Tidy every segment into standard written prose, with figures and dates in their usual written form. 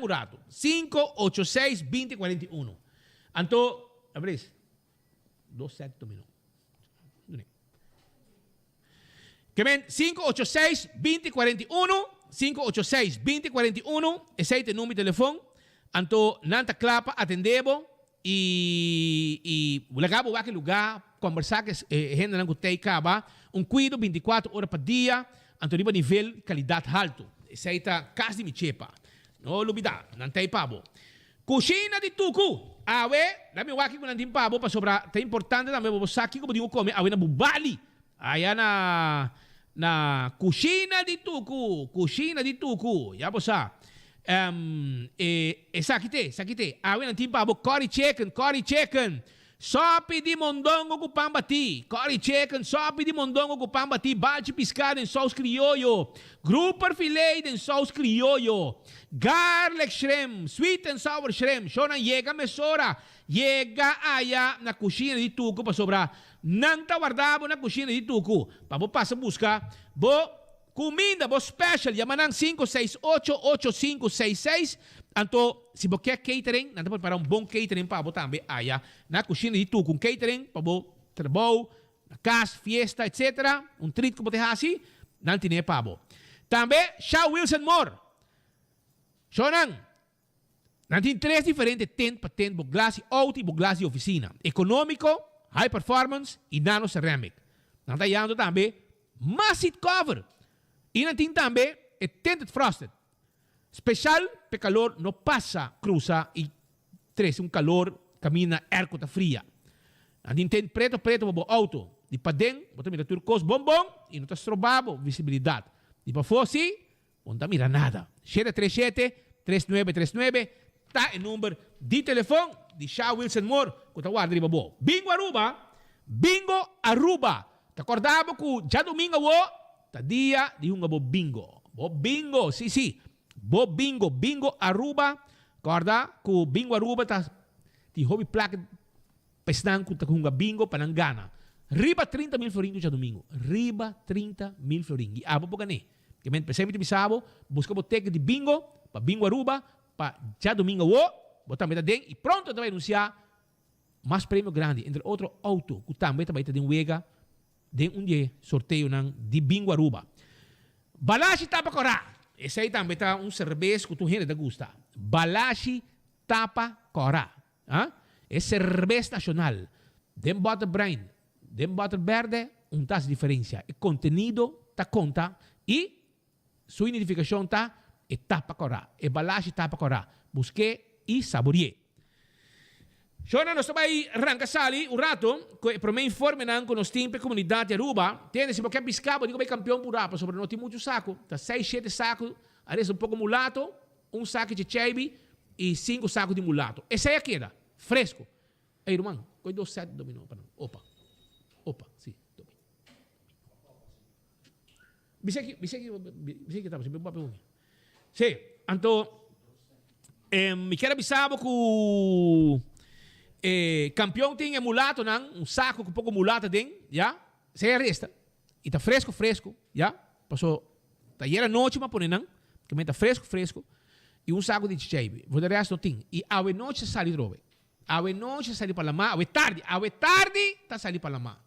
un rato. 586 20 41. Anto, abris. Dos set dominó. Ke men 586 20 41, 586 20 41, esei ta e number di telefon. Anto nan ta kla pa atendé bo i i laga bo wak e lugá, kombersá ku e hendenan ku t'ei kaba. Un kuido bintikuater ora pa dia, anto riba nivel kalidat haltu. Esei ta kas di mi chepa. No lubidá, nan t'ei pa bo. Kushina di tuku! Awe, laga mi wak kiko nan tin pa bo pasobra ta importante tambe pa bo sa kiko bo tin ku kome awe na Bubali. Aya na na kushina di tuku, kushina di tuku, ya bo sa. E esaki te, esaki te. Awe nan tin pa bo curry chicken, curry chicken. Sopi di mondongo ku pan batí, curry chicken, sopi di mondongo ku pan batí, balchi piská den sous krioyo, grouper filé den sous krioyo, garlic shrimp, sweet and sour shrimp. Shownan yega mesora, yega aya na kushina di Tuku pasobra nan ta warda bo na kushina di Tuku pa bo pasa buska bo Kuminda bo special, yama nan 5688566, anto si bo ke catering, nan ta prepara un bon catering pa bo tambe aya na kushina di Tuku, un catering pa bo trabou, na kas, fiesta etc. Un treat ku bo te hasi, nan tine pa bo. Tambe Shaw Wilson Moore, shownan. Nan tin tres diferente tint pa tint bo glas di auto y bo glas di oficina, economico, high performance y nano ceramic. Nan ta yando tambe mas seat cover y nan tin tambe e tinted frosted, special p'e calor no pasa cruza y trece un calor caminda na airco ta fria. Nan tin tint preto preto pa bo auto, di paden bo ta mira tur cos bon bon y no ta stroba bo visibilidad, di pafo si Bo no ta mira nada. 737 3939 ta e number di telefon di Sha Wilson Moore ku ta warda riba bo. Bingo Aruba! Bingo Aruba! Ta korda bo ku djadumingo awo ta dia di hunga bo bingo. Bo bingo, si si, bo bingo, Bingo Aruba. Korda ku Bingo Aruba ta tin hopi plaka. Pa esnan ku ta hunga bingo pa nan gana riba 30,000 florin ku djadumingu. Riba 30,000 florin. I abo por gan'é. Ke men p'esei mi ta bisa bo, buska bo teken di bingo pa Bingo Aruba pa djadumingu awo, bo tambe ta den i pronto ta bai anunsiá mas premio grandi, entre otro auto ku tambe ta bai ta den wega den un di e sorteonan di Bingo Aruba. Balashi Tapa Kòrá! Esei tambe ta un serbes ku tur hende ta gusta. Balashi Tapa Kòrá. A E serbes nashonal den bòter bruin, den bòter bèrdè un ta hasi diferensia. E kontenido ta konta i su identifikashon ta e tapa kòrá, e balashi tapa kòrá. Busk'é i sabori'é. Shona, nos ta bai ranka sali un rato ku e promé informenan ku nos tin pa e komunidat di Aruba. Tende, si bo ke piská bo tin ku bai kampion purá pasobra no tin muchu saku. Ta seis, shete saku, a resta un poko mulato. Un saki dje cheibi i sinku saku di mulato. Esei a keda fresku. Ey, ruman, koe dos sèt dominó pa nan. Opa. Opa, si, dominó. Bisa ki, bisa ki, bisa ki tabata, mi papia hopi. Si, anto, mi kier a bisa bo ku e kampion tin e mulatonan, un saku ku poko mulato aden, ya. Esei a resta. I ta fresku fresku, ya. Paso ta ayer anochi mi a pone nan, ke men ta fresku fresku, i un saku di chicheibi. For de rest no tin. I awe nochi ta sali trobe. Awe nochi ta sali pa lamá, awe tardi, awe tardi ta sali pa lamá.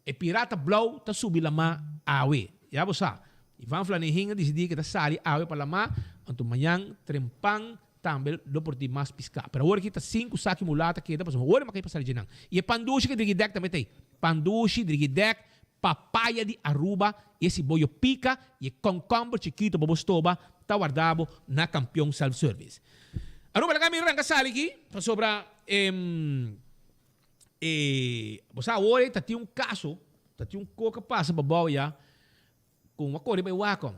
E pirata blou ta subi lamá awe. Ya bo sa. Ivan Flanegin a disidí ke ta sali awe pa lamá, anto mañan trempan tambe lo por tin mas piská. Pero awor aki ta sinku saki mulata keda pasobra awor e makai pa sali dje nan. I e pandushi ke drigidèk tambe ta ei. Pandushi, drigidèk, papaya di Aruba, e siboyo pika i e kònkòmber chikito pa bo stoba ta warda bo na Kampion Self Service. Aruba laga mi ranka sali aki pasobra e bo sa awor ei ta tin un kaso, ta tin un koka pasa pa bou ya ku a kore bai Wacom.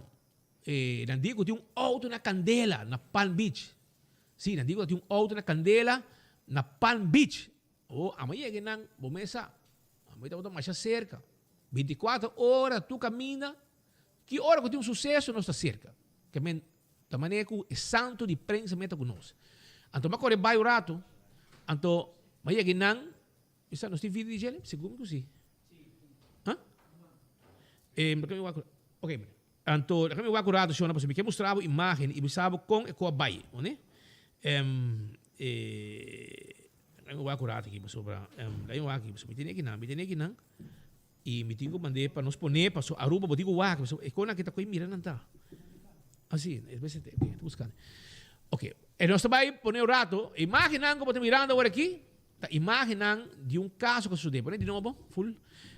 E nan di ku tin un outo na kandela na Palm Beach. Si, nan di ku tin un outo na kandela na Palm Beach. Oh, amo yega einan, bo mes sa. Amo tabata masha serka. Bintikuater ora tur kaminda. Ki ora ku tin un suseso nos ta serka. Ke men ta manera ku e santu di prensa meta ku nos. Anto mi a kore bai un ratu, anto mi a yega einan, Mi sa nos tin video di djele? Segun mi ku si. Ha? Eh, mi wak, ok. Anto, mi wak un rato shona pasobra mi ke mustra bo imagen i bisa bo kon e ko a bai, one? Em, eh, laat me wak un rato aki pasobra, em, laat me wak aki pasobra mi tene kinan, mi tene kinan y mi tin ku mand'é pa nos pone paso Aruba bo tin ku wak pasobra e konan aki ta koe mira nan ta. Asi, es bes e ta buskando. Ok, e nos ta bai pone un rato, imagennan ku bo ta mirando awor aki ta imagennan di un kaso ku a sosodé. Pone di nobo, full.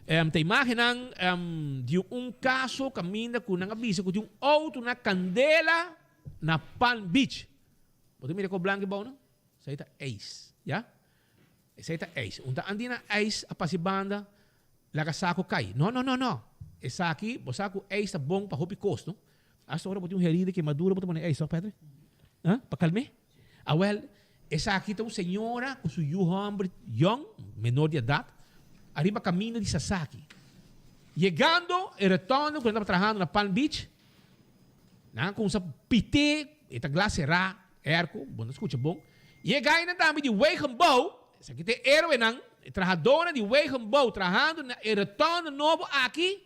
Em, ta imagennan, em, di un kaso kaminda ku nan a bisa ku tin un outo na kandela na Palm Beach. Bo ta mira e kos blanku ei bou no? Esei ta ijs, ya? Esei ta ijs. Un ta andina ijs a pasa e banda, laga saku kai. No, no, no, no. Esaki, bo sa ku ijs ta bon pa hopi kos, no? Asta ora bo tin un herida, kemadura, bo ta pone ijs, toch, Patrick? Ha? Pa kalm'é. Awel, esaki ta un señora ku su yu hòmber yòn, menor di edat, ariba kaminda di Sasaki. Yegando e retondo ku nan tabata trahando na Palm Beach, Nan a kumsa pité, e ta glas será, airco, bo no skucha bon. I e gainan tambe di Wegenbouw, esaki ta e héroenan, e trahadónan di Wegenbouw trahando na e rotonde nobo aki,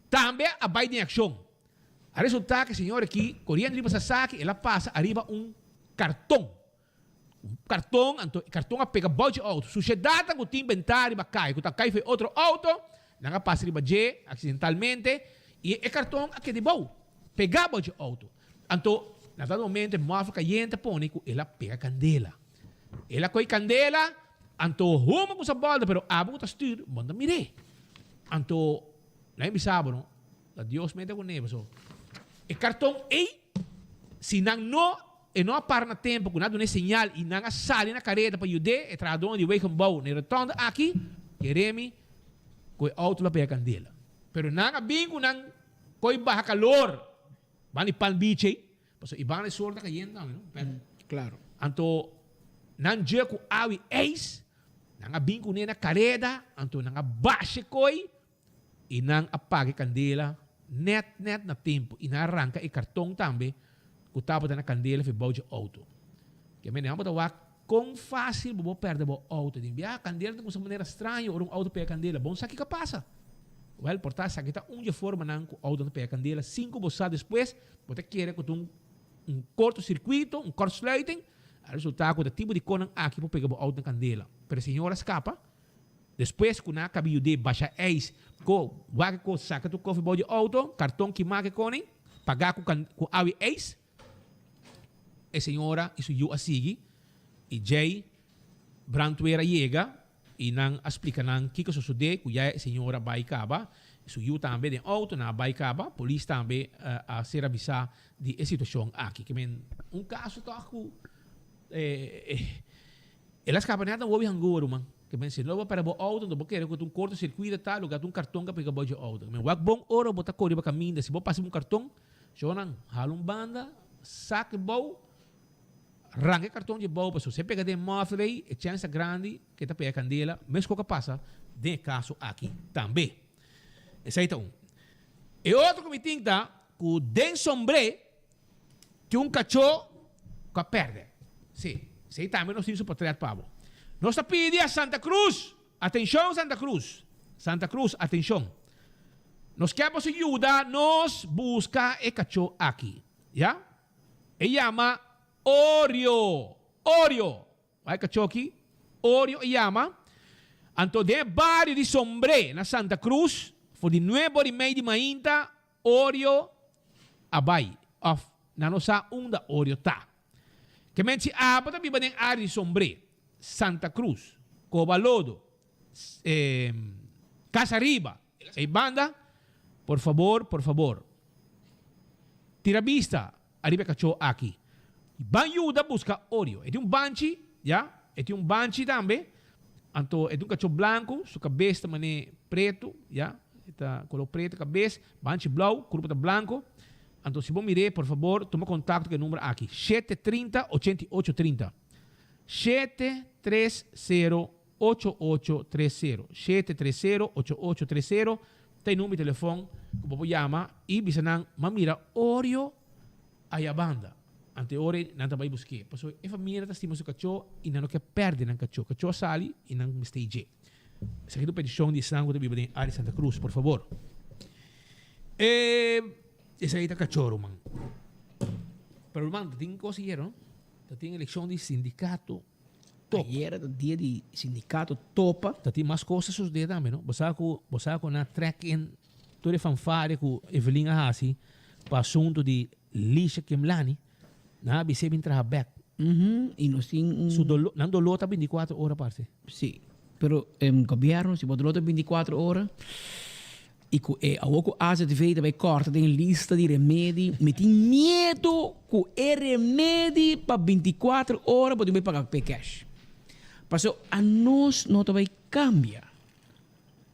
tambe a bai den akshon. A resultá ku e señor aki, koriendo riba Sasaki, el a pasa ariba un karton. Un karton, anto e karton a pega bou dje outo. Sushedatnan ku tin bentá riba kai, ku ta kai for e otro outo, nan a pasa riba dje aksidentalmente i e karton a keda bou, pegá bou dje outo. Anto, na dado momento e mòfel kayente a pone ku el a pega kandela. El a kohe kandela, anto huma ku sa bòlta, pero abo ku ta stür, bo no ta mir'é. Anto, nan a bisa bo, no, ta Dios mete kuné, pasobra e karton ei, si nan no E no a para na tempu ku nan a duna e señal i nan a sali na kareda pa yud'é, e trahadónan di wegenbouw na e rotonda aki, Jeremi, ku e outo lo a pega kandela. Pero nan a bin ku nan koi baha kalor ban di Palm Beach ei, pasobra i ban e sol ta kayendo tambe, no? Pedro? Klaro. Anto nan dje ku awa i eis, nan a bin kuné na kareda, anto nan a basha e koi, I nan a paga e kandela nèt nèt na tempu i nan a ranka e karton tambe ku tabata na kandela for e bou dje outo. Ke mende nan bo ta wak kon fásil bo por pèrdè bo outo. Den biaha kandela ta kuminsá manera straño ora un outo pega kandela. Bon sa kiko a pasa? Wèl, por ta esaki ta un dje formanan ku outonan ta pega kandela sin ku bo sa despues bo ta kere ku ta un un kortosirkuito, un kortsluiting, a resultá ku ta tipo di konan aki por pega bo outo na kandela. Pero e señora skapa. Despues ku nan a kabi yud'é basha eis ko wak ko saka tur kofi bou di outo, karton kimá ke koning, pagá ku kan ku awi eis. E señora i su yu a sigui i djei brantwer a yega i nan a splika nan kiko sosodé ku ya e señora bai kaba, su yu tambe den outo nan a bai kaba, polis tambe a ser avisá di e situashon aki. Ke men un kaso tòg ku El a skapa net na wobi hangover ruman. Ke men si no bo pera bo auto anto bo kere ku ta un korto sirkuito ta luga ta un karton ka pega bou dje auto. Ke men wak bon ora bo ta kore riba kaminda si bo pasa riba un karton shownan hala un banda sak e bou ranka e karton dje bou pasobra si e pega den muffler ei e chèns ta grandi ke ta pega kandela meskos ku a pasa den e kaso aki tambe. Esei ta un. E otro ku mi tin ta ku den sombré Tin un kachó ku a pèrdè. Sí, esei tambe nos tin su portrèt pa bo. Nos ta pidi a Santa Cruz, atenshon Santa Cruz, Santa Cruz, atenshon. Nos ke boso yuda nos buska e kachó aki, ya? E yama Oreo, Oreo. Bai kachoki, Orio e yama. Anto den e bario di Sombré na Santa Cruz, for di nuebe ora i mei di mainta, Orio a bai, òf nan no sa unda Orio ta. Ke men si abo ta biba den área di Sombré, Santa Cruz, Cobalodo, Casa Riba, ei banda, por fabor, por fabor, tira bista ariba e kachó aki. Ban yuda buska Orio. E tin un banchi, ya, e tin un banchi tambe. Anto e tin un kachó blanku, su kabes ta man'é pretu, ya, e ta koló pretu kabes, banchi blou, kurpa ta blanku. Anto si bo mir'é, por fabor, tuma kontakto ku e number aki, shete 30 88 30. Shete tres sero ocho ocho tres sero. Shete tres sero ocho ocho tres sero ta e number di telefòn ku bo por yama i bisa nan, M'a mira Orio aya banda. Anto e ora ei nan ta bai busk'é. Pasobra e famia ta stima su kachó i nan no ke pèrdè nan kachó. Kachó a sali i nan mester i dje. Esaki ta un petishon di esnan ku ta biba den área di Santa Cruz, por fabor. E esaki ta kachó, ruman. Pero ruman, ta tin kos ayera, no? Ta tin elekshon di sindikato top. Ayera ta dia di sindikato topa. Ta tin mas kos ta sosode tambe no. Bo sa ku bo sa ku nan trek in tur e fanfare ku Evelyn a hasi pa asuntu di Lisha Kemlani. Nan a bis'é bin traha bek. I nos tin un. Su dolo nan doló ta bintikuater ora parse. Si, pero gobierno si bo doló ta bintikuater ora i ku e awor ku AZV ta bai kòrta den lista di remedi mi tin miedu ku e remedi pa bintikuater ora bo tin bai paga p'e cash. Pasobra anos no ta bai kambia.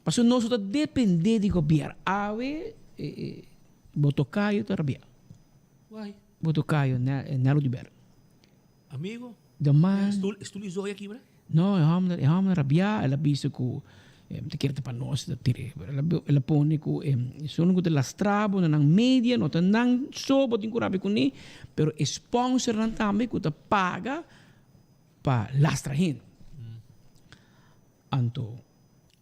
Pasobra nos no ta dependé di gobierno. Awe bo tokayo ta rabia. Why? Bo tocayo Nelo di Ber. Amigo? De man. Stoel, stoel y zoya kibra? No, e homber, e homber rabia, el a bisa cu ta kere ta pa nos ta tire. Pero el a, el a pone cu esun cu ta lastra bo na nan media, no ta nan so bo tin cu rabia cune, pero e sponsornan tambe cu ta paga pa lastra hende. Anto,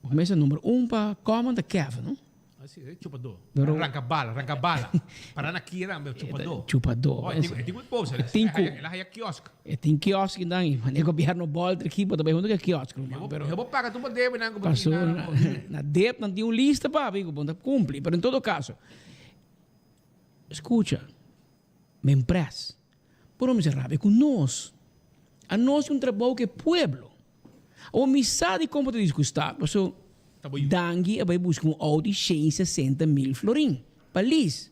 bo mester number un pa common ta Kevin, no? Asi, e chupadó. Pero, Ranka bala, ranka bala. Para na kira, ambe chupadó. Chupadó. Oh, e tin, e tin un post. E tin ku. El a haya kiosk. E tin kiosk dan, i mane gobierno bolter ki, bo ta bai hunto ku e kiosk, ruman. Pero, Bo paga tur bo debe nan ku bo paso, tin na. na deb nan tin un lista papi ku bo ta kumpli. Pero en todo kaso, skucha, men pres. Por mi sa rabia ku nos. Anos tin un trabou ku e pueblo. Awor mi sa di kon bo ta disgustá, paso Dangui a bai buska un outo di shen i sesenta mil florin pa Liz.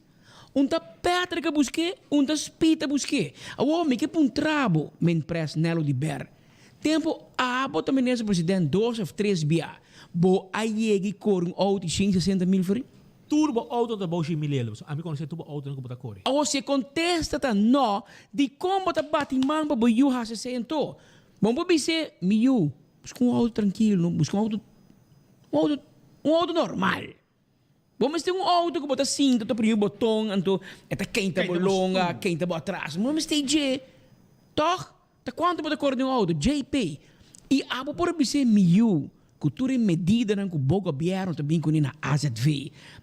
Un ta Patrick a busk'é, un ta Speed a busk'é. Awor mi ke puntra bo, men pres Nelo di Ber, tempu abo ta minister president dos of tres bia, bo a yega i kore un outo di shen i sesenta mil florin? Tur bo auto ta bou shi milelo. Pasobra ami konosé tur bo autonan ku bo ta kore. Awor si e kontesta ta nò, dikon bo ta bati man pa bo yu hasi esei anto? Bon por bis'é, Mi yu, buska un auto trankil, no buska un auto, un auto, un auto normal. Bo mester un auto ku bo ta sinta ta primi boton anto e ta keinta bo longa, keinta bo atras. Bo mester dje, tòg? Ta kuantu bo ta kore den un auto? JP, I abo por a bis'é, Mi yu, ku tur e medidanan ku bo gobièrnu ta bin kuné na azv,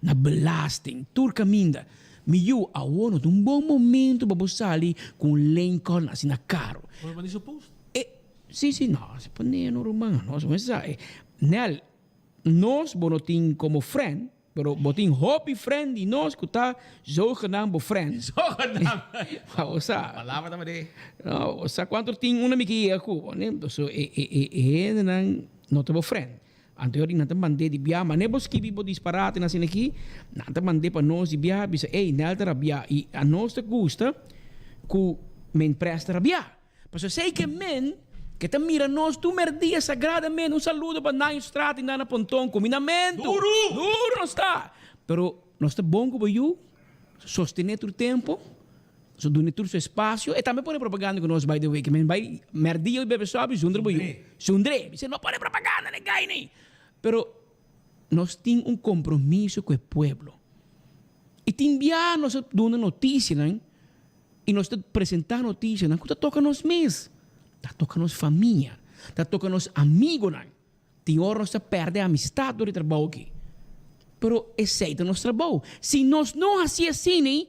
na belasting, tur kaminda. Mi yu, awor no ta un bon momentu pa bo sali ku un Lincoln asina karu. Bo manda su post? E, si, si, no, si pone no ruman, nos mester sa. Nel, nos bo no tin komo friend, Pero bo tin hopi friend di nos cu ta zogenaamd bo friend. Zogenaamd. Pa bo sa. Palabra ta mane. No, bo sa cuanto tin una mi ke yega cu bo, ne? So e e e e hendenan no ta bo friend. Anto yori nan ta mand'é di bia, mane bo skibi bo disparatenan asina aki, nan ta mand'é pa nos di bia, bisa ey, Nel ta rabia y a nos ta gusta cu men pres ta rabia. Pasobra esei ke men ke ta mira nos tur merdia sagradamente. Un saludo pa Nayo Straat i Nana Ponton. Kuminamentu! Duru! Duru nos ta! Pero nos ta bon ku bo yu, sostené tur tempu, so dun'é tur su espasio. E tambe pone propaganda ku nos by the way, ke men bai merdia ui bebe sòpi zundra bo yu. Zundr'é! Bis'é no pone propaganda na e gai nei! Pero nos tin un kompromiso ku e pueblo. I tin bia nos a duna notisianan. I nos ta presentá notisianan ku ta toka nos mes, ta toka nos famia, ta toka nos amigonan. Tin ora nos ta pèrdè amistat dor di trabou aki. Pero esei ta nos trabou. Si nos no hasi asina,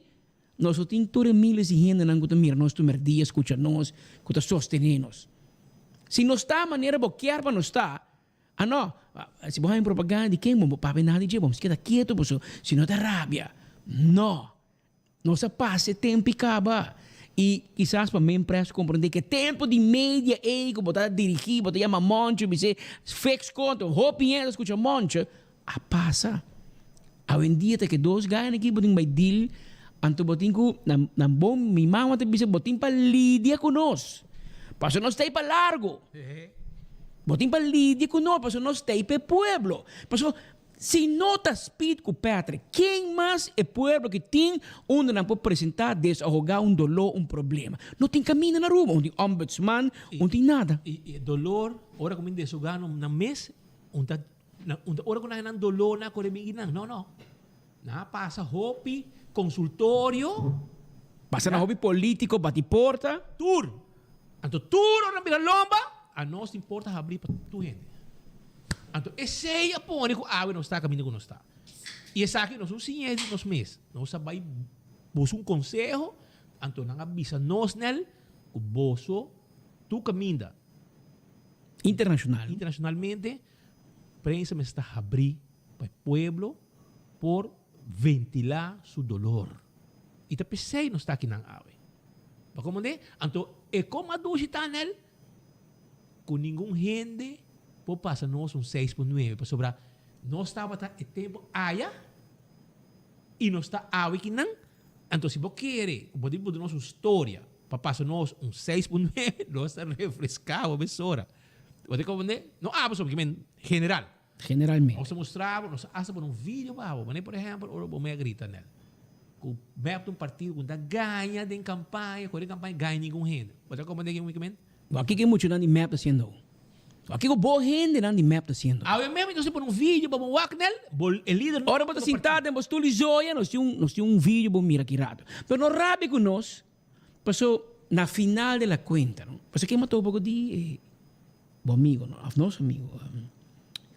nos lo tin tur e miles di hendenan ku ta mira nos tur merdia, skucha nos, ku ta sostené nos. Si nos ta manera bo kier pa nos ta, Ah no, si bo haña propaganda di ken bo papia nada di dje, bo mester keda ketu pasobra si no ta rabia. No! Nos a pasa e tempu i kaba. I kisas pa men pres komprendé ku e tempu di media ei ku bo ta dirigí, bo ta yama Moncho, bis'é fix konto, hopi hende ta skucha Moncho, a pasa. Awendia ta ke dos gana aki bo tin bai deal, anto bo tin ku nan nan bon mi mama ta bisa bo tin pa lidia ku nos, pasobra nos ta ei pa largo. Bo tin pa lidia ku nos pasobra nos ta ei pa e pueblo. Pasobra Si no ta Speed ku Patrick, ken mas e pueblo ki tin unda nan por presentá, desahogá un doló, un problema? No tin kaminda na Aruba, un tin ombudsman, un tin nada. I e dolor, ora ku mi desahogá nan nan mes, un ta un ta ora ku nan nan doló nan kore bini nan. No, no. Nan a pasa hopi konsultorio. Pasa na hopi polítiko bati porta. Tur. Anto tur ora nan bira lomba, anos tin porta habrí pa tur hende. Anto esei a pone ku awe nos ta kaminda ku nos ta. I esaki nos un siña di nos mes. Nos a bai buska un konseho, anto nan a bisa nos nel. Ku boso tur kaminda. Internashonal. Internashonalmente prensa mester ta habrí pa e pueblo por ventilá su dolor. I ta p'esei nos ta akinan awe. Bo a komprendé? Anto e kon a dushi ta anel ku ningun hende por pasa nos un 6.9 pasobra nos tabata e tempu aya i nos ta awe kinan. Anto si bo kere ku bo tin por nos un storia pa pasa nos un 6.9 nos ta refreská bo mesora. Bo ta komprendé? No abo so, men general. Generalmente. Nos ta mustra bo, nos ta hasta pone un video pa bo. Manera por ehempel ora bo mei a grita nel ku mep ta un partido ku no ta gaña den kampaña, kore kampaña gaña ningun hende. Bo ta komprende kico mi ke men? Bo aki ke muchanan di mep ta haciendo? Bo aki ku bo hendenan di mep ta haciendo? Awe mep nos ta pone un video pa bo wak nel, bo e lider Ora bo ta sinta den bo stoel di zoya nos tin un nos tin un video bo mira ki rato. Pero no rabia ku nos paso na final de la cuenta no, paso ke mató bo di e Bo amigo no, of nos amigo.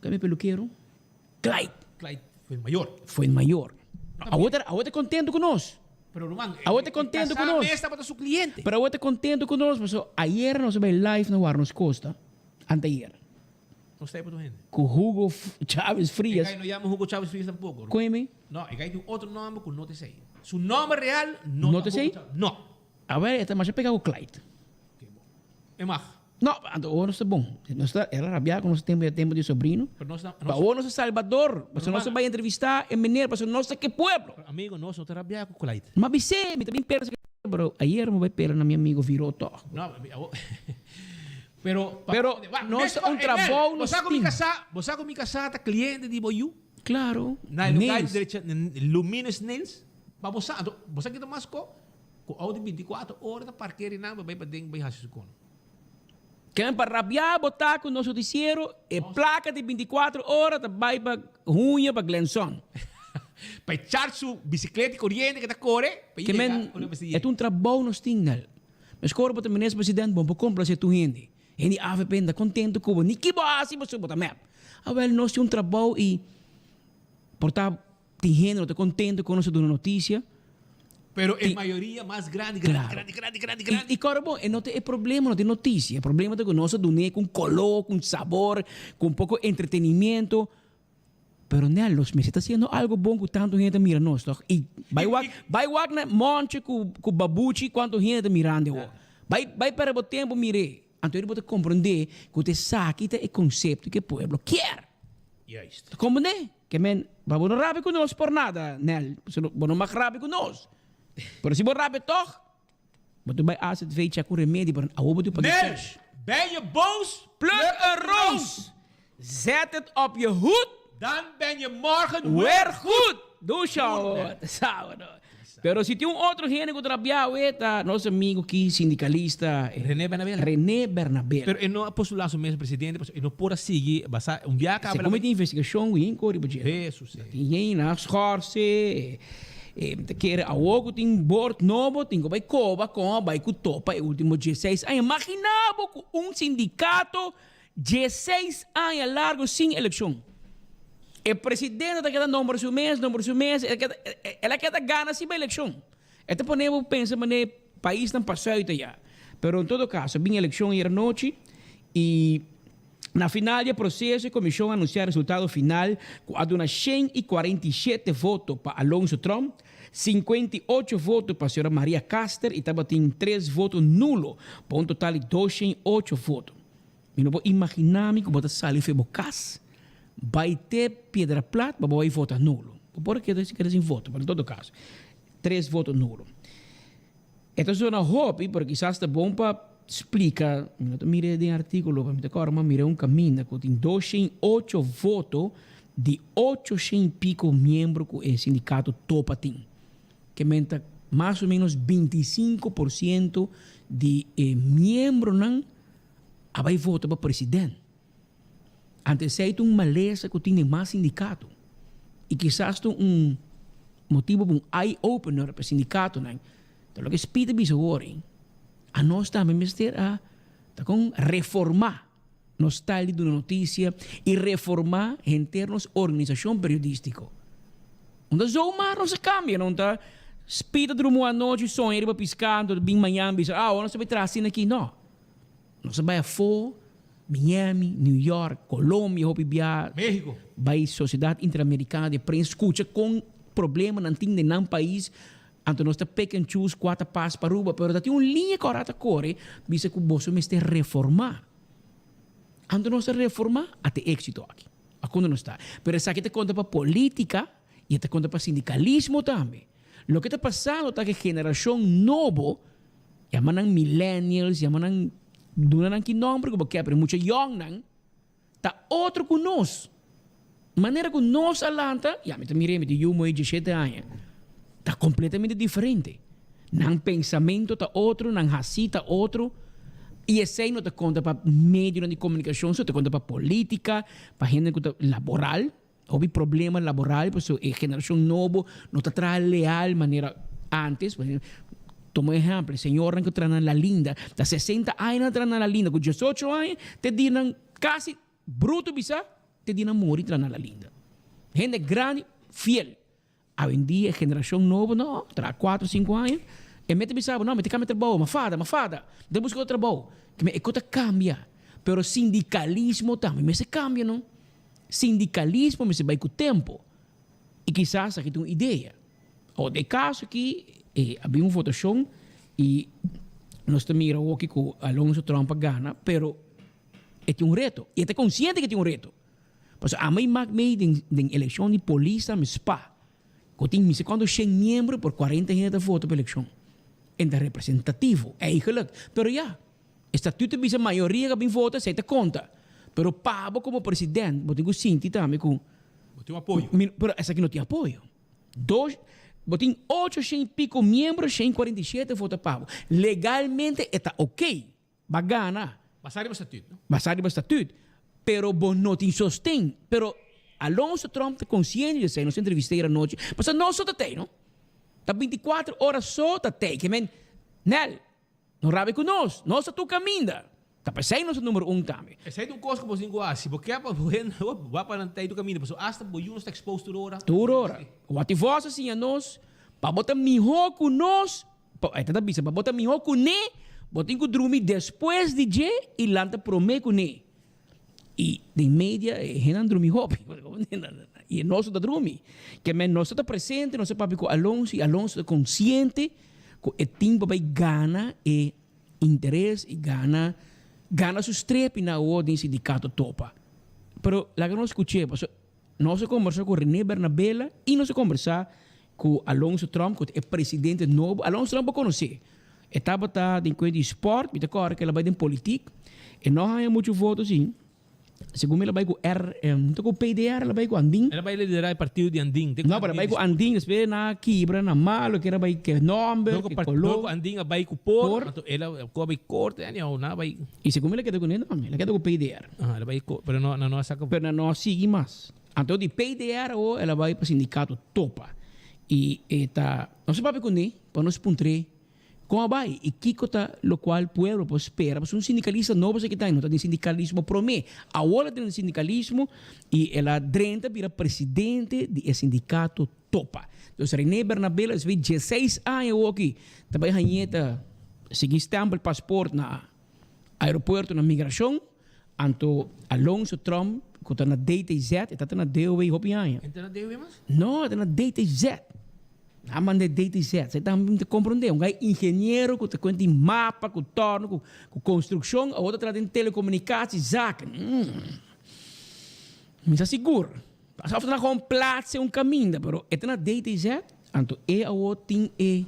Ken mi pelukero? Clyde. Clyde Fuenmayor. Fuenmayor. Awor ta, awor ta contento cu nos. Pero ruman, Awor ta contento cu nos. Casá mes tabata su cliente. Pero awor ta contento cu nos, pasobra ayer nos a bay live na Warnos Costa, anteayer. No sta ahí pa tur hende. Cu Hugo Chávez Frías. E guy no yama Hugo Chávez Frías tampoco. Con mi? No, e guy tin otro nomber cu no ta esey. Su nomber real no No ta ta esey? Hugo Chávez. No. Awor e ta masha pega cu Clyde. Oké, bo. E mag. No, anto awor nos ta bon. Nos ta era rabiá ku nos tempu ya tempu di sobrino. Pero nos ta, Pa awor nos ta Salbador. Pasobra nos ta bai entrevistá e meneer, pasobra nos ta ke pueblo. Pero amigo, nos no ta rabiá ku Clyde. Ma bis'é, mi ta bin pera Pero ayer mi bai pera na mi amigo Viro tòg. No, awor, pero, Pero nos ta un trabou nos Bo sa ku mi tin. kasá, bo sa ku mi kasá ta kliente di bo yu? Klaro, Na e lugar Nails. derecha, Lumines Nails. Pa bo sa, anto, bo sa kita mas ko? Ku Audi 24 ora ta parkera i nan pa bai paden bai hasi su kono. Ken pa rabia bo ta ku nos noticiero e plaka di 24 ora ta bai pa huña pa Glenson. Pa e charge su bicicleta i coriente ke ta kore pa Ke men yega unda mester e yega. ta un trabou nos tin nel. Meskor bo ta minister president bon por complace tur hende. Hende avp ta contento ku bo ni ki bo hasi pasobra bo ta mep. Awel nos tin un trabou i por ta Tin hende no ta contento cu nos ta duna noticia. Pero e mayoria mas grandi, grandi, grandi, grandi, grandi, grandi. Y cora bon, e no ta e problema no ta e noticia. E problema ta cu nos ta dun'e cu un color, cu un sabor, cu un poco entretenimiento. Pero nel, nos mester ta haciendo algo bon cu tanto hende ta mira nos, toch? Y bay wak, bay wak na Monche cu, cu Babuchi cuanto hende ta mirando awor. Bay, bay perde bo tempo mir'e. Anto bo ta comprende cu ta esaki ta e concepto cu e pueblo kier. Juist. Ta comprende? Ke men, ba bo no rabia ku nos por nada, Nel. Pasobra bo no mag rabia ku nos. Pero si bo rabia tog, bo ta bai AZV chek un remedi, pero awor bo tin paga Nel, cash. ben je boos? Pluk een roos! Zet het op je hoed! Dan ben je morgen weer goed! Dusha awor, ta sábado. Pero si tin un otro hende ku ta rabia awe ta nos amigo ki sindicalista René Bernabela. René Bernabela. Pero e no a postula su mes presidente pasobra e no por a sigui basa un biaha caba Segun mi tin investigacion ku yin kori bo dje. Jesus eh. Tin yin na schorse e mi ta kere awor ku tin bord nobo tin ku bai koba kon a bai ku topa e ultimo dieseis aña. Imagina bo ku un sindicato Diesseis aña largo sin eleccion. E presidente ta keda nombra su mes, nombra su mes, el a keda, el a keda gana si pa eleccion. E ta pone bo pensa manera paisnan pasuit aya. Pero en todo caso, bin eleccion ayer anochi y na final di e proceso e comision a anuncia resultado final cu a duna 147 voto pa Alonso Tromp, 58 voto pa señora Maria Caster y tabatin tres voto nulo pa un total di 208 voto. Mi no por imaginá mi ku bo ta sali for bo kas bai te Piedra Plat pa bo bai vota nulo. Bo por keda keda sin voto, pero en todo kaso tres voto nulo. E ta zona hopi, pero kisas ta bon pa splika, mi no ta mira den artíkulo, pero mi ta kòrda mi a mira un kaminda ku tin 208 voto di 800 i piko miembro ku e sindikato topa tin. Ke men ta mas o ménos 25% di e miembronan a bai vota pa president. Anto esei ta un malesa ku tin den mas sindikato. I kisas ta un motibu pa un eye opener pa e sindikatonan. Ta loke Speed a bisa awor ei. Anos tambe mester a ta kon reformá nos style di duna notisia i reformá henter nos organisashon periodístiko. Unda zomaar nos a kambia, no ta. Spita drumu anochi soña riba piská anto bin mañan bisa ah awor nos ta bai traha asina aki. No. Nos a bai afó, Miami, New York, Colombia hopi bia. Mexico. Bai Sociedad Interamericana de Prensa skucha kon problemanan tin den nan pais. Anto nos ta pick and choose kua ta pas pa Aruba. Pero ta tin un liña ku ora ta kore bisa ku boso mester reformá. Anto nos ta reformá a te éxito aki. Akunda nos ta. Pero esaki ta konta pa polítika i e ta konta pa sindikalismo tambe. Loke ta pasando ta ku e generashon nobo, yama nan millennials, yama nan, duna nan ki nòmber ku bo ke, pero e mucha yòngnan ta otro ku nos. Manera ku nos a lanta, ya mi ta mira mi tin yu muhé diesshete aña, ta kompletamente diferente. Nan pensamentu ta otro, nan hasí ta otro. I esei no ta konta pa medionan di komunikashon so, ta konta pa polítika, pa hende ku ta laboral. Hopi problema laboral pasobra e generashon nobo no ta traha leal manera ántes. Por ehempel, tuma un ehèmpel, e señornan ku traha na La Linda, ta sesenta aña nan a traha na La Linda, ku diesocho aña te di nan kasi bruto bisa te di nan muri traha na La Linda. Hende grandi, fiel. Awendia e generashon nobo no, traha kuatro, sinku aña, e mete bisa bo, no, mi ta kambia trabou, mi a fada, mi a fada, mi ta buska otro trabou. Keme e ku ta kambia, pero sindikalismo tambe mester kambia no. Sindikalismo mester bai ku tempu. I kisas aki ta un idea. Awor den e kaso aki e a bin un votashon i nos ta mira awoki ku Alonso Tromp a gana, pero e tin un reto i e ta konsiente ku e tin un reto. Pasobra ami mak mei den den elekshon di polis ta mi spa ku tin mi si kuantu shen miembro por kuarenta hende ta vota pa elekshon. En ta representativo eigenlijk. Pero ya, e statuto bisa mayoria ku a bin vota esei ta konta. Pero pa bo komo president bo tin ku sinti tambe ku Bo tin un apoyo. Mi pero esaki no tin apoyo. Dos bo tin ocho shen i piko miembro shen 47 vota pa bo. Legalmente e ta oké. Ba gana. Basá riba statuut, no? Basá riba statuut. Pero bo no tin sosten. Pero Alonso Tromp ta konsiente di esei. Nos a entrevist'é ayer anochi. Pasobra nos so ta tei, no? Ta bintikuater ora so ta tei. Ke men, Nel, no rabia ku nos. Nos ta tur kaminda. Ta p'esei nos ta numero un tambe. Esei ta un kos ku bo tin ku hasi. Bo ke pa bo hende wak pa nan tei tur kaminda. Pasobra asta bo yu nos ta exposed tur ora. Tur ora. Wak di vos a siña nos pa bo ta mihó ku nos. Pa e ta bisa, pa bo ta mihó kuné, bo tin ku drumi despues di dje i lanta promé kuné. I den media e hendenan drumi hopi, i e nos no ta drumi. Ke men nos ta presente, nos ta papia ku Alonso i Alonso ta konsiente ku e tin pa bai gana e interes i gana gana su strepi na awor den sindikato topa. Pero laga nos skuch'é, pasobra Nos a kombersá ku René Bernabela i nos a kombersá ku Alonso Tromp ku ta e presidente nobo. Alonso Tromp bo konosé. E tabata den kuent di spòrt, mi ta kòrda ku el a bai den politik. E no haña muchu voto sí. Segun mi el a bai ku R, no ta ku PDR, el a bai ku Andin. El a bai liderá e partido di Andin. No, pero el a bai ku Andin, despues nan a kibra, nan malo, kier a bai ke nòmber, ke koló. Dor ku Andin a bai ku por, anto el a ku a bai korte, anyhow, nan a bai. I segun mi el a keda ku ne, no, el a keda ku PDR. Aha, el a bai ko, pero no, nan no a saka. Pero nan no a sigui mas. Anto di PDR awor el a bai pa sindikato Topa. I e ta, nos a papia kuné pa nos puntr'é kon a bai i kiko ta lokual pueblo por spera. Pasobra un sindikalista nobo esaki ta, e no ta den sindikalismo promé. Awor el a drenta sindikalismo i el a drenta bira presidente di e sindikato Topa. Dus René Bernabé lo esbei dieseis aña awor aki ta bai hañ'é ta sigui stempel pasport na Aeropuerto na migracion, anto Alonso Tromp cu ta na DTZ, e ta ta na DOW hopi aña. E ta na DOW mas? No, e ta na DTZ. Nan manda e DTZ. Esei tambe mi ta comprende. Un guy ingeniero cu ta cuenta di mapa, cu torno, cu cu construccion, awor ta traha den telecomunicatie zaken. Mi sa sigur. Of ta na gewoon plaats un caminda, pero e ta na DTZ, anto e awor tin e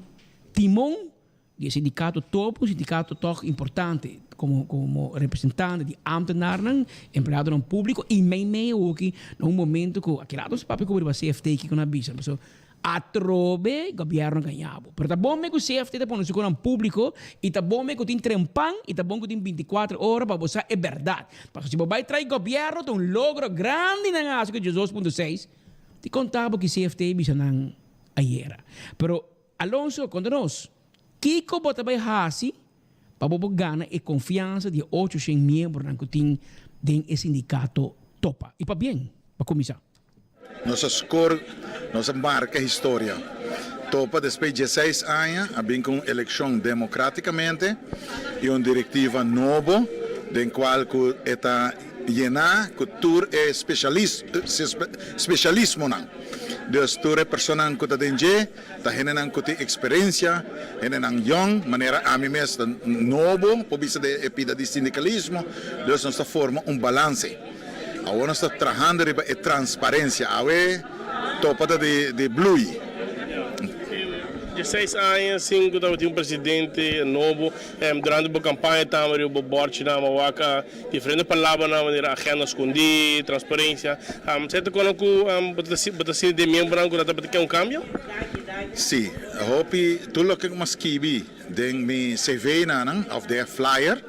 timon Di e sindikato top, un sindikato tòg importante komo komo representante di ámtenarnan, empleadonan públiko i meimei awoki na un momento ku a keda nos papia ku riba CFT kiko nan a bisa pasobra atrobe gobièrnu a gaña bo. Pero ta bon me ku CFT ta pone su konan públiko i ta bon me ku tin trempan i ta bon ku tin bintikuater ora pa bo sa e bèrdat. Pasobra si bo bai trai gobièrnu ta un logro grandi nan a hasi ku 12.6 di konta bo ki CFT bisa nan ayera. Pero Alonso, konta nos, kiko bo ta bai hasi pa bo por gana e konfiansa di e ocho shen miembronan ku tin den e sindikato Topa? I pabien, pa kuminsá. Nos a skor, nos a marka historia. Topa despues dieseis aña a bin ku un elekshon demokratikamente i un direktiva nobo den kual ku e ta yená ku tur e spesialismonan. Dus tur e personanan ku ta den dje ta hendenan ku tin eksperensia, hendenan yòn, manera ami mes ta nobo por bisa den e pida di sindikalismo, dus nos ta forma un balanse. Awor nos ta trahando riba e transparencia. Awe topa ta di blui. Dieseis aña sin cu tabatin un presidente nobo. Durante bo campaña tambe riba bo borchinan bo wak diferente palabranan manera agenda scondi, transparencia. Esey ta cono cu bo ta sinti den miembronan cu nan tabata ke un cambio? Si, hopi tur loke cu mi a skibi den mi cv nan of den e flyer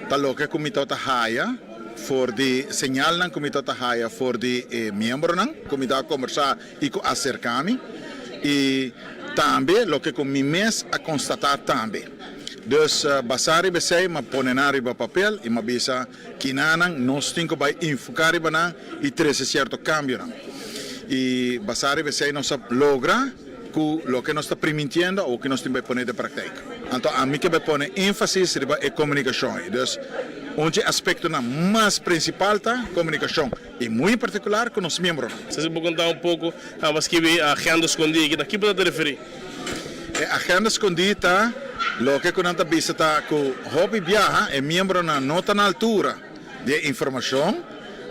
ta loke ku mi tabata haya for di señalnan ku mi tabata haya for di e miembronan ku mi tabata kombersá i ku a serká mi i tambe loke ku mi mes a konstatá tambe. Dus basá riba esei mi a pone nan riba papel i mi a bisa kinanan nos tin ku bai enfoká riba nan i trese sierto kambionan. I basá riba esei nos a logra ku loke nos ta primintiendo awor ku nos tin bai pone den praktijk. Anto ami ke bai pone énfasis riba e komunikashon ei. Dus un dje aspektonan mas prinsipal ta komunikashon i muy en partikular ku nos miembronan. Si bo konta un poko bo a skibi agenda skondí aki, na ki bo ta referí? E agenda skondí ta loke ku nan ta bisa ta ku hopi biaha e miembronan no ta na altura di e informashon,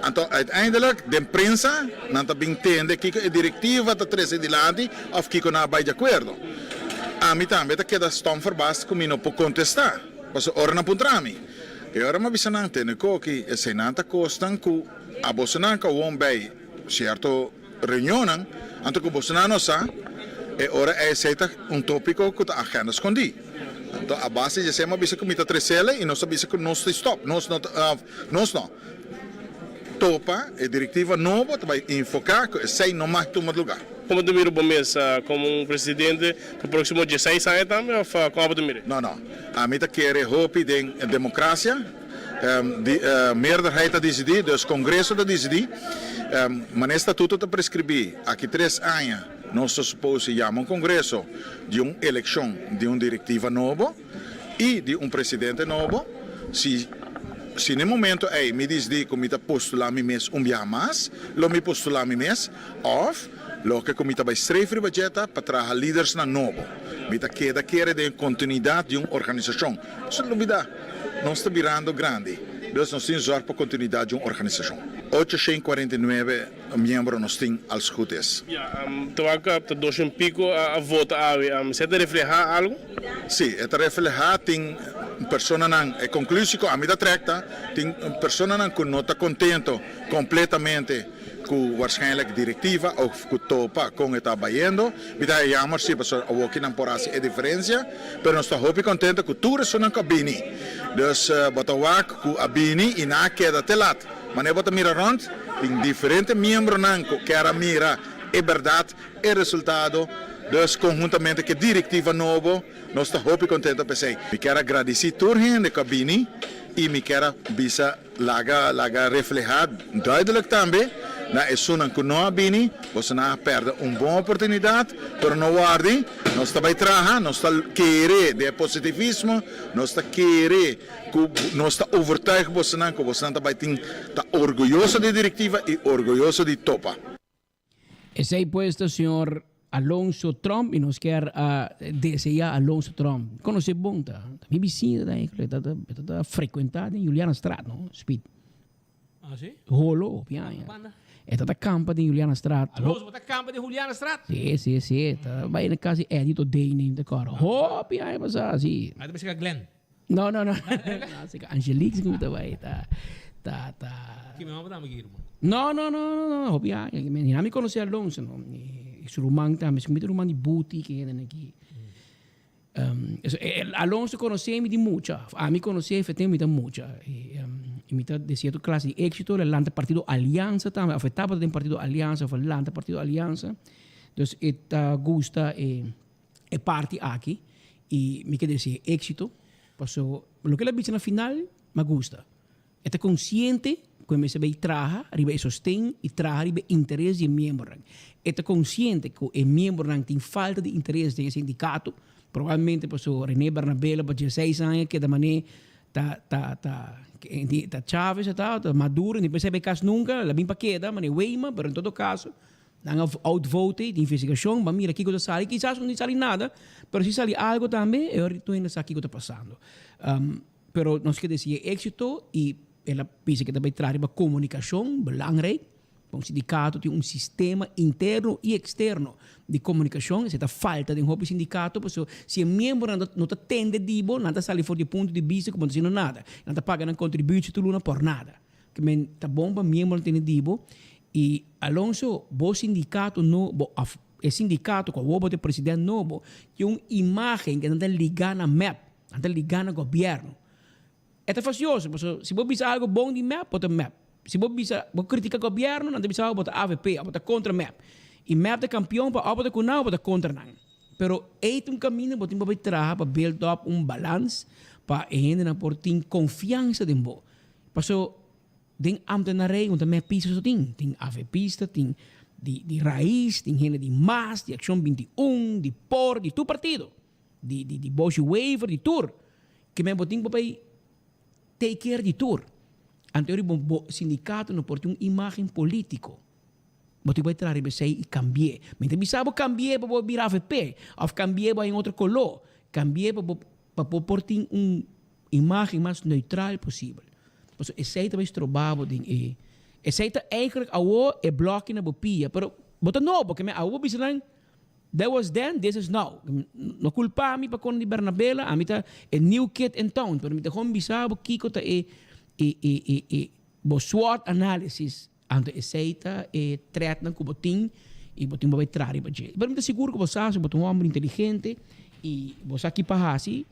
anto uiteindelijk den prensa nan ta bin tende kiko e direktiva ta trese dilanti òf kiko nan a bai di akuerdo. Ami tambe ta keda stom verbaasd ku mi no por kontestá, pasobra ora nan puntra mi, e ora mi a bisa nan, tende koki, eseinan ta kosnan ku a bosonan ku awor bai sierto reunionnan, anto ku bosonan no sa, e ora esei ta un tópiko ku ta agenda skondí. Anto a base di esei mi a bisa ku mi ta tresele i nos a bisa ku nos ta stòp, nos no ta, nos no topa e direktiva nobo ta bai enfoká ku esei no mag tuma lugá. Komo ta mira bo mes komo un presidente pa próksimo dieseis aña tambe òf komo bo ta mira? No, no. Ami ta kere hopi den demokrasia. Di meerderheid ta disidí, dus Kongreso ta disidí. Manera statuto ta preskribí, aki tres aña nos ta supos di yama un kongreso di un elekshon di un direktiva nobo i di un presidente nobo. Si si na e momento ei mi disidí ku mi ta postulá mi mes un biaha mas, lo mi postulá mi mes òf loke ku mi ta bai streef riba dje ta pa traha lidersnan nobo. Mi ta keda kere den e kontinuidat di un organisashon. Pasobra lo bida. Nos ta birando grandi, dus nos tin zorg pa kontinuidat di un organisashon. 849 miembro nos tin als goed is. Ya, ta wak ta dos en piko a vota awe. Esei ta reflehá algu? Sí, e ta reflehá. Tin personanan, e konklusie ku ami ta trèk ta, tin personanan ku no ta kontento kompletamente ku waarschijnlijk direktiva òf ku topa kon e ta bayendo. Mi ta haña jammer si, pasobra awoki nan por hasi e diferensia, pero nos ta hopi kontento ku tur esunnan ku a bini. Dus bo ta wak ku a bini i nan a keda te lat. Manera bo ta mira rònt, tin diferente miembronan ku kier a mira e bèrdat, e resultado. Dus konhuntamente ku e direktiva nobo, nos ta hopi kontento p'esei. Mi kier a gradisí tur hende ku a bini i mi kier a bisa. Laga laga reflehá duidelijk tambe na esunnan ku no a bini, bosonan a pèrdè un bon oportunidat, pero no wòrdi, nos ta bai traha, nos ta kere den e positivismo, nos ta kere ku nos ta overtuig bosonan ku bosonan ta bai tin ta orguyoso di direktiva i orguyoso di topa. Esey pues ta señor Alonso Tromp y nos kier a desea Alonso Tromp. Conoce bon ta. Ta mi bicina ta eigenlijk. Ta ta ta ta frecuenta den Julianastraat no. Speed. Ah si? Holo hopi aña. Banda. E ta ta campa den Julianastraat. Alonso bo ta campa den Julianastraat? Si si si. Ta bay na cas di Eddie tot Dene mi ta corda. Hopi aña pasa si. Ahí ta bisa Glenn. No, no, no. No, si Angelique si ta bai ta ta ta. Ki mi mama tambe ki ruman? No, no, no, no, no, hopi aña. Mi ni mi conoce Alonso, no. Y su ruman tambe, su ruman di Buti ki hende aki. Um, eso, Alonso conoce mi di mucha. A mi conoce fete mi ta mucha. Y, um, y mi ta de cierto clase di éxito, le lanta partido Alianza tambe, of etapa den partido Alianza, of lanta partido Alianza. Dus e ta gusta e e parti aki y mi ke desea éxito paso loke el a bisa na final m'a gusta. E ta consciente ku e mester bay traha riba e sosten i traha riba e interes di e miembronan. E ta konsiente ku e miembronan tin falta di interes den e sindikato, probablemente pasobra Rene Bernabela pa dieseis aña keda manera ta ta ta ta Chavez a ta, ta Maduro, ni pensé bay kas nunca, la bin pa keda, manera Weima, pero en todo caso nan a outvote, tin investigacion, ban mira kico ta sali, kisas no tin sali nada, pero si sali algo tambe e ora tur hende sa kico ta pasando. Pero nos ke desi e exito y el a bisa ke ta bay traha riba comunicacion, belangrijk. Pa un sindicato tin un sistema interno y externo di comunicacion, esey ta falta den hopi sindicato, pasobra si e miembronan no ta tende di bo, nan ta sali for di e punto di bista cu bo no ta haciendo nada. Nan ta paga nan contributie tur luna por nada. Ke men ta bon pa miembronan tende di bo y Alonso, bo sindicato nobo of e sindicato cu awor bo ta e president nobo tin un imagen cu nan ta liga na mep, nan ta liga na gobierno. E ta fasioso, pasobra si bo bisa algo bon di mep, bo ta mep. Si bo bisa, bo critica gobierno, nan ta bisa bo ta avp, of bo ta contra mep. Y mep ta campeon pa of bo ta cu nan of bo ta contra nan. Pero ey ta un caminda bo tin pa bay traha pa build up un balans pa e hendenan por tin confiansa den bo. Pasobra den ambtenarij un ta mepista so tin. Tin avpista, tin di di Raiz, tin hende di mas, di Accion 21, di por, di tur partido. Di di di Boshy Wever, di tur. Ke men bo tin pa bay take care di tur. Anto eri bo bo sindicato no por tin un imagen politico. Bo tin bay traha riba esey y cambi'e. Mi ta bisa bo cambi'e pa bo bira avp of cambi'e bo hay un otro color. Cambi'e pa bo pa bo por tin un imagen mas neutral posibel. Pasobra esey ta bay stroba bo den e esey ta eigenlijk awo e bloki na bo pia pero bo ta nobo ke men awo bo bisa nan That was then, this is now. No culpa mi pa con di Bernabela, ami ta e new kid in town, pero mi ta gewoon bisa bo kico ta e e e e e bo SWOT analysis, anto esey ta e threatnan cu bo tin y bo tin bo bay traha riba dje. Pero mi ta sigur cu bo sa, bo ta un homber inteligente y bo sa ki pa haci,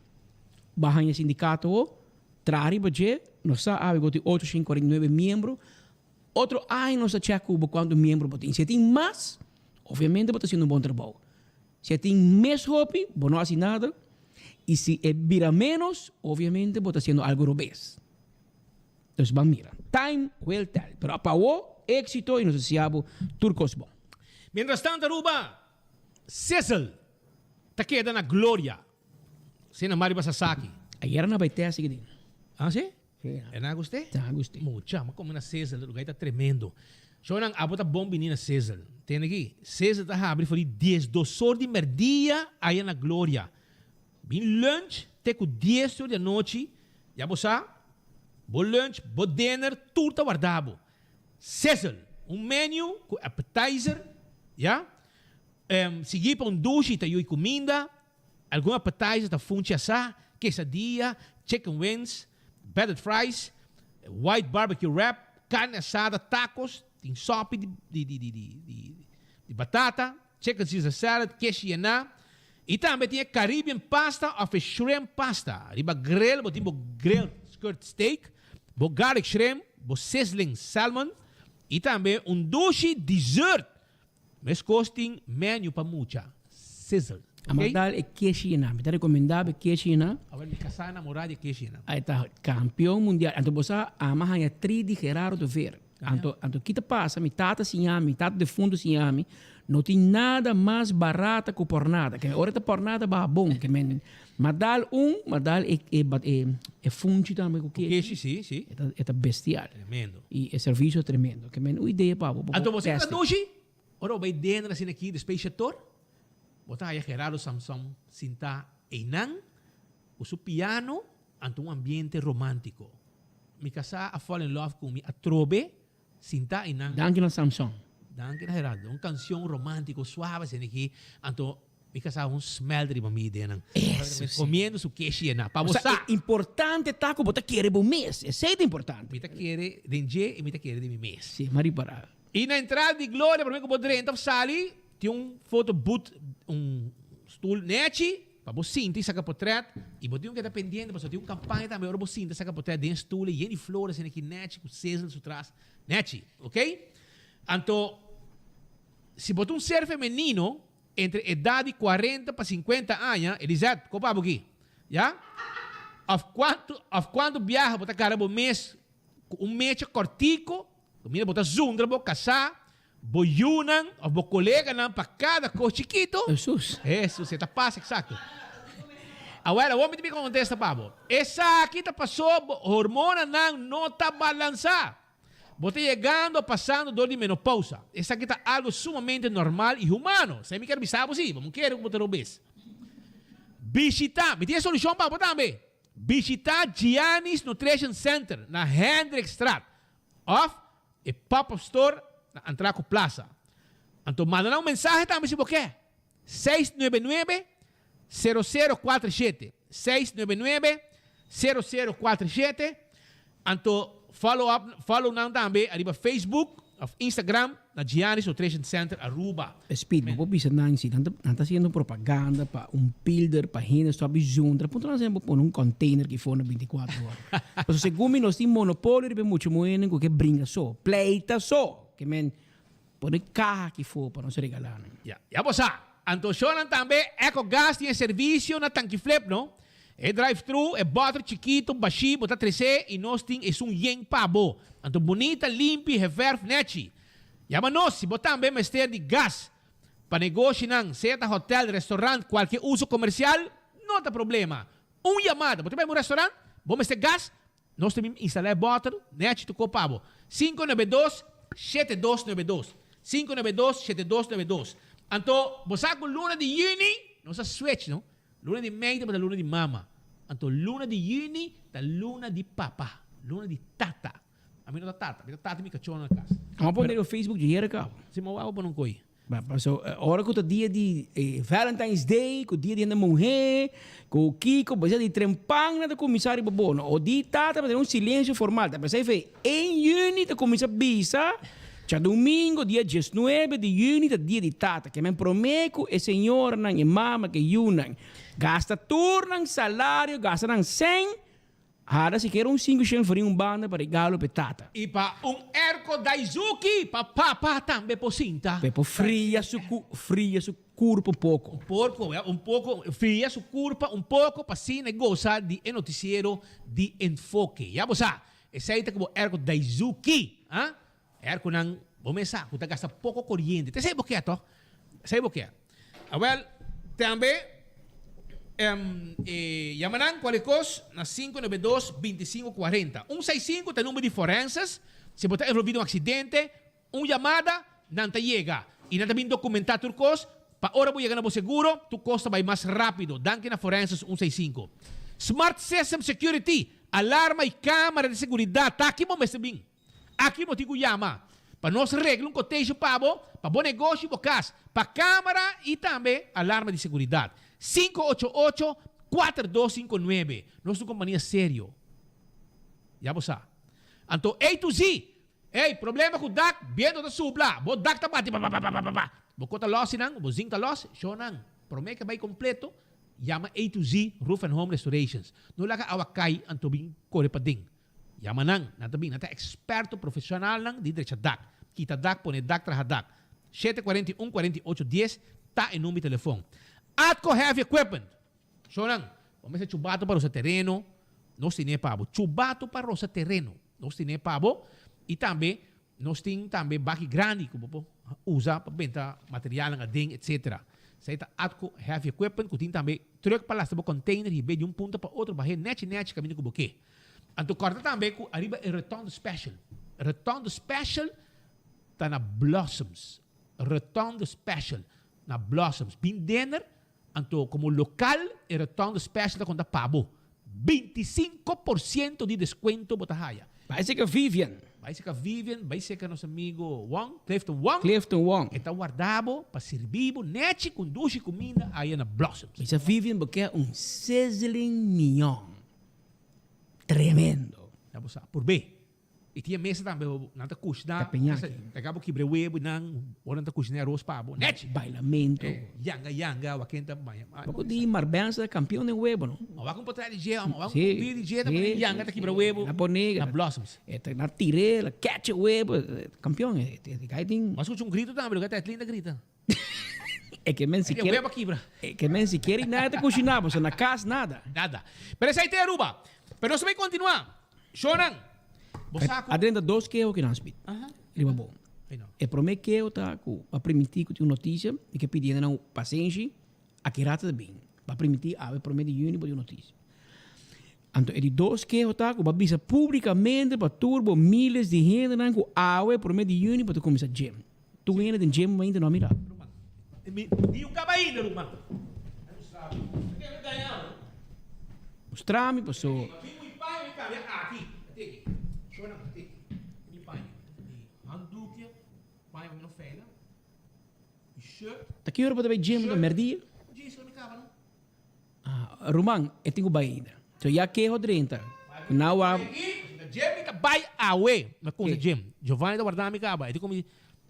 bo a haña sindicato ho, traha riba dje, nos sa awe bo tin ocho shin cuarenta y nuebe miembro, Otro aña nos ta check cu bo cuanto miembro bo tin. Si e tin mas, obviamente bo ta haciendo un bon trabou. Si e tin mes hopi, bo no haci nada. Y si e bira menos, obviamente bo ta haciendo algo robes. Dus ban mira. Time will tell. Pero pa awo, exito y nos deseá bo tur cos bon. Mientras tanto Aruba, Sizzle ta keda na gloria. Sena Mari Basasaki. Ayera na bay test aki den. Ah si? Sí. E na gust'é? Ta gust'é. Mucha, m'a come na Sizzle, lugar ta tremendo. Shownan, abo ta bon bini na Sizzle. Tende aki, Sizzle ta habri for di diesdos or di merdia aya na Gloria. Bin lunch te ku dies or di anochi, ya bo sa, bo lunch, bo dinner, tur ta warda bo. Sizzle, un menu ku appetizer, ya, sigui pa un dushi ta yui kuminda, Algun appetizer ta funchi asá, quesadilla, chicken wings, battered fries, white barbecue wrap, carne asada, tacos, tin sopi di di di di di di batata, chicken caesar salad, keshi yená, y tambe tin e Caribbean pasta of e shrimp pasta. Riba grill bo tin bo grilled skirt steak, bo garlic shrimp, bo sizzling salmon, y tambe un dushi dessert. Meskos tin menu pa mucha, sizzle. A mas dal e keshi yena. Mi ta recomenda bo e keshi yena. Awel mi casá enamorá di e keshi yena. E ta campeon mundial. Anto bo sa ama haña tri di Gerardo de Ver. Anto anto ki ta pasa mi tata siña mi, mi tata defunto siña mi, no tin nada mas barata ku pornada. Ke ora ta pornada baha bon. Ke men ma dal un, ma dal e e e e funchi tambe ku keshi. Ku keshi si, si. E ta e ta bestial. Tremendo. I e servicio tremendo. Ke men un idea pa bo, pa bo Anto bo sa teste. traduci? Ora bo bai dentro asina aki despues shator, bo ta haya Gerardo Samsom sinta einan ku su piano anto un ambiente romantico. Mi casá a fall in love ku mi atrobe sinta einan. Danki na Samsom. Danki na Gerardo. Un cancion romantico suave asina aki anto Mi casá un smell riba mi ideanan. Eso sí. Comiendo su keshi e na. Pa bo sa. E importante ta cu bo ta kere bo mes. Esey ta importante. Mi ta kere den dje y mi ta kere den mi mes. Sí, m'a ripara. Y na entrada di Gloria, prome cu bo drenta of sali, tin un foto booth, un stoel nechi, pa bo sinta y saca potret. Y bo tin cu keda pendiente, pasobra tin un campaña tambe ora bo sinta saca potret den e stoel yen di flores esaki nechi cu sizzle su tras. Nechi, ok? Anto, si bo ta un ser femenino, Entre edat di cuarenta pa cincuenta aña, Elizet, ko pa bo aki? Ya? Of cuanto, of cuanto biaha bo ta cara bo mes Ku un mecha kòrtiku, ku mira bo ta zundra bo kasá, bo yunan òf bo koleganan pa kada kos chikitu. Hesus. Hesus, e ta pasa eksakto. Awel, awor mi ta bin kontesta pa bo. Esaki ta pasó bo hormonanan no ta balansá. Bo ta yegando o pasando dor di menopousa. Esaki ta algu sumamente normal i humano. Esei mi kier bisa bo si, bo no kere ku bo ta robes. Bishitá, mi tin e solushon pa bo tambe. Bishitá Gianni's Nutrition Center na Hendrikstraat òf e pop-up store na Antraco Plaza. Anto manda nan un mensahe tambe si bo ke. 699 0047 699 0047 Anto follow up follow nan tambe ariba Facebook of Instagram na Giannis Nutrition Center Aruba. Speed, bo por bisa nan si nan ta nan ta haciendo propaganda pa un pilder pa hende stop di zundra, punto nan bo pone un container ki for na 24 ora. Pasobra segun mi nos tin monopolio riba e mucha muhernan ku ke bringa so, pleita so, ke men pone kaha ki for pa nos regala nan. Ya, ya bo sa. Anto shownan tambe Ecogas tin e servicio na Tanki Flip no. E drive thru, e bottle chikito bashi bo ta trece y nos tin esun yen pa bo. Anto bunita, limpi, geverf nechi. Yama nos si bo tambe mester di gas pa negoshinan, sea ta hotel, restaurant, cualke uso comercial, no ta problema. Un yamada, bo ta bay un restaurant, bo mester gas, Nos ta bin instalá e bòter nèchi tokó pa bo. 592 7292 592 7292 Anto bo sa ku luna di yüni nos a switch no. Luna di mei tabata luna di mama. Anto luna di yüni ta luna di papa, luna di tata. Ami no ta tata, mi ta tata mi kachónan na kas. Amo a pone riba Facebook dje yera kaba. Si, mi a wak bo pone un koi. Paso ora ku ta dia di Valentine's Day, ku dia di hende muhé, ku kiko, bo sa di trempan nan ta kuminsá riba bo. No, o di tata pa tene un silensio formal. Ta p'esei fe en yüni ta kuminsá bisa, djadumingo dia diesnuebe di yüni ta dia di tata. Ke men promé ku e señoranan, e mama ku e yunan gasta tur nan salario, gasta nan sèn, Hada sikiera un sinku shen forin un banda pa regalo p'e tata. I pa un erko daizuki pa papa tambe por sinta. P'e por fria su ku fria su kurpa un poko. Un porko, ya, un poko, fria su kurpa un poko pa asina e gosa di e notisiero di Enfoke. Ya bo sa, esei ta ku bo erko daizuki, ha? Erkonan, bo mes sa ku ta gasta poko koriente. Ta esei bo ke tòg? Esei bo ke. Awèl, tambe e yama nan kualke kos na 592 25 40. Un seis sinku ta e number di forenses. Si bo ta envolví den un aksidente, un yamada, nan ta yega. I nan ta bin dokumentá tur kos pa ora bo yega na bo seguro, tur kos ta bai mas rápido. Danki na Forenses un seis sinku. Smart System Security, alarma i kámara di seguridat ta aki bo mester bin. Aki bo tin ku yama pa nos regla un koteisho pa bo, pa bo negoshi, bo kas, pa kamera i tambe alarma di seguridat. 588 4259. Nos ta un kompania serio. Ya bo sa. Anto A to Z. Ey, problema ku dak, biento ta supla, bo dak ta bati ba-ba-ba-ba-ba-ba. Bo kota los nan, bo zink ta los, sho nan. Prome ke bai kompleto, yama A to Z Roof and Home Restorations. No laga awa kai anto bin kore paden. Yama nan, nan ta bin, nan ta eksperto profeshonalnan di drecha dak, kita dak, pone dak, traha dak. 7 41 48 10 ta e number di telefon. Atco Heavy Equipment! Shownan, bo mester chubato pa rosa tereno, nos tine pa bo. Chubato pa rosa tereno, nos tine pa bo. I tambe nos tin tambe baki grandi ku bo por usa pa benta materialnan aden, etcetera. Esei ta Atco Heavy Equipment ku tin tambe truck pa lastra bo container hib'é di un punta pa otro, bah'é nechi nechi kaminda ku bo ke. Anto corda tambe cu ariba e Rotonde Special. Rotonde Special ta na Blossoms. Rotonde Special na Blossoms. Bin dinner, anto como local e Rotonde Special ta conta pa bo. 25% di descuento bo ta haya. Bai seca Vivian. Bai seca Vivian, bai seca nos amigo Wong, Clifton Wong. Clifton Wong. E ta warda bo pa sirbi bo nechi cu dushi cuminda aya na Blossoms. Bisa Vivian bo ke un sizzling mignon. Tremendo. Ya bo sa por be. I tin e mesa tambe nan ta kushna. Teppanyaki. Ta kaba bo kibra e webu nan ora nan ta kushna e aros pa bo. Nechi. Bailamento. Yanga yanga waken ta baña. Bo di Marbenza ta kampion den webu no. A wak un potrèt di dje a wak un video di dje ta pone yanga ta kibra webu na Blossoms. E ta na tir'é la catch e webu. Kampion e guy tin. Bo a skucha un grito tambe loke ta Etlinda grita. E ke men sikiera. E web a kibra. E ke men sikiera i nada ta kushiná bo, so na kas nada. Nada. Pero esei te Aruba. Pero nos ta bai kontinuá. Shownan. Bo sa ku. A drenta dos keho ki nan spit. Riba bo. E prome keho ta ku a primintí ku tin un notisia i ke pidi hendenan pasenshi aki rato ta bin. Bo a primintí awe prome di yüni bo tin un notisia. Anto e di dos keho ta ku bo a bisa públikamente pa tur bo miles di hendenan ku awe prome di yüni bo ta kuminsá gym. Tur hende den gym ainda no a mira. Mi un kaba ainda ruman. Mustra mi paso. Ta ki ora bo ta bai gym ta merdia? Ah, ruman, e tin ku bai ainda. So ya keho drenta. Ku nau a. Gym ta bai awe. Mi a konsa gym. Giovanni ta warda mi kaba. E di ku mi,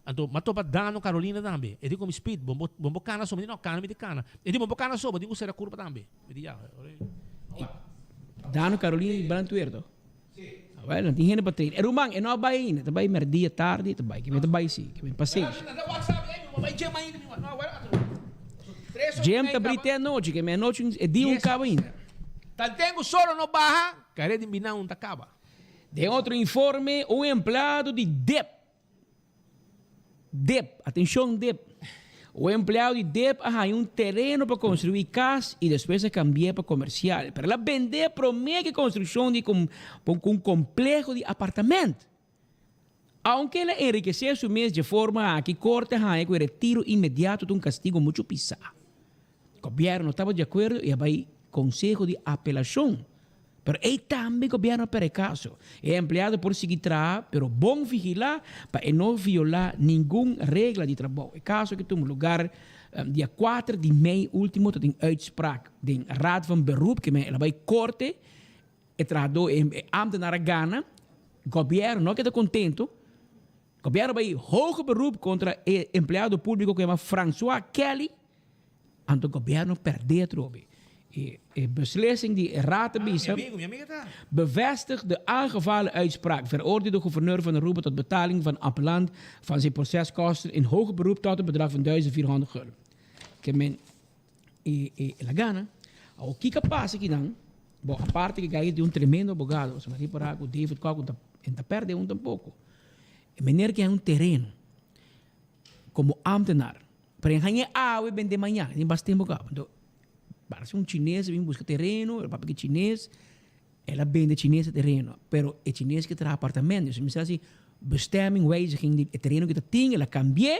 anto mi a topa Dano Carolina tambe. E di ku mi, Speed, bo bo kana so? Mi di no, kana mi di kana. E di bo bo kana so, bo tin ku sera kurpa tambe. Mi di ya. Dano Carolina di Brandweer to? Si. Awel, nan tin hende pa train. E ruman, e no a bai ainda. Ta bai merdia tardi, ta bai. Kimen ta bai si. Kimen pasenshi. Gym ta bri te anochi. Kimen anochi e dia un kaba ainda. Tanten ku solo no baha, kare di bina un ta kaba. Den otro informe, un empleado di dip Dip, atencion dip. Un empleado di dip a haña un tereno pa construi cas y despues a cambi'é pa comercial. Pero el a bend'é prome cu e construccion di un compleho di apartament. Aunke el a enrikesé su mes dje forma aki, corte a haña cu e retiro inmediato ta un castigo mucho pisá. Gobierno no tabata di acuerdo y a bay Conseho di Apelacion. Pero ey tambe gobierno a perde caso. E empleado por sigui traha, pero bon vigila pa e no viola ningun regla di trabou. E caso aki tuma lugar dia kuater di mei ultimo ta tin uitspraak den Raad van Beroep, ke men el a bay corte, e trahador, e ambtenaar a gana, gobierno no a keda contento, gobierno a bay hoger beroep contra e empleado publico cu yama Francois Kelly, Anto gobierno perde atrobe. E e beslissing di e raad ta bisa, Bevestigt de aangevallen uitspraak, veroordeelt de gouverneur van Aruba tot betaling van appellant van zijn proceskosten in hoger beroep tot een bedrag van 1400 gulden. Ke men e e la gana. Awor kiko a pasa akinan? Bo aparte ke Gaius di un tremendo abogado, pasobra ripará ku David Kok no ta perde un tampoko. E meneer ke hay un tereno komo ambtenaar. Pero en hañ'é awe bende mañan, tin bas tempo kaba. Anto, parse un chines a bin buska tereno, el papia ku e chines, el a bende chines e tereno, pero e chines ke traha apartamento, entonces mi sa si bestemming wijziging di e tereno ku ta tin, el a kambi'é,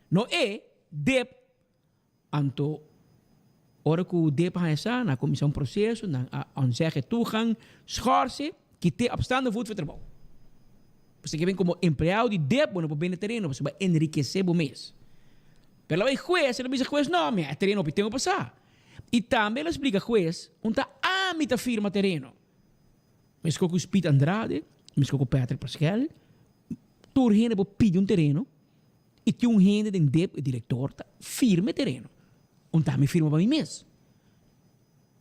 no e, dep, anto ora ku dep a haña sa, nan a kuminsá un proseso, nan a ontzeg e toegang, schorse, kit'é op staande voet for trabou. Pasobra ke ben komo empleado di dep bo no por bende tereno pasobra bo a enrikesé bo mes. Pero el a bai hues, el a bisa hues, no, mi a e tereno hopi tempu pasá. I tambe el a splika hues, un ta ami ta firma tereno. Meskos ku Speed Andrade, meskos ku Patrick Paskel, tur hende por pidi un tereno i tin un hende den dep, e direktor, ta firma e tereno. Un ta ami firma pa mi mes.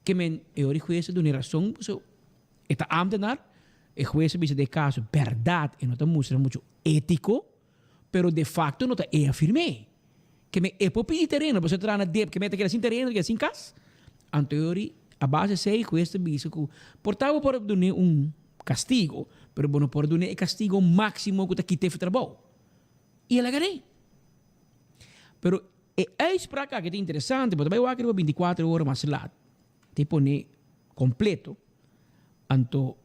Ke men e ora e hues a duna e rason pasobra e ta ambtenaar, e hues a bisa den e kaso bèrdat e no ta mustra muchu étiko, pero de fakto no ta e a firm'é. Ke men e por pidi tereno pasobra e ta traha na dep, ke men ta keda sin tereno, ta keda sin kas. Anto e ora a base esei e hues ta bisa ku por ta bo por a dun'é un kastigo, pero bo no por a dun'é e kastigo máksimo ku ta kit'é for trabou. I el a gan'é. Pero E uitspraak aki ta interesante, bo ta bai wak riba binticuater ora mas laat, ta e pone completo, anto,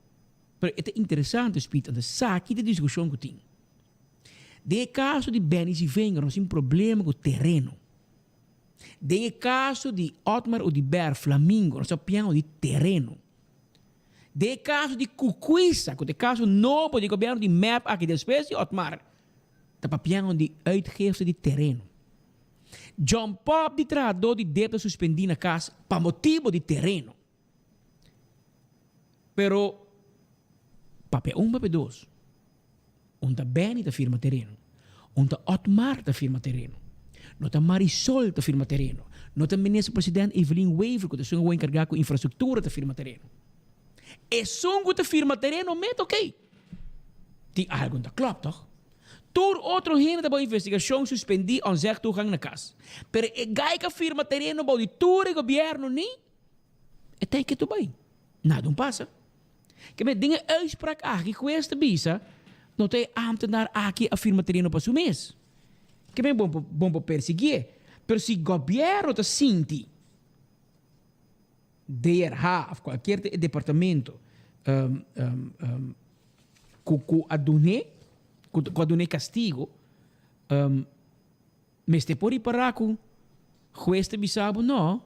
pero e ta interesante Speed, anto esaki ta e discusion cu tin. Den e caso di Benny Zivinger nos tin problema cu tereno. Den e caso di Otmar Oduber Flamingo nos ta piano di tereno. Den e caso di Kukwisa, cu ta e caso nobo di gobierno di mep aki despues di Otmar, Ta papiando di uitgifte di tereno. John Pop di trahadó di dep ta suspendí na kas pa motibo di tereno. Pero papia un papia dos. Un ta Benny ta firma tereno. Un ta Otmar ta firma tereno. No ta Marisol ta firma tereno. No ta minister president Evelyn Wever ku ta esun awor enkargá ku infrastruktura ta firma tereno. Esun ku ta firma tereno met oké. Tin algu ta klòp tòg? Tur otro hende ta bou investigashon suspendí onzeg toegang na kas. Pero e gai ka firma tereno bou di tur e gobièrnu ni e ta e ketu bai. Nada un pasa. Ke men den e uitspraak aki hues ta bisa no ta e ambtenaar aki a firma tereno pa su mes. Ke men bon bon por persiguié. Pero si gobierno ta sinti DRH of cualkier departamento cu cu a dun'é cu a dun'é castigo Mester por ripará ku hues ta bisa bo no.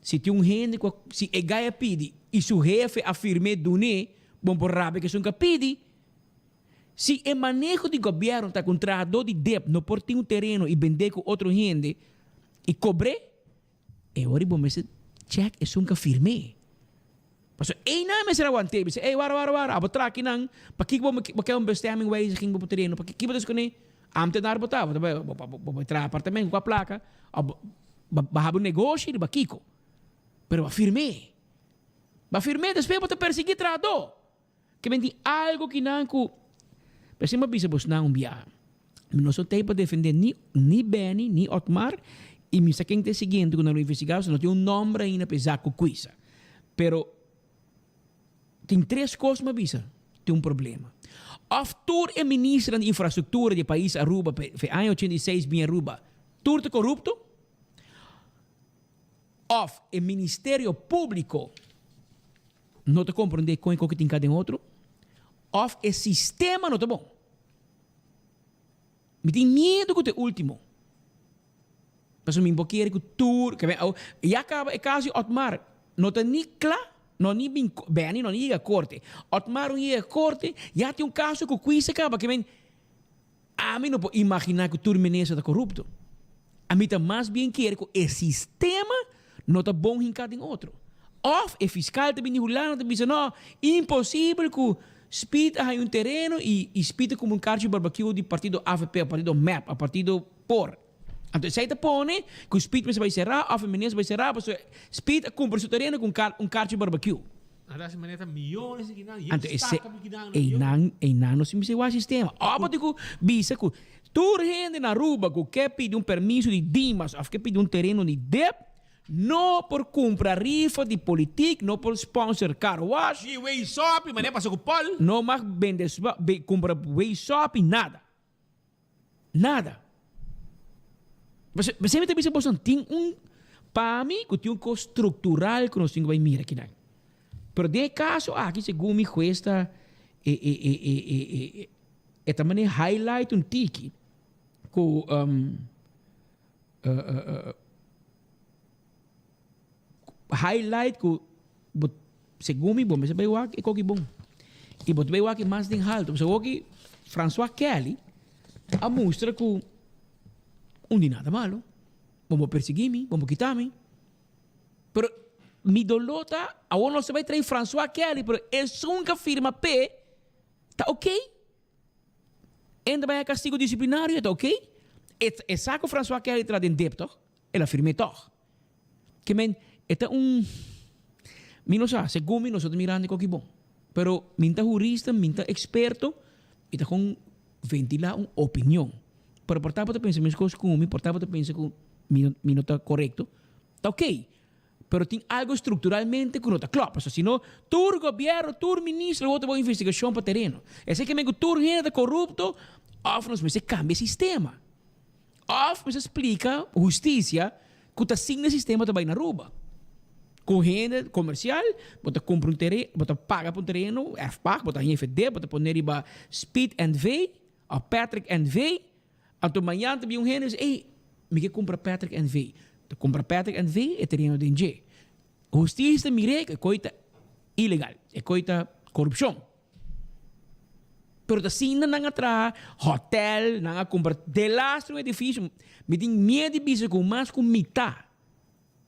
Si tin un hende ku a si e gai a pidi i su hefe a firm'é dun'é, bon por rabia ku esun ku a pidi. Si e maneho di gobièrnu ta ku un trahadó di dep no por tin un tereno i bend'é ku otro hende i kobr'é, e ora bo mester chèk esun ku a firm'é. Pasobra einan mester a want'é, bisa, Ey, wara, wara, wara, abo tra akinan, pakiko bo bo ke un bestemmingwijziging bo tereno? Pakiko bo ta eskon'é? Ambtenaar bo ta, bo ta bai, bo bo bai traha apartamento ku kua plaka, òf bo bo habri un negoshi riba kiko? Pero bo a firm'é. Bo a firm'é, despues bo ta persiguí trahadó. Ke men tin algu kinan ku, p'esei mi a bisa bosnan un biaha, mi no so t'ei pa defendé ni ni Benny ni Otmar i mi sa ken ta e siguiente ku nan lo investigá pasobra no tin un nòmber ainda pa e zak ku kuisa. Pero tin tres kos mi a bisa, tin un problema. Òf tur e ministernan di infrastruktura di e pais Aruba pa e aña 86 bin Aruba tur ta korupto, òf e Ministerio Públiko no ta komprondé kon e koki tin ka den otro òf e sistema no ta bon. Mi tin miedu ku ta e último. Pasobra mi por kere ku tur, ya kaba e kaso di Otmar no ta ni kla, no ni bin, Benny no ni yega korte. Otmar no yega korte, ya tin un kaso ku kuisa kaba ke men Ami no por imaginá ku tur minister ta korupto. Ami ta mas bien kere ku e sistema no ta bon hinká den otro. Òf e fiskal ta bini Hulanda ta bisa no, imposibel ku Speed a haña un tereno i i Speed ta kumpra un karchi barbakiu di partido avp òf partido mep òf partido por. Anto esei ta pone ku Speed mester bai será òf e minister bai será pasobra Speed a kumpra su tereno ku un karchi barbakiu. Anto ese manera ta miyones di kinan, Anto ese einan einan nos tin bisa wak sistema. Òf bo tin ku bisa ku tur hende na Aruba ku ke pidi un permiso di Dimas òf ke pidi un tereno di dep no por kumpra rifa di politik, no por sponsor car wash. Ni wei sopi, manera pasa ku Paul. No mag bende kumpra wei sopi, nada. Nada. Pasobra mi ta bisa boso tin un, pa mi ku tin un kos struktural ku nos tin ku bai mira kinan. Pero den e kaso aki segun mi hues ta e e e e e e e ta manera highlight un tiki ku highlight ku bo segun mi bo mester bai wak e koki bon i bo ta bai wak e mas den haltu pasobra awoki Francois Kelly a mustra ku un di nada malo bo por persegui mi bo por kita mi pero mi doló ta awor nos ta bai trae Francois Kelly pero esun ku a firma p'e ta ok. Enda bai a kastigo disiplinario e ta ok e sa ku Francois Kelly tra den dip toch el a firm'é toch. Ke men e ta un mi no sa segun mi no sa ta mirando e koki bon pero mi ta hurista mi ta eksperto mi ta kon ventilá un opinion pero por ta bo ta pensa meskos ku mi por ta bo ta pensa ku mi mi no ta korekto ta ok pero tin algo strukturalmente ku no ta klòp pasobra si no tur gobièrnu tur minister lo wou ta bo investigashon pa tereno esei ke men ku tur hende ta korupto òf nos mester kambia e sistema. Of mester splika hustisia ku ta sin e sistema ta bai na Aruba. Ku hende komersial bo ta kumpra un tereno, bo ta paga pa un tereno, erfpacht, bo ta haña FD, bo ta pone riba Speed NV of Patrick NV. Anto mañan ta bin un hende bisa, ey, mi ke kumpra Patrick NV. Ta kumpra Patrick NV e tereno den dje. Hustisia ta mir'é ku e koi ta ilegal, e koi ta korupshon. Pero ta asina nan a traha hotel, nan a cumpra delastre un edificio. Mi tin miedo di bisa cu mas cu mitad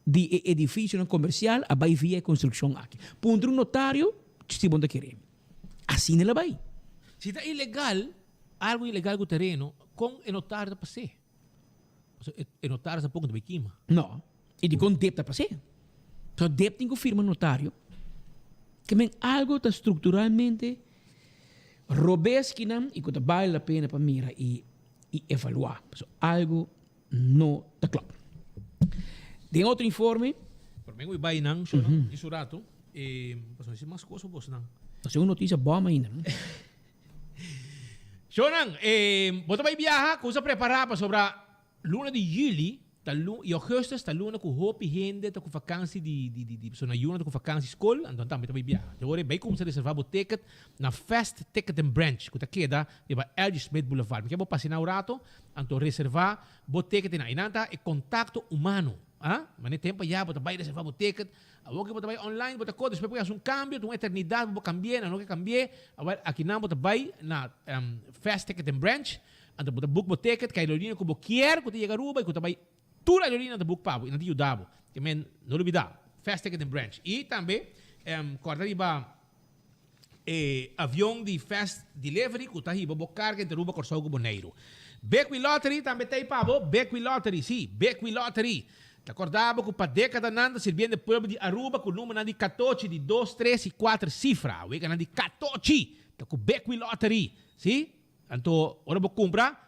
di e edificionan comercial a bay via e construccion aki. Puntra un notario si bo no ta kere. Asina el a bay. Si ta ilegal, algo ilegal cu tereno, con e notario ta pas'é? Pasobra e notario tampoco no ta bay kima. No. Y dicon dep ta pas'é? Pasobra dep tin cu firma notario. Ke men algo ta structuralmente robes kinan y cu ta bale la pena pa mira y y evalua. Pasobra algo no ta klop. Den otro informe. Por men wi bay nan, Shona, di su rato. Pasobra si mas cos pa bos nan. Nos tin un noticia bom ainda, no? Shonan, eh, bo ta bai biaha, cosa prepara pasobra luna di juli ta lu y augustus ta luna cu hopi hende ta cu vakantie di di di di so na juna ta cu vakantie school, anto tambe ta bai biaha. Te ora bai cuminsa reserva bo ticket na Fast Ticketing Branch cu ta keda riba LG Smith Boulevard. Mi kier bo pasa na un rato, anto reserva bo ticket na. Einan ta e contacto humano. Ah, mane tempo ya bo ta bai reserva bo ticket. Awor ke bo ta bai online bo ta kor despues por hasi un kambio ta un eternidat bo por kambi'é nan no ke kambi'é awor akinan bo ta bai na Fast Ticketing Branch anto bo ta book bo ticket ku aerolínea ku bo kier ku ta yega Aruba i ku ta bai tur aerolínea ta book pa bo i nan ta yuda bo ke men no lubida Fast Ticketing Branch i tambe kòrda riba E avion di Fast Delivery ku ta hiba bo karga entre Aruba, Kòrsou ku Boneiru. Bekwin Lottery tambe ta ei pa bo. Bekwin Lottery, sí, Bekwin Lottery. Ta kòrda bo ku pa dékadanan ta sirbiendo e pueblo di Aruba ku numbernan di katochi di dos, tres i kuater sifra. Weganan di katochi ta ku Bekwin Lottery, sí. Anto ora bo kumpra,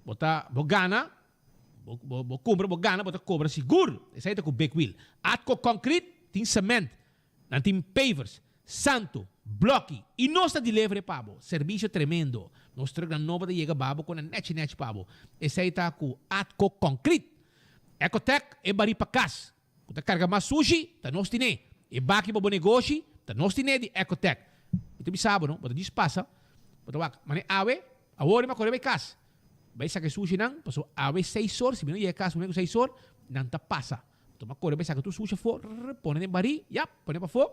Bo ta, bo gana, bo, bo, bo kumpra, bo gana, bo ta kobra sigur. Esei ta ku Big Wheel. Atco Concrete tin cement, nan tin pavers, santo, bloki i nos ta deliver pa bo. Servisio tremendo. Nos trucknan nobo ta yega ba bo ku nan nechi nechi pa bo. Esei ta ku Atco Concrete. Ecotec e bari pa kas. Ku ta karga mas sushi, ta nos tine. E baki pa bo negoshi, ta nos tine di Ecotec. Mi ta bisa bo no, bo ta djis pasa, bo ta wak, mane awe, awor mi a kore bai kas, bai saka e sushinan, pasobra awe seis or, si mi no yega kas prome ku seis or, nan ta pasa. Anto mi a kore bai saka tur sushi afó, rrrr, pone den barí, yap, pone pafó,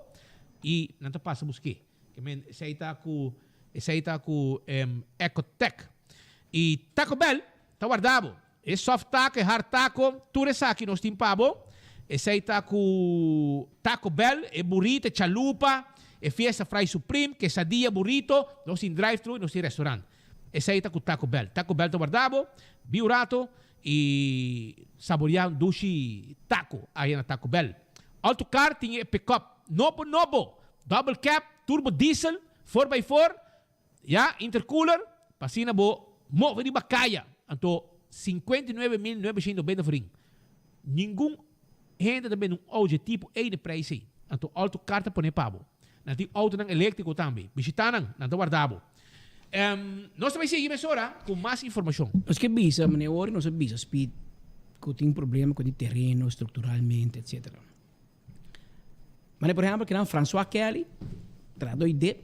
i nan ta pasa busk'é. Ke men, esei ta ku, esei ta ku Ecotec. I Taco Bell ta warda bo. E soft taco, e hard taco, tur esaki nos tin pa bo. Esei ta ku Taco Bell, e burrito, e chalupa, e fiesta fry supreme, quesadilla, burrito. Nos tin drive thru y nos tin restaurant. Esei ta ku Taco Bell. Taco Bell ta warda bo, bi un rato y saborea un dushi taco aya na Taco Bell. Alto Car tin e pickup nobo nobo, double cab, turbo diesel, four by four, Ya, intercooler, pa asina bo move riba kaya. Anto, 59.990 florin. Ningun hende ta bende un auto dje tipo ei na prijs ei. Anto, auto car ta pone pa bo. Nan tin autonan eléctrico tambe. Bishita nan, nan ta warda bo. Nos ta bai sigui mesora cu mas informacion. Nos ke bisa, manera ora nos a bisa Speed ku tin problema ku di tereno structuralmente etcetera. Mane por ehempel kinan Francois Kelly, trahador di dip,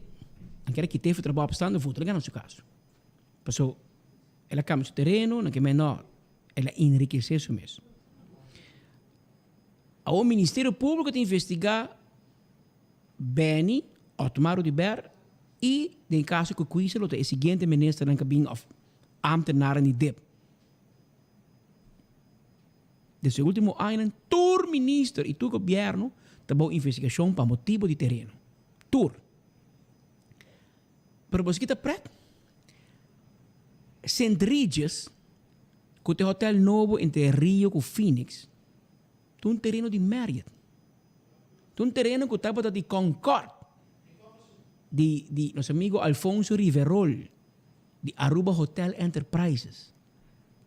nan kere kit'é for trabou apstando voto, el a gana su kaso. Paso el a kambia su tereno, nan ke men no, el a enrikesé su mes. Awor Ministerio Públiko ta investigá Benny Otmar Oduber i den kaso ku kuisa lo ta e siguiente ministernan ku a bin òf ámtenaren di dip. Desde e ultimo añanan tur minister y tur gobierno ta bou investigacion pa motibo di tereno. Tur. Pero boso kita pret? Sint Regis, cu ta e hotel nobo entre Rio cu Phoenix, ta un tereno di Marriott. Ta un tereno cu tabata di Concord, di, di nos amigo Alfonso Riverol, di Aruba Hotel Enterprises.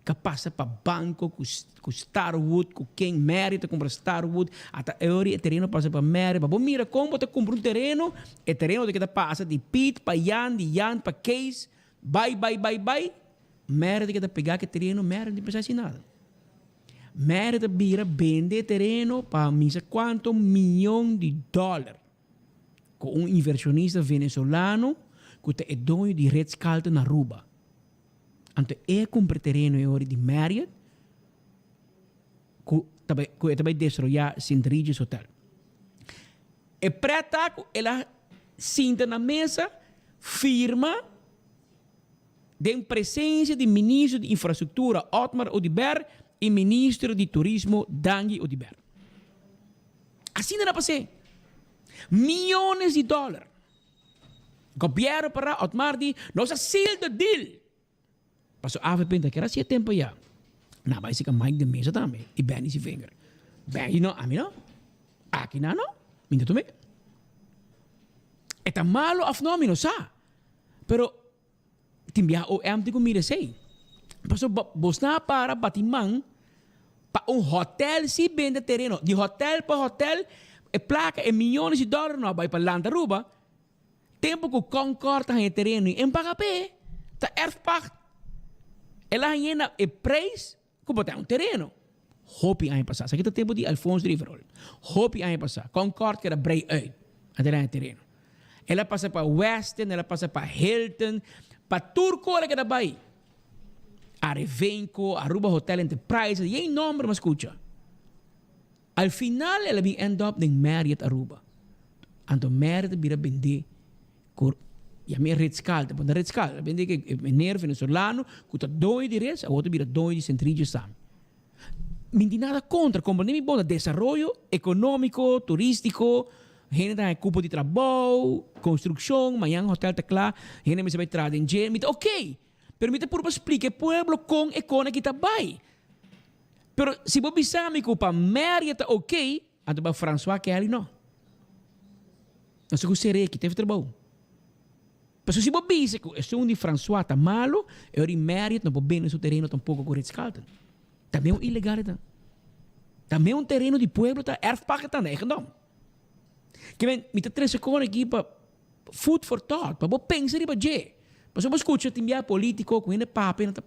Ka pasa pa banco cu cu Starwood cu ken Mary ta cumpra Starwood ata eori e tereno pasa pa Mary pa bo mira con bo ta cumpra un tereno e tereno ta keda pasa di Piet pa Jan di Jan pa Kees bai bai bai bai Mary ta keda pega cu e tereno Mary no tin pensa haci nada Mary ta bira bende e tereno pa misa cuanto miyon di dollar cu un inversionista venezolano cu ta e doño di Ritz Carlton Aruba. Anto e a kumpra tereno e ora di Marriott ku ta bai ku e ta bai desroyá Sint Regis Hotel. E pret ta ku el a sinta na mesa firma den presensia di Ministro di Infrastruktura Otmar Oduber i Ministro di Turismo Dangui Oduber. Asina na pas'é. Miyones di dòler. Gobierno para Otmar di nos a seal the deal. Paso avp ta kier haci e tempo ya. Na bay sica Mike de Meza tambe y Benny Sevinger. Benny no, ami no. Aki na no, mi no ta tuma e. E ta malo of no mi no sa. Pero tin biaha OM tin cu mira esey. Paso bos na para bati man pa un hotel si bende tereno. Di hotel pa hotel e placa e miyones di dollar no a bay pa lanta Aruba. Tempu ku Concord ta haña e tereno i en paga p'e, ta erfpacht. El a hañ'é na e preis ku bo ta un tereno. Hopi aña pasá, esaki ta tempu di Alfonso Riverol. Hopi aña pasá, Concord keda brei uit, anto el a haña tereno. El a pasa pa Westin, el a pasa pa Hilton, pa tur kos el a keda bai. Arevenco, Aruba Hotel Enterprises, yen nomber mi a skucha. Al final el a bin end up den Marriott Aruba. Anto Marriott a bira bendé ku yam'é Ritz Carlton, pero no Ritz Carlton, a bendé ku e meneer venezolano ku ta doño di Ritz awor ta bira doño di St. Regis tambe. Mi no tin nada kontra, komprendé mi bon, ta desaroyo ekonómiko, turístiko, hende ta haña kupo di trabou, konstrukshon, mañan hotel ta kla, hende mester bai traha den dje, mi ta ok. Pero mi ta purba splika e pueblo kon e kona aki ta bai. Pero si bo bisa mi ku pa Marriott ta ok, anto pa Francois Kelly no. Nos ta ku Sereki, ta trabou. Pasobra si bo bisa ku esun di Francois ta malo, e ora di Marriott no por bende su tereno tampoko ku Ritz Carlton. Ta meun ilegal e ta. Ta meun tereno di pueblo ta erfpacht ta na eigendom. Ke men, mi ta trese kona aki pa Food for thought, pa bo pensa riba dje. Pasobra bo skucha tin bia politico ku hende papia, nan ta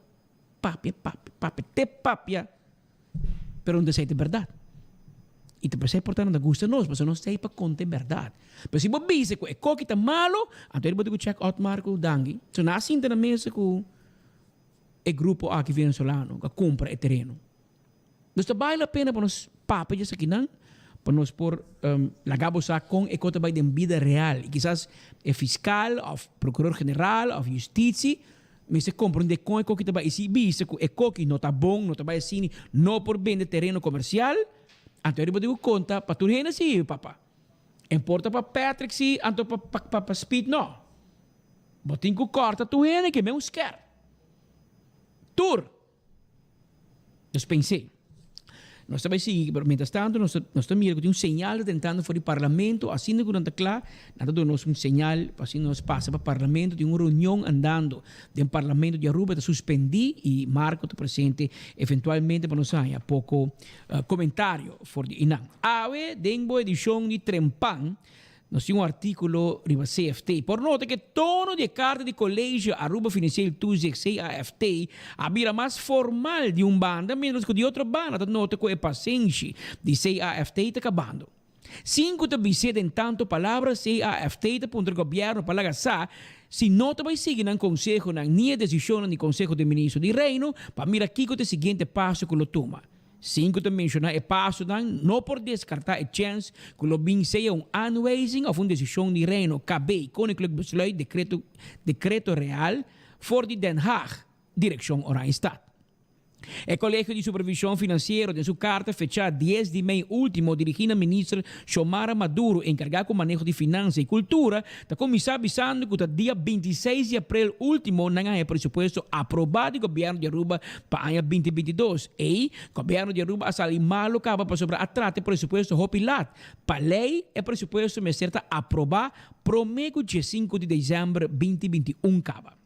papia, papia, papia, te papia, pero no ta esei ta bèrdat. I ta p'esei por ta nan ta gusta nos, pasobra nos ta ei pa konta e bèrdat. Pero si bo bisa ku e koki ta malo, anto bo tin ku check Otmar ku Dangui. So nan a sinta na mesa ku e grupo aki venezolano ku a kumpra e tereno. Nos ta bai la pena pa nos papia dje esakinan, pa nos por laga bo sa kon e kos ta bai den bida real. I kisas e fiskal òf prokuror general òf justisi mester komprondé kon e koki ta bai. I si bisa ku e koki no ta bon, no ta bai asina, no por bende tereno komersial, anto e riba tin ku konta pa tur hende si, papa. E por ta pa Patrick si, anto pa pa Speed no. Bo tin ku kòrta tur hende ke men un skèr. Tur! Nos pens'é. Nos ta bai sigui, pero mientras tanto nos ta, nos ta mira ku tin un señal ta tentando for di parlamento, asina ku nan ta kla, nan ta duna nos un señal pa asina nos pasa pa parlamento, tin un reunion andando den parlamento di Aruba, ta suspendí i Marco ta presente eventualmente pa nos haña poko komentario for di einan. Awe den bo edishon di Trempan Nos tin un artíkulo riba CFT. Por nota ku e tono di e karta di Kolegio Aruba Financieel Toezicht, CAFT, a bira mas formal di un banda, miéntras ku di otro banda ta nota ku e pasenshi di CAFT ta kabando. Sin ku ta bis'é den tantu palabra, CAFT ta puntra gobièrnu pa laga sa si no ta bai sigui nan konsehonan ni e desishonnan di Konseho di Ministro di Reino pa mira kiko ta e siguiente paso ku lo tuma. Sin ku ta menshoná e pasonan, no por deskartá e chèns ku lo bin sea un aanwijzing òf un desishon di Reino, KB, Koninklijk Besluit, Dekreto, Dekreto Real, for di Den Haag, direkshon Oranjestad. E Kolegio di Supervishon Finansiero den su karta fechá dies di mei último dirigí na Minister Xiomara Maduro enkargá ku maneho di finansa i kultura ta kuminsá bisando ku ta dia 26 di aprel último nan a haña presupuesto aprobá di gobièrnu di Aruba Pa aña binti 22, ei, Gobierno di Aruba a sali malo caba pasobra a trata e presupuesto hopi lat. Pa ley, e presupuesto mester ta aproba prome cu diesinku di december 2021 caba.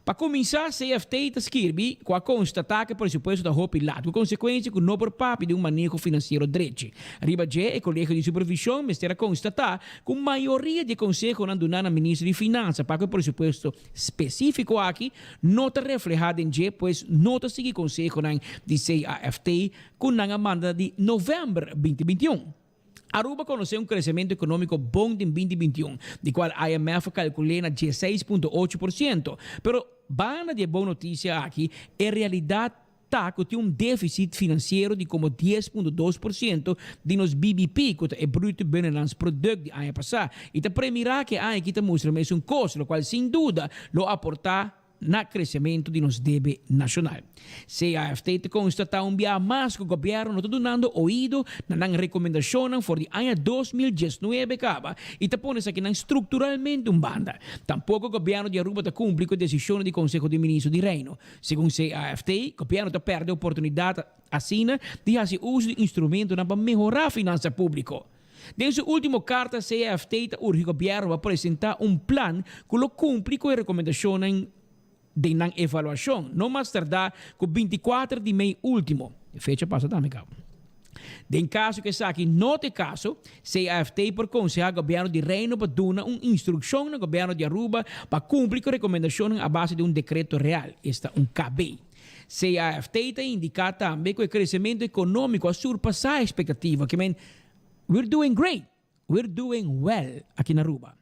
Pa cuminsa, CFT ta skirbi cu a constata cu e presupuesto ta hopi lat, cu consecuencia cu no por papia di un maneho financiero drechi. Riba dje, e Colegio di Supervision mester a constata cu mayoria di e consehonan duna na Minister di Finansa pa cu e presupuesto specifico aki no ta reflehá den dje, pues no ta sigui konsehonan di CAFT ku nan a manda di novèmber 2021. Aruba konosé un kresementu ekonómiko bon den 2021, di kual IMF a kalkul'é na 16.8%. Pero banda di e bon notisia aki, e realidat ta ku tin un deficit finansiero di komo 10.2% di nos BBP, ku ta e Bruto Binnenlands Product di aña pasá, i ta premirá ku e aña aki ta mustra mesun kos, lokual sin duda lo aportá na kresementu di nos debe nashonal. CAFT ta konstatá un biaha mas ku gobièrnu no ta dunando oido na nan rekomendashonnan for di aña 2019 kaba i ta pone esakinan strukturalmente un banda. Tampoko gobièrnu di Aruba ta kumpli ku e desishonnan di Konseho di Ministro di Reino. Segun CAFT, gobièrnu ta pèrdè oportunidat asina di hasi uso di instrumentonan pa mehorá finansa públiko. Den su último karta CAFT ta urgi gobièrnu pa presentá un plan ku lo kumpli ku e rekomendashonnan den nan evaluashon, no mas tardá ku 24 di mei último. E fecha pasa tambe kaba. Den kaso ku esaki no ta e kaso, CAFT por konsehá Gobièrnu di Reino pa duna un instrukshon na Gobièrnu di Aruba pa kumpli ku rekomendashonnan a base di un dekreto real, esta un KB. CAFT ta indiká tambe ku e kresementu ekonómiko a surpasá ekspektativa, ke men, we're doing great! We're doing well aki na Aruba.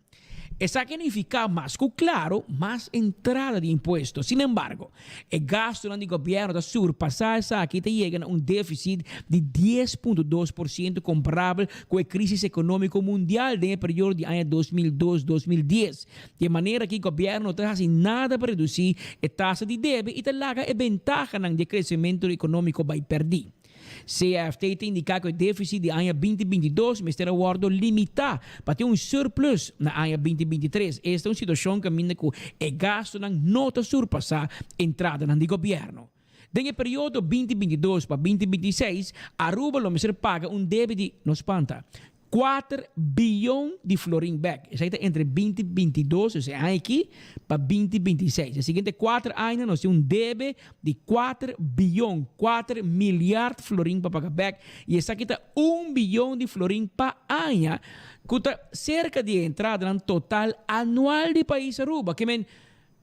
Esaki a nifiká mas ku klaro mas entrada di impuesto. Sin embargo, e gastunan di gobièrnu ta surpasá esaki i ta yega na un défisit di 10.2% komparabel ku e krísis ekonómiko mundial den e periodo di aña 2002, 2010. Di e manera aki gobièrnu no ta hasi nada pa redusí e tasa di debe i ta laga e bentahanan di e kresementu ekonómiko bai pèrdí. CFT ta indiká ku e défisit di aña 2022 mester a wòrdu limitá pa tin un surplus na aña 2023. Esta un situashon kaminda ku e gastunan no ta surpasá entradanan di gobièrnu. Den e periodo 2022 pa 2026, Aruba lo mester paga un debe di, no spanta, Kuater biyon di florin bek. Esaki ta entre 2022, dus e aña aki, pa 2026. E siguiente kuater añanan nos tin un debe di kuater biyon, kuater milyard florin pa paga bek. I esaki ta un biyon di florin pa aña, ku ta serka di e entradanan total anual di pais Aruba. Ke men,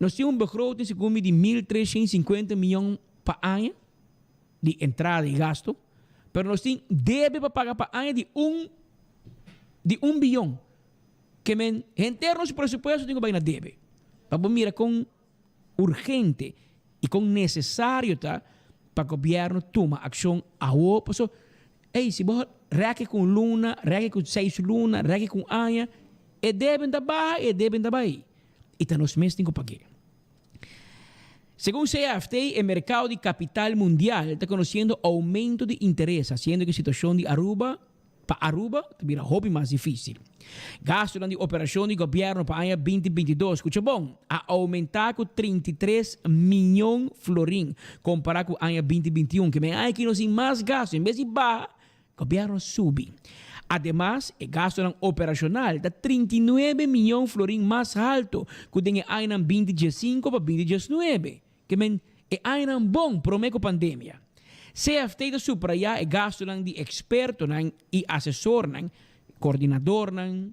nos tin un begroting segun mi di 1350 miyon pa aña. di entrada y gasto, pero nos tin debe pa paga pa aña di un di un biyon. Ke men henter nos presupuesto tin ku bai na debe. Pa bo mira kon urgente y kon necesario ta pa gobierno tuma accion awo. Paso, ey, si bo reke ku un luna, reke ku seis luna, reke ku un aña, e deben ta baha y e deben ta bai. Y ta nos mes tin ku pag'é. Segun CFT, e merkado di kapital mundial ta konosiendo oumento di interes, hasiendo ku e situashon di Aruba pa Aruba ta bira hopi mas difísil. Gastunan di operashon di gobièrnu pa aña 2022, skucha bon, a oumentá ku 33 mion florin kompará ku aña 2021. Ke men aña aki nos tin mas gastu, en bes di baha, Gobierno a subi. Ademas, e gastonan operacional ta 39 miyon florin mas halto cu den e añanan 2015 pa 2019, ke men e añanan bon prome cu pandemia. CFT ta subraya e gastonan di expertonan y asesornan, coordinadornan,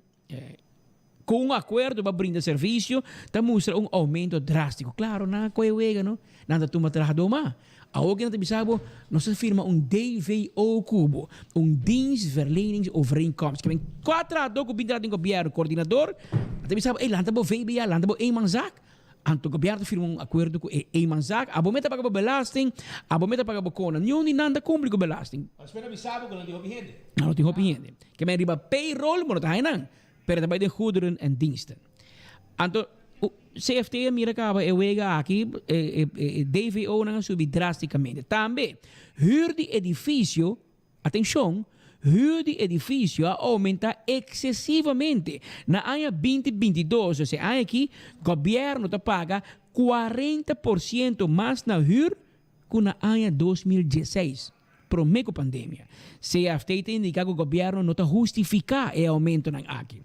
Cu un acuerdo pa brinda servicio ta mustra un aumento drastico. Claro, nan a coge wega no. Nan ta tuma trahador ma. Awor cu nan ta bisa bo, nos ta firma un DVO cu bo, un dienstverleningsovereenkomst. Kimen cua trahador cu bin traha den gobierno, coordinador, nan ta bisa bo, ey lanta bo VBA, lanta bo eenmanszaak. Anto gobierno ta firma un acuerdo cu e eenmanszaak. Abo mester paga bo belasting, abo mester paga bo cona. Niun di nan ta cumpli cu belasting. Pero nan bisa bo cu nan tin hopi hende. Nan no tin hopi hende. Ke men riba payroll bo no ta haña nan, pero ta bai den goederen en diensten. Anto CFT a mira kaba e wega aki, e DVO-nan a subi drasticamente. Tambe, huur di edifisio, atencion, huur di edifisio a aumenta excesivamente. Na aña 2022, dus e aña aki, gobierno ta paga 40% mas na huur ku na aña 2016. Promé ku pandemia. CFT ta indiká ku gobièrnu no ta hustifiká e oumentonan aki.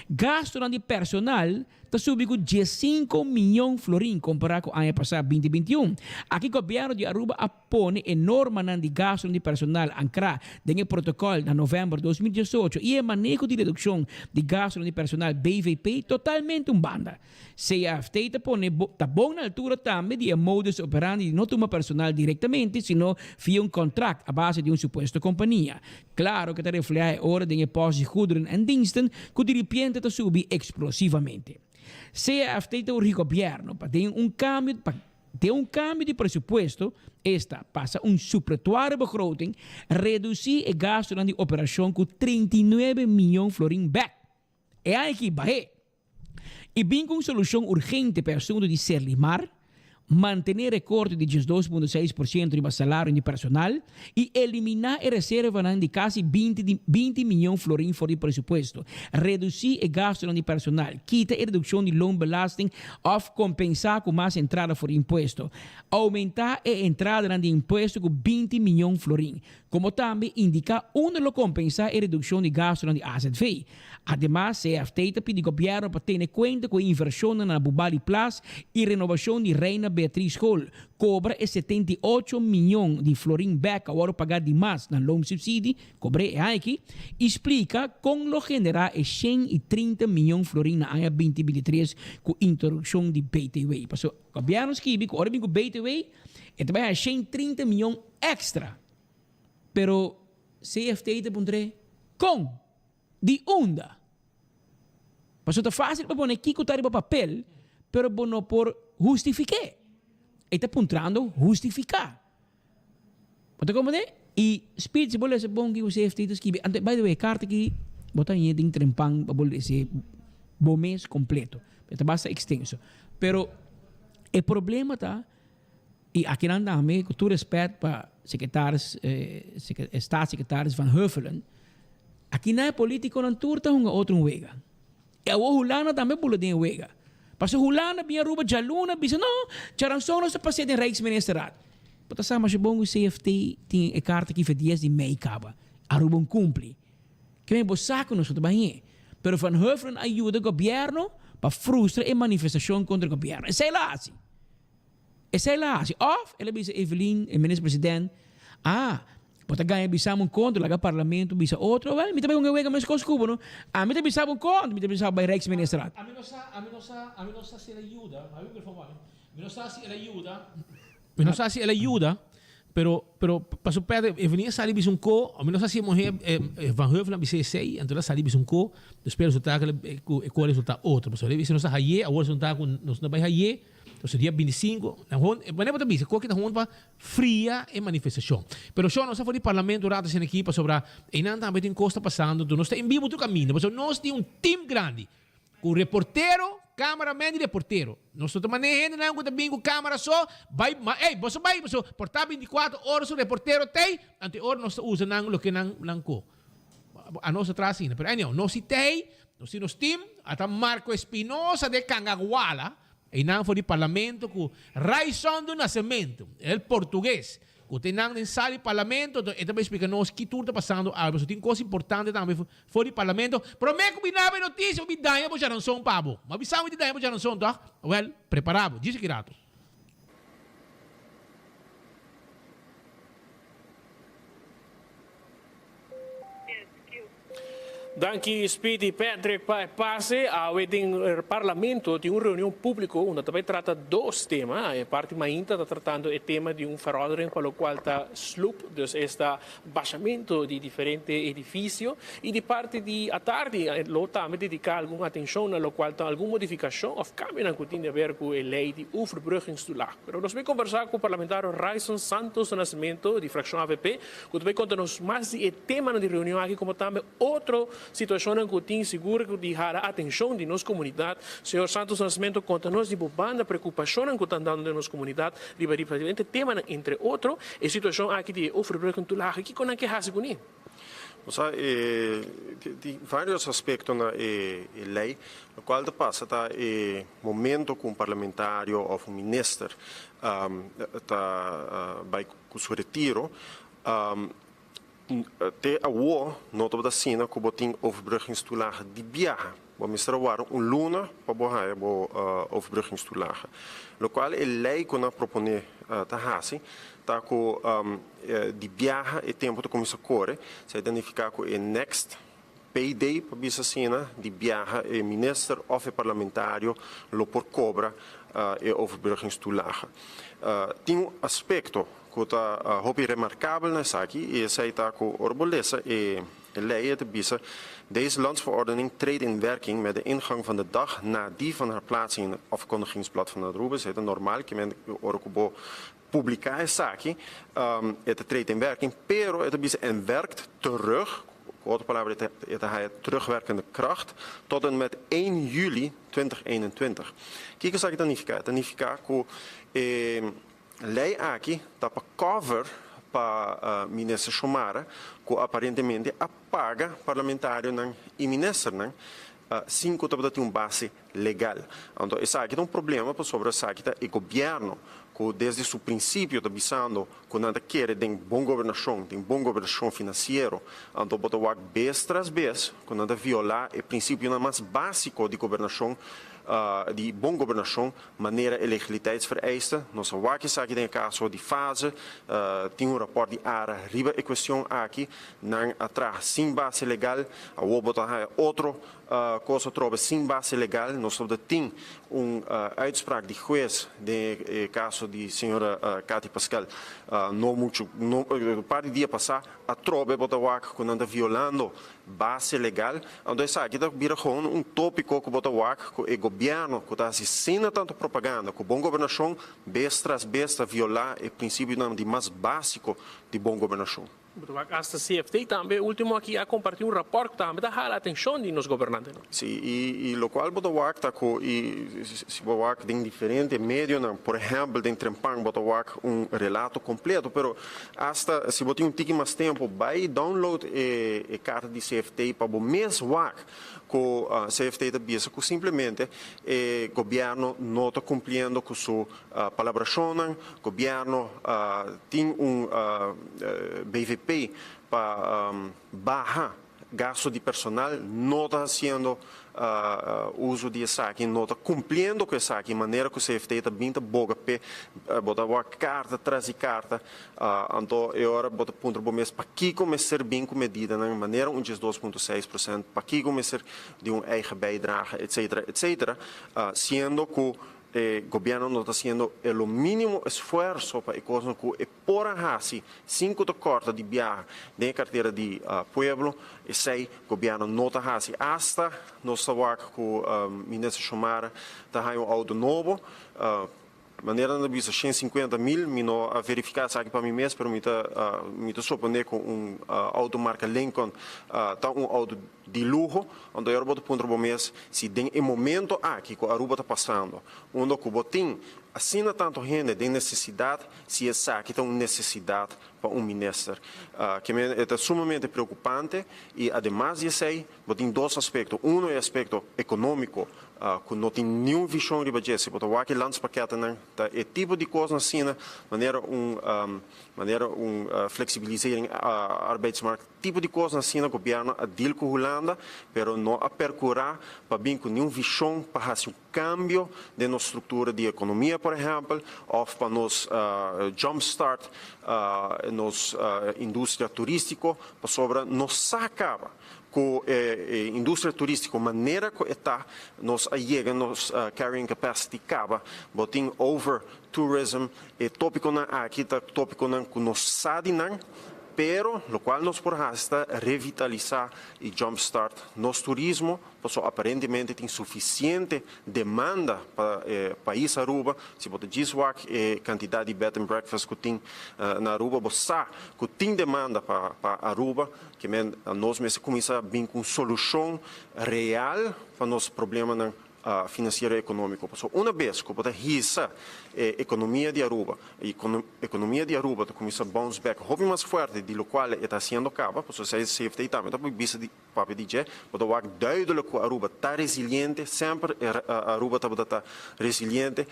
Gastunan di personal ta subi ku 15 mion florin kompará ku aña pasá 2021. Aki gobièrnu di Aruba a pone e normanan di gastunan di personal ankrá den e protokòl na novèmber 2018 i e maneho di redukshon di gastunan di personal BVP totalmente un banda. CFT ta pone bo ta bon na altura tambe di e modus operandi di no tuma personal directamente sino via un contract a base di un supuesto compania. Claro cu ta refleha e ora den e post di goederen en diensten cu diripiente ta subi explosivamente. CFT ta urgi gobierno pa den un cambio pa den un cambio di presupuesto, esta pasa un supletoire begroting, reduci e gastonan di operacion cu 39 miyon florin bek. E aña aki bah'é i bin ku un solushon urgente pa e asuntu di Serlimar, mantené rekorte di 12.6% riba salario di personal i eliminá e reservanan di kasi binti di binti miyon florin for di presupuesto, redusí e gastunan di personal, kita e redukshon di loonbelasting òf kompensá ku mas entrada for di impuesto, oumentá e entradanan di impuesto ku 20 miyon florin, komo tambe indiká unda lo kompensá e redukshon di gastunan di azv. Ademas, CFT ta pidi gobièrnu pa tene kuenta ku e invershonnan na Bubali Plas i renobashon di Reina. Beatriz School, kobra e 78 mion di florin bèk a wòrdu pagá di mas na loonsubsidie, kobr'é e aña aki, i splika kon lo generá e 130 mion florin na aña 2023 ku introdukshon di BTW. Pasobra gobièrnu skibi ku ora bin ku BTW e ta bai haña 130 mion èkstra. Pero CFT ta puntr'é, Kon? Di unda? Pasobra ta fásil pa pone kiko ta riba papel, pero bo no por hustifik'é. E ta puntrando hustifiká. Bo ta komprendé? I Speed, si bo lesa bon kiko CFT ta skibi, anto, by the way, e karta aki bo ta hañ'é den trempan pa bo lesa bo mes kompleto. E ta basta ekstenso. Pero e problema ta. I akinan tambe, ku tur respèt pa sekretaris, staatssecretaris Van Huffelen, akinan e politikonan tur ta hunga otro un wega. I awor Hulanda tambe bula den e wega. Pasobra Hulanda bin Aruba djaluna bisa no, djaranson nos ta pas'é den Rijksministerraad. Bo ta sa masha bon ku CFT tin e karta aki for dies di mei kaba. Aruba un kumpli. Keme bo sa ku nos no ta bañ'é. Pero Van Huffelen a yuda gobièrnu pa frustra e manifestashon kontra gobièrnu. Esei el a hasi. Esei el a hasi. Òf el a bisa Evelyn, e minister president, Ah, bo ta gaña bisa mi un konto, laga parlamento bisa otro. Wèl, mi ta bai hunga wega meskos ku bo, no? Ami ta bisa bo un konto, mi ta bisa bo bai Rijksministerraad. Ami no sa, ami no sa, ami no sa si el a yuda, mi microfoon wak, mi no sa si el a yuda, mi no sa si el a yuda, pero, pero pasobra Pedro, Evelyn a sali bisa un ko, mi no sa si e muher, Van Heuvel a bisa esei, anto el a sali bisa un ko, despues resulta ku e ko a resulta otro, pasobra el a bisa nos a haye, awor resulta ku nos no bai haye. Entonces dia 25, nan hon, wanneer bo ta bisa koki ta hon pa fria e manifestacion. Pero sho nos a for di parlamento un rato asina aki pasobra einan tambe tin cos ta pasando, enton nos ta en bibo tur caminda pasobra nos tin un team grandi cu reportero, cameraman y reportero. Nos no ta maneha hendenan cu ta bin cu camera so, bay, ma ey, boso bay, boso por ta 24 ora su reportero t'ey, anto e ora nos ta usa nan loke nan nan co. Anos ta traha asina, pero anyhow, nos si t'ey, nos tin nos team, ata Marco Espinosa de Cangaguala, Einan for di parlamento ku Raison do Nascimento, el portugues, ku ta einan den sala di parlamento, enton e ta bai splika nos ki tur ta pasando awe, pasobra tin kos importante tambe for di parlamento. Prome ku bina bo e notisia bo bin daña bo charanson pa bo. Bo a bisa mi di daña bo charanson tòg? Wèl, prepara bo. Djis aki rato. Danki Speedy Patrick pa e pase. Awe den Parlamento tin un reunion publico unda ta bay trata dos tema. E parti mainta ta tratando e tema di un veroudering pa locual ta sloop, dus esta bashamento di diferente edificio. Y di parti di atardi lo tambe dedica algun atencion na locual ta algun modificacion of cambionan cu tin di haber cu e ley di overbruggingstoelage. Pero nos bay conversa cu parlamentario Ryson Santos do Nascimento di fraccion avp Ku ta bai konta nos mas di e temanan di reunion aki komo tambe otro situashonnan ku tin sigur ku di hala atenshon di nos komunidat. Señor Santos Nascimento konta nos di bo banda preokupashonnan ku ta andando den nos komunidat riba diferente temanan entre otro e situashon aki di e overbruggentoelage. Kiko nan ke hasi kuné? Bo sa e tin varios aspekto na e lei. Lokual ta pasa ta e momento ku un parlamentario òf un minister ta bai Ku su retiro, te awo no tabata asina ku bo tin overbruggingstoelage di biaha. Bo mester a warda un luna pa bo haya bo overbruggingstoelage. Lokual e lei ku nan a proponé ta hasi ta ku di biaha e tempu ta kuminsá kore. Esei ta nifiká ku e next payday, pa bisa asina, di biaha e minister òf e parlamentario lo por kobra e overbruggingstoelage. Tin un aspekto ku ta hopi remarkabel na esaki i esei ta ku ora bo lesa e lei e ta bisa, Deze landsverordening treedt in werking met de ingang van de dag na die van haar plaatsing in het afkondigingsblad van Aruba. Esei ta normal, kimente ora ku bo publiká esaki e ta treedt in werking, pero e ta bisa en werkt terug, ku otro palabra e ta haya terugwerkende kracht, tot en met één juli 2021. Kiko esaki ta nifiká? E ta nifiká ku e lei aki ta pa cover pa minister Xiomara ku aparentemente a paga parlamentarionan i ministernan sin ku tabata tin un base. legal. Anto esaki ta un problema pasobra esaki ta e gobierno cu desde su principio ta bisando cu nan ta kere den bon gobernacion, den bon gobernacion financiero. Anto bo ta wak bes tras bes cu nan ta viola e principionan mas basico di gobernacion, di bon gobernacion, manera e legaliteitsvereiste. Nos a wak esaki den e caso di Fase, tin un rapport di ARA riba e cuestion aki, nan a traha sin base legal, awor bo ta haya otro Cos atrobe sin base legal. Nos tabata tin un uitspraak di huez den e caso di señora Cathy Pascal no mucho, no, un par di dia pasa. Atrobe bo ta wak cu nan ta violando base legal. Anto esaki ta bira gewoon un topico cu bo ta wak cu e gobierno cu ta haci asina tanto propaganda cu bon gobernacion bes tras bes ta viola e principionan di mas basico di bon gobernacion. Bo ta wak hasta CFT tambe ultimo aki a comparti un rapport cu tambe ta hala atencion di nos gobernantenan. Si, y y locual bo ta wak ta cu y si bo wak den diferente medionan, por ehempel den Trempan bo ta wak un relato completo, pero hasta si bo tin un tiki mas tempo bay download e e carta di CFT pa bo mes wak cu CFT ta bisa cu simplemente e gobierno no ta cumpliendo cu su Palabrashonnan, Gobièrnu tin un BVP pa baha gasto di personal, no ta hasiendo uso di esaki, no ta kumpliendo ku esaki, manera ku CFT ta bin ta boga p'e, bo ta wak karta tras di karta, anto e ora bo ta puntra bo mes pakiko mester bin ku medidanan manera un 12.6%, pakiko mester di un eigen bijdrage, etcetera, etcetera, siendo ku E gobierno no ta haciendo e lo minimo esfuerzo pa e cosnan cu e por a haci sin cu ta corta di biaha den e cartera di pueblo. Esey gobierno no ta haci. Hasta nos ta wak cu Minister Xiomara ta haya un auto nobo. Manera nan ta bisa 150 mil, mi no a verifica esaki pa mi mes, pero mi ta mi ta supone cu un auto marca Lincoln ta un auto di luho, anto e ora bo ta puntra bo mes si den e momento aki ku Aruba ta pasando, unda ku bo tin asina tanto hende den nesesidat, si esaki ta un nesesidat pa un minister. Ke men e ta sumamente preokupante i ademas di esei bo tin dos aspekto, uno e aspekto ekonómiko ku no tin niun vishon riba dje, si bo ta wak e landspakketennan ta e tipo di kosnan asina manera un manera un fleksibilisering arbeidsmarkt, Tipo di kosnan asina gobièrnu a deal ku Hulanda, pero no a perkurá pa bin ku niun vishon pa hasi un kambio den nos struktura di ekonomia, por ehèmpel, òf pa nos jump start nos industria turístiko, pasobra nos sa kaba ku e industria turístiko manera ku e ta, nos a yega nos carrying capacity kaba, bo tin over tourism, e tópikonan aki ta tópikonan ku nos sa di nan. Pero locual nos por haci ta revitalisa y jump start nos turismo, pasobra aparentemente tin suficiente demanda pa e pais Aruba. Si bo ta djis wak e cantidad di bed and breakfast cu tin na Aruba, bo sa cu tin demanda pa Aruba. Ke men nos mester cuminsa bin cu un solucion real pa nos problemanan financiero economico. Pasobra una bes cu bo ta hisa e economia di Aruba, y economia di Aruba ta cuminsa bounce back hopi mas fuerte di locual e ta haciendo caba, pasobra esey CFT tambe ta bisa di papia di dje, bo ta wak duidelijk cu Aruba ta resiliente, semper Aruba tabata ta resiliente.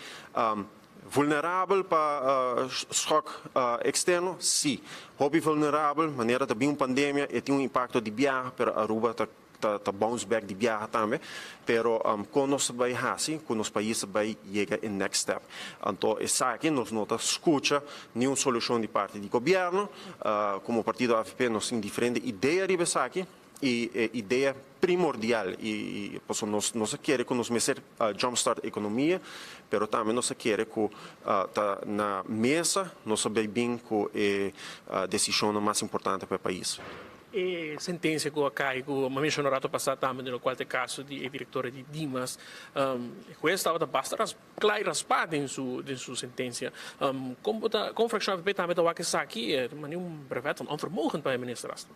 Vulnerabel pa schok externo? Si. Hopi vulnerabel, manera ta bin un pandemia, e tin un impacto di biaha, pero Aruba ta ta bounce back di biaha tambe, pero kon nos ta bai hasi ku nos pais ta bai yega e next step? Anto esaki nos no ta skucha niun solushon di parti di gobièrnu. Komo partido avp nos tin diferente idea riba esaki i e idea primordial i pasobra nos nos a kere ku nos mester jump start ekonomia, pero tambe nos a kere ku ta na mesa nos a bai bin ku e desishonnan mas importante pa e pais. E sentencia cu a cay cu mi a menciona rato pasa tambe den locual ta e caso di e directora di Dimas, e huez tabata basta cla y raspa den su den su sentencia. Con bo ta con fraccion avp tambe ta wak esaki? E ta manda un brevet van onvermogen pa e minister hasta.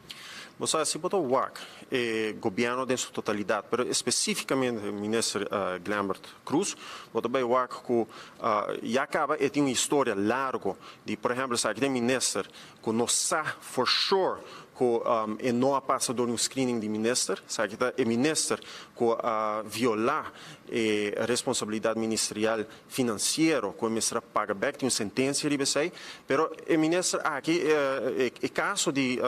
Bo sa si bo ta wak e gobierno den su totalidad, pero especificamente minister Glenbert Croes, bo ta bay wak cu ya caba e tin un historia largo di por ehempel esaki ta e minister cu no sa for sure. ku e no a pasa dor di un screening di minister. Esaki ta e minister ku a violá e responsabilidat ministerial finansiero ku e mester a paga bèk. Tin un sentensia riba esei. Pero e minister aki, e kaso di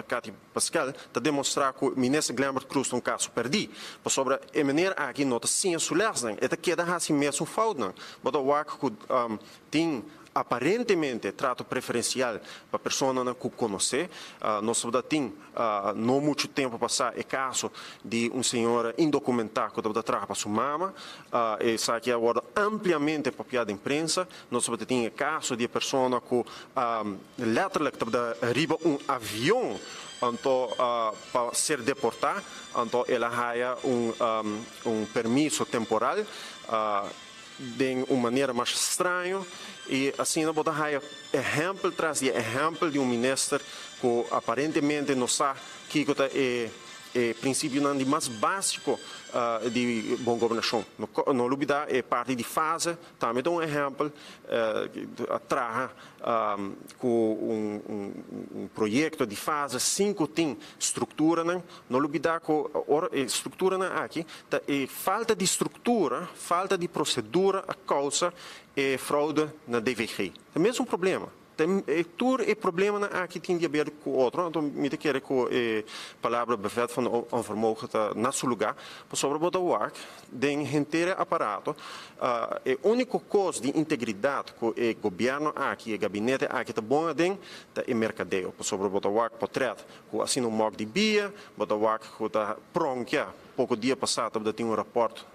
Cathy Paskel ta demostrá ku minister Glenbert Croes ta un kaso pèrdí. Pasobra e meneer aki no ta siña su lèsnan. E ta keda hasi mesun foutnan. Bo ta wak ku tin aparentemente trato preferencial pa personanan cu conoce. Nos tabata tin no mucho tempo pasa e caso di un señora indocumenta cu tabata traha pa su mama. Esaki a wordo ampliamente papia den prensa. Nos tabata tin e caso di e persona cu letterlijk tabata riba un avion anto pa ser deporta, anto el a haya un permiso temporal. Den un manera mas straño y asina bo ta haya ehempel tras di ehempel di un minister cu aparentemente no sa kico ta e e principionan di mas basico di bon gobernacion. No lubida e parti di fase tambe ta un ehempel a traha cu un proyecto di fase sin cu tin structuranan. No lubida cu ora e structuranan aki ta e falta di structura, falta di procedura a causa e fraude na DVG. Ta mesun problema. Ta e tur e problemanan aki tin di haber cu otro, anto mi ta kere cu e palabra bevet van onvermogen ta na su lugar, pasobra bo ta wak den henter e aparato, e unico cos di integridad cu e gobierno aki, e gabinete aki ta bon aden ta e mercadeo, pasobra bo ta wak potret Ku asina un mòk di bia, bo ta wak ku ta pronkia. Poko dia pasá tabata tin un rapòrt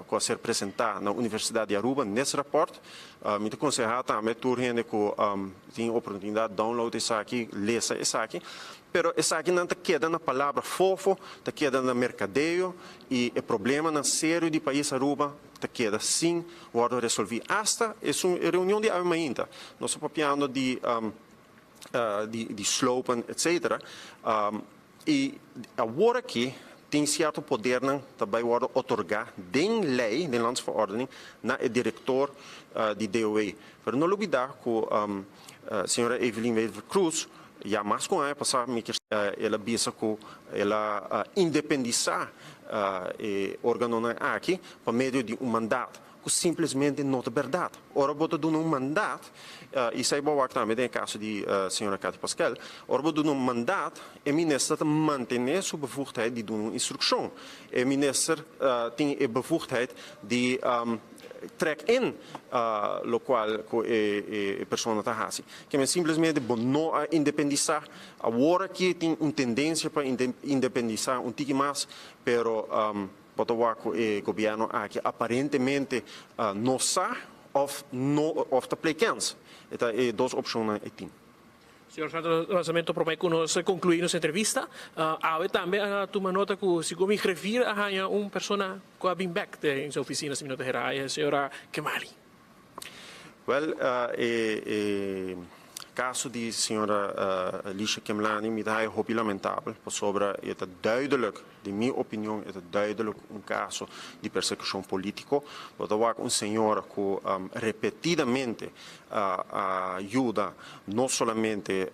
ku a ser presentá na Universidat di Aruba. Nes rapòrt mi ta konsehá tambe tur hende ku tin oportunidat download esaki, lesa esaki. Pero esakinan ta keda na palabra fofo, ta keda na merkadeo i e problemanan serio di pais Aruba ta keda sin wòrdu resolví. Asta esun e reunion di awe mainta nos a papiando di. di slopen etcetera y awor aki tin cierto podernan ta bay wordo otorga den ley, den landsverordening, na e director di DOW. Pero no lubida cu señora Evelyn Wever Croes ya mas cu un aña pasa mi kier el a bisa cu el a independisa e organonan aki pa medio di un mandaat. Ku simplesmente no ta bèrdat. Ora bo ta duna un mandat, i esei bo a wak tambe den e kaso di señora Cathy Paskel, ora bo duna un mandat, e minister ta mantené su bevoegdheid di duna un instrukshon. E minister tin e bevoegdheid di trèk in lokual ku e persona ta hasi. Ke men simplesmente bo no a independisá. Awor aki tin un tendensia pa independisá un tiki mas, pero. Bo ta wak ku e gobièrnu aki aparentemente no sa òf no òf ta play kèns. E ta e dos opshonnan e tin. Señor Santos Lanzamento promé ku nos konkluí nos entrevista, awe tambe a tuma nota ku segun mi grefir a haña un persona ku a bin bèk den su ofisina si mi no ta hera, e señora Kemali. Wèl, e kaso di señora Alicia Kemlani mi ta haya hopi lamentabel pasobra e ta duidelijk, den mi opinion e ta duidelijk un kaso di persekushon politiko. Bo ta wak un señora ku repetidamente a yuda no solamente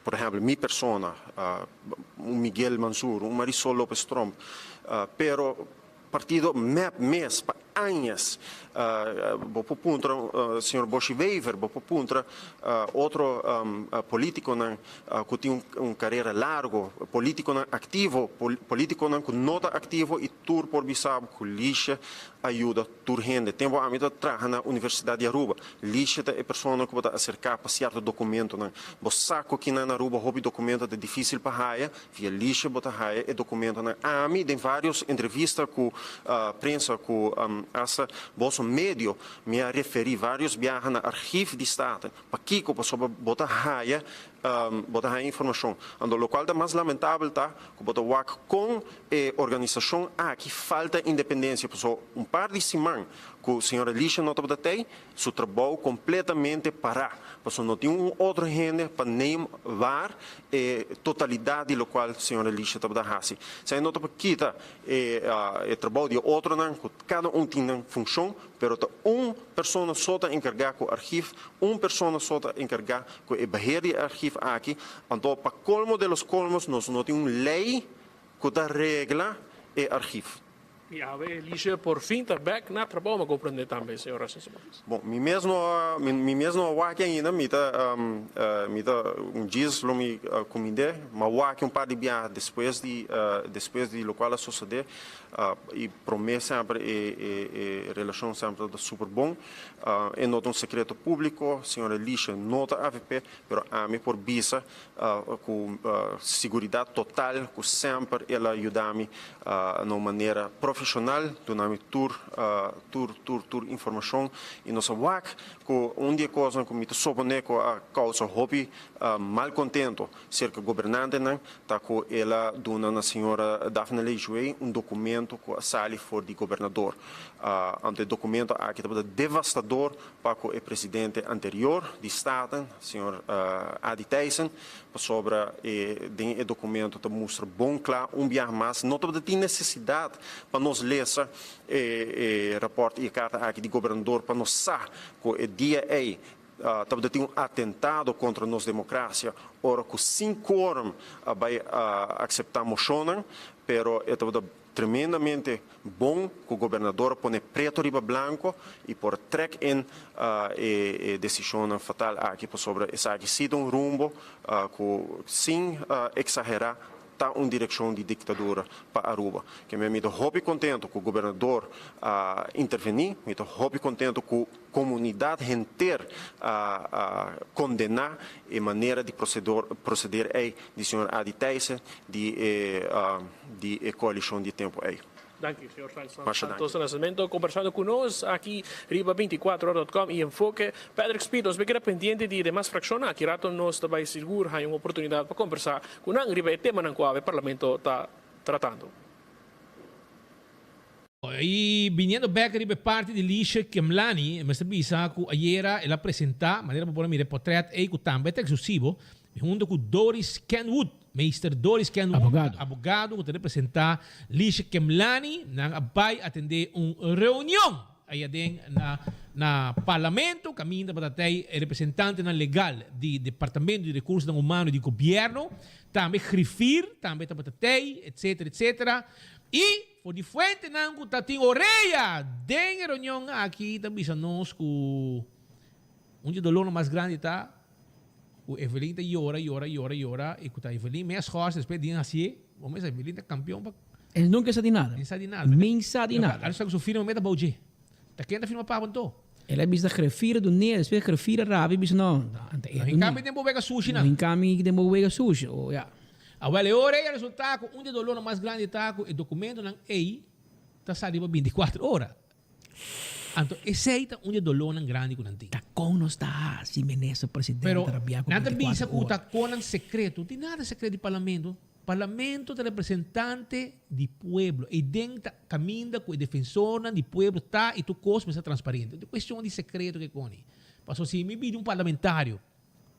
por ehèmpel mi persona, un Miguel Mansur, un Marisol Lopez Tromp, pero Partido mep mes pa añas. Bo por puntra señor Boschi Wever, bo por puntra otro politiconan cu tin un carera largo, politiconan activo, politiconan cu no ta activo y tur por bisa bo cu Liesje a yuda tur hende. Tempo ami ta traha na Universidad di Aruba, Liesje ta e persona cu bo ta acerca pa cierto documentonan. Bo sa cu kinan na Aruba hopi documento ta dificil pa haya, Via Liesje bo ta haya e documentonan. Ami den varios entrevista cu prensa cu hasta boso medio mi a referi varios biaha na Archief di Staten. Pakico? Pasobra bo ta haya bo ta haya informacion. Anto locual ta mas lamentabel ta cu bo ta wak con e organisacion aki falta independencia. Pasobra un par di siman cu señora Liesje no tabata tey, Su trabou completamente pará, pasobra no tin un otro hende pa neem waar e totalidad di locual señor Elisha tabata haci. Esei no ta pa kita e e trabou di e otronan, cu cada un tin nan funcion, pero ta un persona so ta encarga cu archief, un persona so ta encarga cu e beheer di e archief. archief aki. Anto pa colmo de los colmos nos no tin un ley cu ta regla e archief. Y awe Elisha por fin ta bek na trabou, mi a comprende tambe, señor Rassensemans. Bon, mi mes no a, mi, mi mes no a wak ainda, mi ta, mi ta, un djis lo mi cumind'é, m'a wak un par di biaha despues di, despues di locual a sosode, y prome semper e, e, e relacion semper tabata super bon. E no ta un secreto publico, señor Elisha no ta avp, pero ami por bisa Ku siguridat total ku semper el a yuda mi na un manera profeshonal, duna mi tur tur tur tur informashon i nos a wak ku un di e kosnan ku mi ta soponé ku a kousa hopi malkontento serka gobernantenan ta ku el a duna na señora Daphne Lejuey un dokumento ku a sali for di gobernador. Anto e dokumento aki tabata devastador pa ku e presidente anterior di Staten, señor Adi Thijssen, pasobra e den e documento ta mustra bon cla un biaha mas no tabata tin necesidad pa nos lesa e e rapport y e carta aki di gobernador pa nos sa cu e dia ey tabata tin un atentado contra nos democracia ora cu sin quorum a bay acepta mocionnan, pero e tabata Tremendamente bon cu gobernador a pone preto riba blanco y por trek in e decisionnan fatal aki pasobra esaki si ta un rumbo cu sin exagera ta un direccion di dictadura pa Aruba. Keme mi ta hopi contento cu gobernador a interveni, mi ta hopi contento cu Comunidad henter a condena e manera di proceder ey di señor Adi Thijssen di e di e coalicion di e tempo ey. Danki, señor Frank Masha danki. Santos Nascimento conversando cu nos aki riba 24ora.com y Enfoke. Patrick Speed, nos bay keda pendiente di e demas fraccionnan. Aki rato nos ta bay sigur haña un oportunidad pa conversa cu nan riba e temanan cu awe Parlamento ta tratando. I biniendo bek riba e parti di Lisha Kemlani, mester bisa ku ayera el a presentá, manera bo por a mira e potret ei ku tambe ta eksklusivo, hunto ku Doris Kenwood, Meester Doris Kenwood, Abogado. abogado ku ta representá Lisha Kemlani. Nan a bai atendé un reunion ei aden na na Parlamento, kaminda pa ta tei e representantenan legal di Departamento di Rekursonan Humano di Gobièrnu, tambe Griffier tambe tabata tei, etcetera, etcetera. I. For di fuentenan ku ta tin orea den e reunion aki ta bisa nos ku un di e dolornan mas grandi ta ku Evelyn ta yora, yora, yora, yora i ku ta Evelyn mes schors despues di hasié. Bo mes Evelyn ta kampion pa. E nunka sa di nada. Min sa di nada. Min sa di nada. Alo sa ku su firma meta bou dje. Ta ken ta firma pa bo anto? El a bisa grefira dun'é, despues grefira rabia i bisa no, anta e No dun'é. hinkami den bo wega sushi nan. No hinkami den bo wega sushi, o ya. Awel, e ora ei a resultá ku un di e dolornan mas grandi ta ku e dokumentonan ei ta sali pa bintikuater ora. Anto esei ta un di e dolornan grandi ku nan tin. Ta kon nos ta hasi, Minister Presidente Pero rabia ku nan ta bisa bintikuater ku ora? ta konan sekreto. No tin nada sekreto di parlamento. Parlamento ta representante di pueblo. Ei den ta kaminda ku e defensornan di pueblo ta i tur kos mester transparente. No tin kuestion di sekreto ke koni. Pasobra si mi bini un parlamentario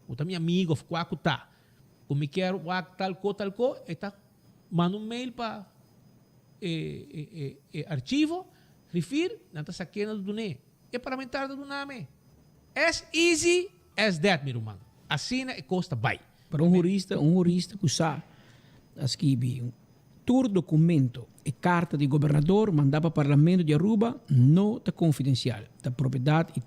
ku ta mi amigo of kua ku ta, ku mi kier wak tal ko tal ko, e ta manda un mail pa e e e archivo, grifir, nan ta sak'é nan ta dun'é. E parlamentario ta duna mi. As easy as that, mi ruman. Asina e kos ta bai. Pero un hurista, un hurista ku sa a skibi tur documento e carta di gobernador manda pa Parlamento di Aruba no ta confidencial, ta propiedad y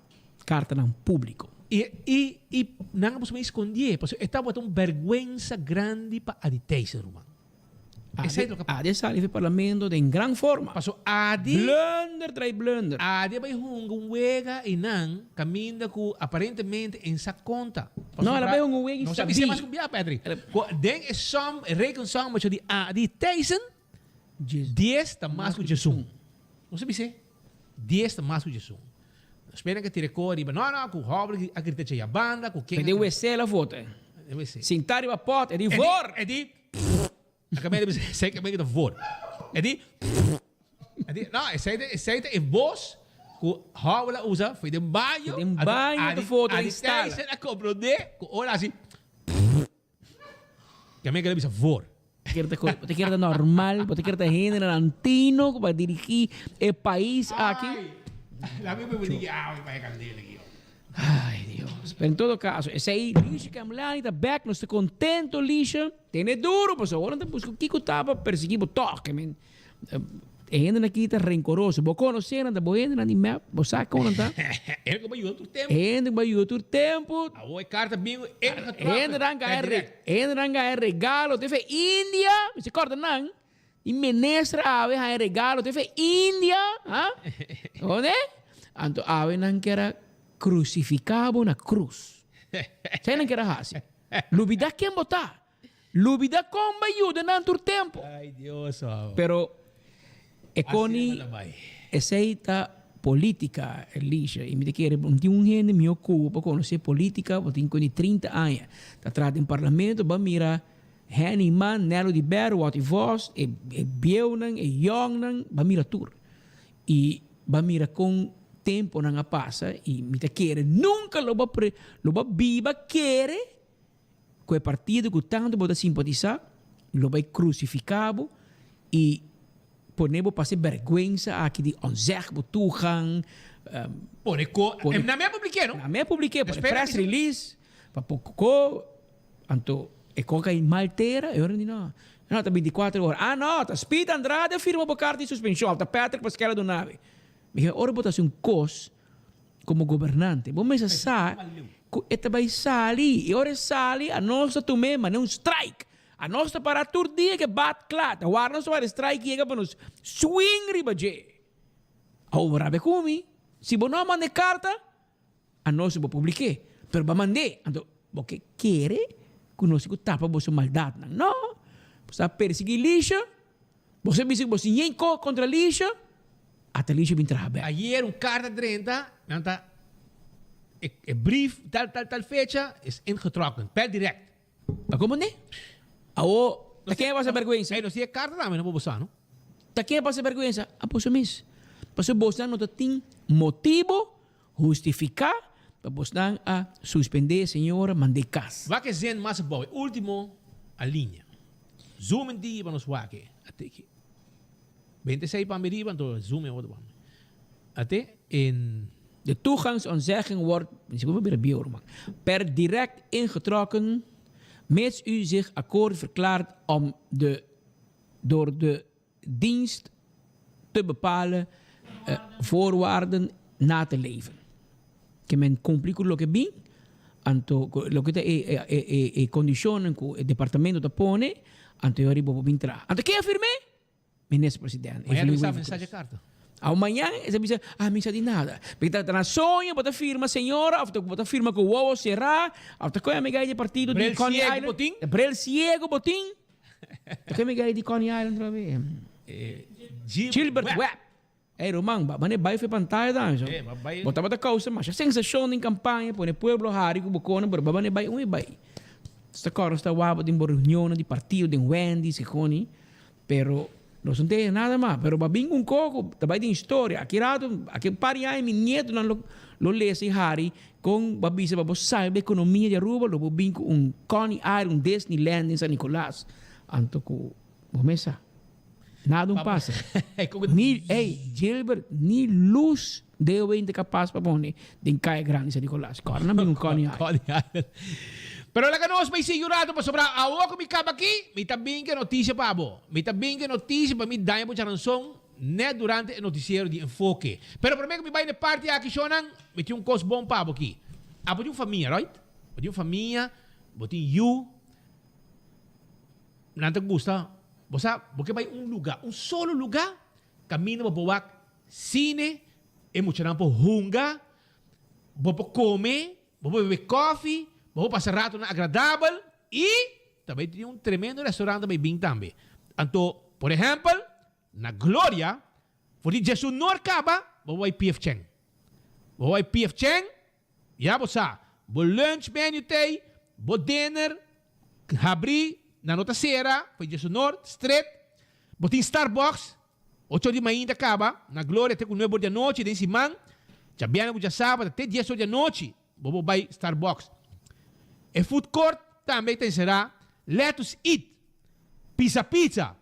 cartanan publico. I i i nan a busca mi escondié, pasobra e tabata un berguensa grandi pa Adi Thijssen, ruman. Esei ta loke Adi a sali fi Parlamento den gran forma. Pasobra Adi. Blunder trai blunder. Adi a bai hunga un wega einan caminda cu aparentemente en sa conta. No, el a bai hunga un wega y No sabí. sa mas cu bia, Patrick. Cu den e som, e rekensom di Adi Thijssen, Dies ta mas ku djesun. Nos a bis'é, Dies ta mas ku djesun. Nos pena ke tira e kor riba, no, no, ku hòber a grita dje banda, ku ken a P'e di wc el a vota. E wc. Sintá riba pòt, e di voor! E di, A kaminda bisa, esei kaminda ta voor. E di, E di, no, esei ta, esei ta e bos ku hòber a usa for den baño. Den baño ta foto den stala. Adi Thijssen a komprondé ku ora hasi, Ya mi kere bisa voor. Bo ta kere ta normal, bo ta kere ta hende antino ku pa dirigí e pais aki. La mi por di awe pa e kandela aki. Ay Dios. Pero en todo caso, esey Lisha Camlani ta back, nos ta contento Lisha, tene duro pasobra ora nan ta busca kico ta pa persegui bo toch, ke men e hendenan aki ta rencoroso, bo conoce nan ta bo hendenan di mep, bo sa con nan ta. Hende cu bo yuda tur tempo. Hende cu bo yuda tur tempo. Awo e carta bin ingetrokken. Hendenan gaya hendenan gaya regalo te fe India, mi si corda nan. I minister awe haña regalo te fe India, ha? Oné? Anto awe nan kier a crucifica bo na cruz. Esei nan kier a haci. Lubida ken bo ta. Lubida con bo a yuda nan tur tempo. Ay Dios, oh. Pero e coni esei ta politica, Elisha. I mi ta kere bo no tin un hende mihor cu bo pa conoce politica, bo tin con di 30 aña ta traha den parlamento, bo a mira Henny Man, Nello di Ber, Watty Vos, e e bieunan, e yòngnan, ba mira tur. I ba mira kon temponan a pasa i mi ta kere nunka lo bo pre lo bo biba kere ku e partido ku tantu bo ta simpatisá lo bai krusifiká bo i pone bo pasa e bèrgwensa aki di onzeg bo toegang. Pone ko, na mi a publik'é no? Na mi a publik'é, pone press release pa poko. Anto e koka i mal tera, e ora di no. No, ta binticuater ora. Ah no, ta Speed Andrade a firma bo karta di suspenshon, of ta Patrick Pasquella Donabe. Mi ke ora bo ta hasi un kos komo gobernante, bo mester sa ku e ta bai sali. I ora e sali, anos ta tum'é manera un strike. Anos ta para tur dia ke bat kla, ta warda nos ta wak e strike yega pa nos swing riba dje. Awor bo rabia ku mi, si bo no a manda e karta, Anos bo publik'é, pero bo a mand'é. Anto bo ke kere ku nos ku tapa boso maldatnan? No! Bo sa persiguí Lisha, bo sa bisa ku bo sin yen ko kontra Lisha, ata Lisha bin traha bèk. Ayer un karta drenta, nan ta e brief tal tal tal fecha is ingetrokken, per direct. Ta komo ne? Awo, ta ken a pasa bèrgwensa? Ey, nos tin e karta tambe no por bo sa, no? Ta ken a pasa bèrgwensa? A boso mes. Pasobra bosnan no ta tin motibu Hustifiká pa bosnan a suspendé e señora mand'é kas. Wak e zin mas abou, e último alinea. Zoom in di pa nos wak e. Ate ki. Bente sei pa mi riba, anto zoom in otro pa mi. Ate in. De toegangsontzegging wordt, mi si por bira bieu ruman, per direct ingetrokken, mits u zich akkoord verklaart om de door de dienst te bepalen voorwaarden na te leven. Ke men kumpli ku loke bin, anto ku loke ta e e e kondishonnan ku e departamento ta pone, anto e ora bo por bin traha. Anto ke a firm'é? Minister President Mañana Evelyn bisa Wever mensahe Croes. karta. Awe mañan e ta bisa, ah mi sa di nada. Mi ta na soño bo ta firma señora of bo ta firma ku wowo será of ta koe amiga di partido di Bril Coney ciego Island. bo tin? Bril ciego bo tin? Ta ke mi gay di Coney Island otra vez? Gilbert Webb. Ey ruman, ba mane bai fe pantaya dan so. Bo tabata causa masha sensacion den campaña, pone pueblo hari cu bo cona, pero ba mane bai un e bai. Sta cora sta waba den bo reunionnan di partido, den Wendy's y coni, pero nos no tin nada mas. Pero ba bin un coco, ta bai den historia. Aki rato, aki un par di aña mi nietonan lo lo lesa y hari con bo a bisa pa bo salba economia di Aruba, lo bo bin cu un Coney Island, un Disneyland den San Nicolas. Anto cu bo mes sa, nada un pasa. Ni, ey, Gilbert, ni luz DOW ta capas pa pone den Caya Grandi San Nicolas. Cora nan bin un Coney Island. Coney Island. Pero laga nos bay sigui un rato pasobra awor cu mi caba aki, mi ta bin cu e noticia pa bo. Mi ta bin cu e noticia pa mi daña bo charanson net durante e noticiero di Enfoke. Pero prome cu mi bay na e parti aki, shownan, mi tin un cos bon pa bo aki. Abo tin un famia, right? Bo tin un famia, bo tin yu. Nan ta gusta, bo sa, bo ke bay un luga, un solo luga, caminda bo por wak cine, e muchanan por hunga, bo por come, bo por bebe koffie, bo por pasa ratonan agradabel y ta bay tin un tremendo restaurant ta bay bin tambe. Anto, por ehempel, na Gloria, for di Jesunor caba, bo por bay PF Chang. Bo por bay PF Chang, ya bo sa, bo lunch menu t'ey, bo dinner, habri, nan no ta cera, for di Jesunor, street, bo tin Starbucks, Ocho di mainta kaba, na Gloria te ku nuebe or di anochi den siman, djabièrnè ku djasabado te dies or di anochi bo por bai Starbucks. E food court tambe ta enserá Lettuce Eat, Pizza Pizza,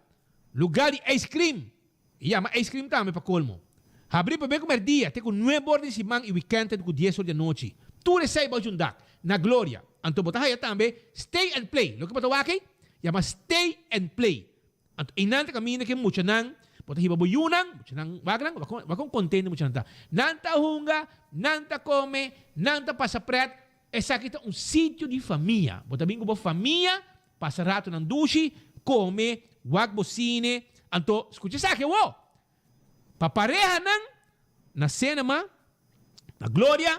lugar di ice cream, e yama ice cream tambe pa kolmo. Habrí promé ku mèrdia te ku nuebe or den siman i wikènt te ku dies or di anochi. Tur esei bou djun dak. Na Gloria. Anto bo ta haya tambe Stay and Play. Loke bo ta wak ei yama Stay and Play. Anto einan ta kaminda ku e muchanan, bo ta hiba bo yunan, muchanan wak nan, wak kon kontento muchanan ta. Nan ta hunga, nan ta kome, nan ta pasa pret. Esaki ta un sitio di famia. Bo ta bin ku bo famia, pasa ratonan dushi, kome, wak bo sine. Anto skucha esaki awor. Pa parehanan na Cinema na Gloria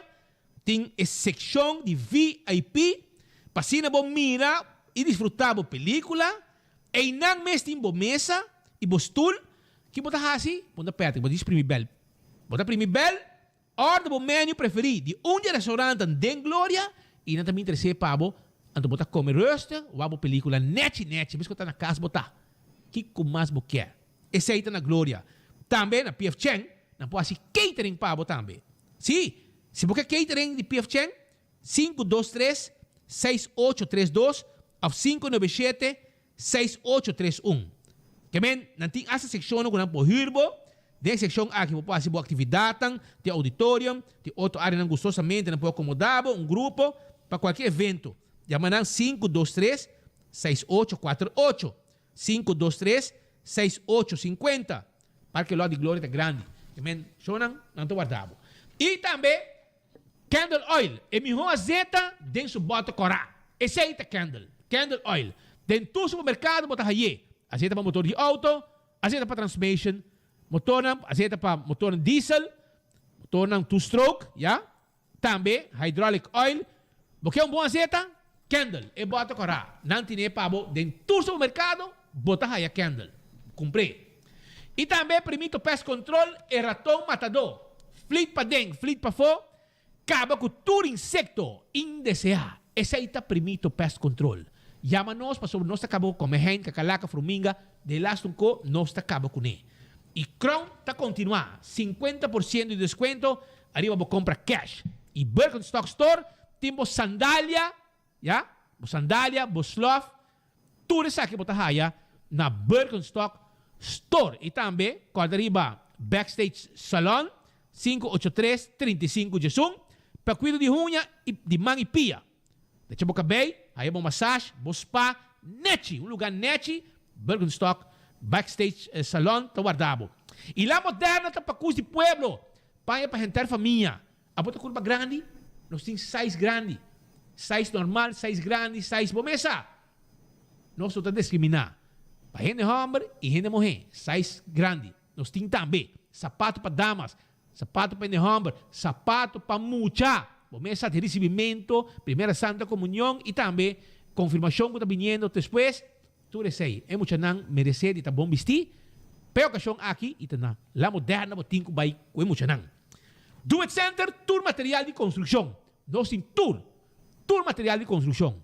tin e sekshon di VIP pa asina bo mira i disfrutá bo pelíkula. Einan mes tin bo mesa i bo stul. Ki bo ta hasi? Bo ta pèt, bo ta primi bèl. Bo ta primi bèl, òrde bo menu preferí di un di e restaurantnan den Gloria i nan ta bin tresé pa bo. Anto bo ta kome rustig, wak bo pelíkula nèchi nèchi, mes ku ta na kas bo ta. Kiko mas bo kier? Esei ta na Gloria. Tambe na PF Chang nan por hasi catering pa bo tambe. Sí, si bo ke catering di PF Chang, 523 6832 of 597 6831. Ke men, nan tin asta sekshonnan ku nan por hür bo. Den e sekshon aki bo por hasi bo aktividatnan, tin auditorium, tin otro áreanan gustosamente nan por akomodá bo, un grupo, pa kualke evento. Yama nan 523 6848. Sinku dos tres seis ocho sinkuenta. Parke Lot di Gloria ta grandi. E men shownan nan ta warda bo. I tambe Candle Oil, e mihó azeta den su bòter kòrá. Esei ta Candle, Candle Oil. Den tur supermerkado bo ta hay'é. Azeta pa motor di outo, azeta pa transmission, motornan, azeta pa motornan diesel, motornan two stroke, ya. Tambe hydraulic oil. Bo ke un bon azeta? Kendall, e bòter kòrá. Nan tine pa bo den tur supermerkado, bo ta haya Kendall. Kumpr'é. I tambe Primito Pest Control, e raton matadó. Flit paden, flit pafó, kaba ku tur insekto indeseá. Esei ta Primito Pest Control. Yama nos pasobra nos ta kaba ku komehein, kakalaka, fruminga, de lastu un ko nos ta kaba kuné. I Crown ta kontinuá, 50% di deskuento Ariba bo compra cash y Birkenstock store tin bo sandalia, ya, bo sandalia, bo slof, tur esaki bo ta haya na Birkenstock store. Y tambe corda riba Backstage Salon, 583 35 diesun, pa cuido di huña y di man y pia. Decha bo cabey, haya bo massage, bo spa nechi, un lugar nechi, Birkenstock Backstage Salon ta warda bo. Y La Moderna ta pacus di pueblo, Paña pa henter famia. Abo ta kurba grandi? Nos tin size grandi. Size normal, size grandi, size bo mesa. Nos no ta diskriminá. Pa hende hòmber i hende muhé, size grandi. Nos tin tambe sapato pa damas, sapato pa hende hòmber, sapato pa mucha. Bo mesa di risibimentu, primera santa komunion i tambe konfirmashon ku ta biniendo despues. Tur esei, e muchanan meresé di ta bon bistí pa e okashon aki i ta na La Moderna bo tin ku bai ku e muchanan. Do It Center tur material di konstrukshon. Nos tin tur, tur material di konstrukshon.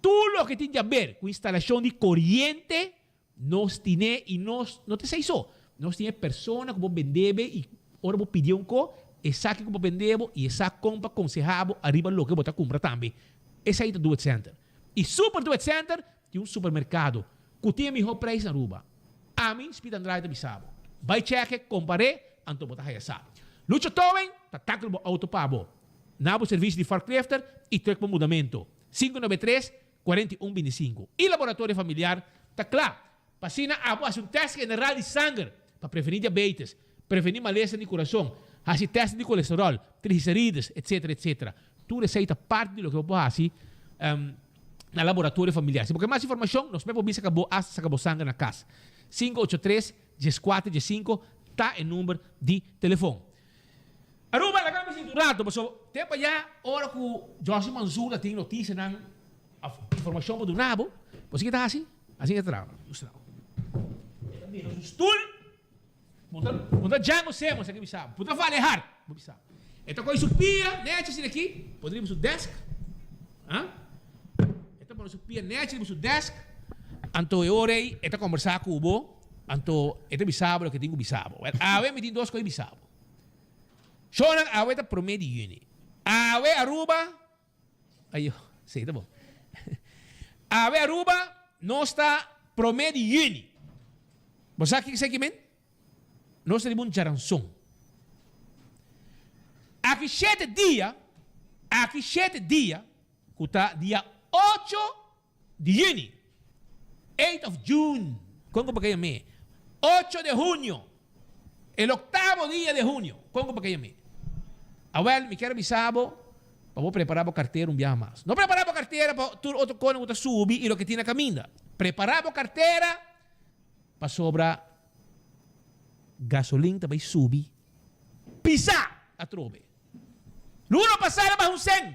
Tur loke tin di aber ku instalashon di koriente nos tine i nos no ta esei so. Nos tin e persona ku bo bende be i ora bo pidié un ko, e sa kiko bo bende bo i e sa kon pa konsehá bo ariba loke bo ta kumpra tambe. Esei ta Do It Center. Y Super Do It Center tin un supermercado cu tin e miho prijs na Aruba. Ami, Speed Andrade ta bisa bo. Bay check, compare, anto bo ta haya sa. Lucho Towing ta tackle bo auto pa bo. Na bo servicio di forklifter y truck pa mudamento. 593, 41 25. Y Laboratorio Familiar ta cla pa asina abo haci un test general di sanger pa preveni diabetes, preveni malesa di curason, haci test di colesterol, triglicerides, etc. Etc. Tur esey ta parti di loke bo por haci na Laboratorio Familiar. Si bo ke mas informacion, nos mes por bisa ka bo hasta saca bo sanger na cas. 583 14 15 ta e number di telefon. Aruba, laga mi sinti un rato, pasobra tempo aya ora cu Joshi Mansour ta tin noticianan of informacion pa duna bo, bo sa ki ta haci? Asina ta traha. Mustra. E ta bira su stoel. Bo ta, bo ta Django Semos, esaki bisa bo. Bo ta vale hard, bo bisa. E ta kohe su pia nechi asina aki, pone riba su desk. Ha? E ta pone su pia nechi riba su desk. Anto e ora ei e ta kombersá ku bo, anto e ta bisa bo loke tin ku bisa bo. Wèl, awe mi tin dos kos di bisa bo. Shownan awe ta promé di yüni. Awe Aruba Ayo, sí, ta bon. Awe Aruba, nos ta promé di yüni. Bo sa kiko esaki men? Nos ta riba un djaranson. Aki shete dia, Aki shete dia, ku ta dia ocho di yüni, eight of June, kon ku bo ke yam'é? Ocho de junio, el octavo dia de junio, kon ku bo ke yam'é? Awèl, mi kier a bisa bo pa bo prepará bo kartera un biaha mas. No prepará bo kartera pa tur otro kosnan ku ta subi i loke tin na kaminda. Prepará bo kartera pasobra gasolin ta bai subi pisá atrobe. Luna pasá el a baha un sèn.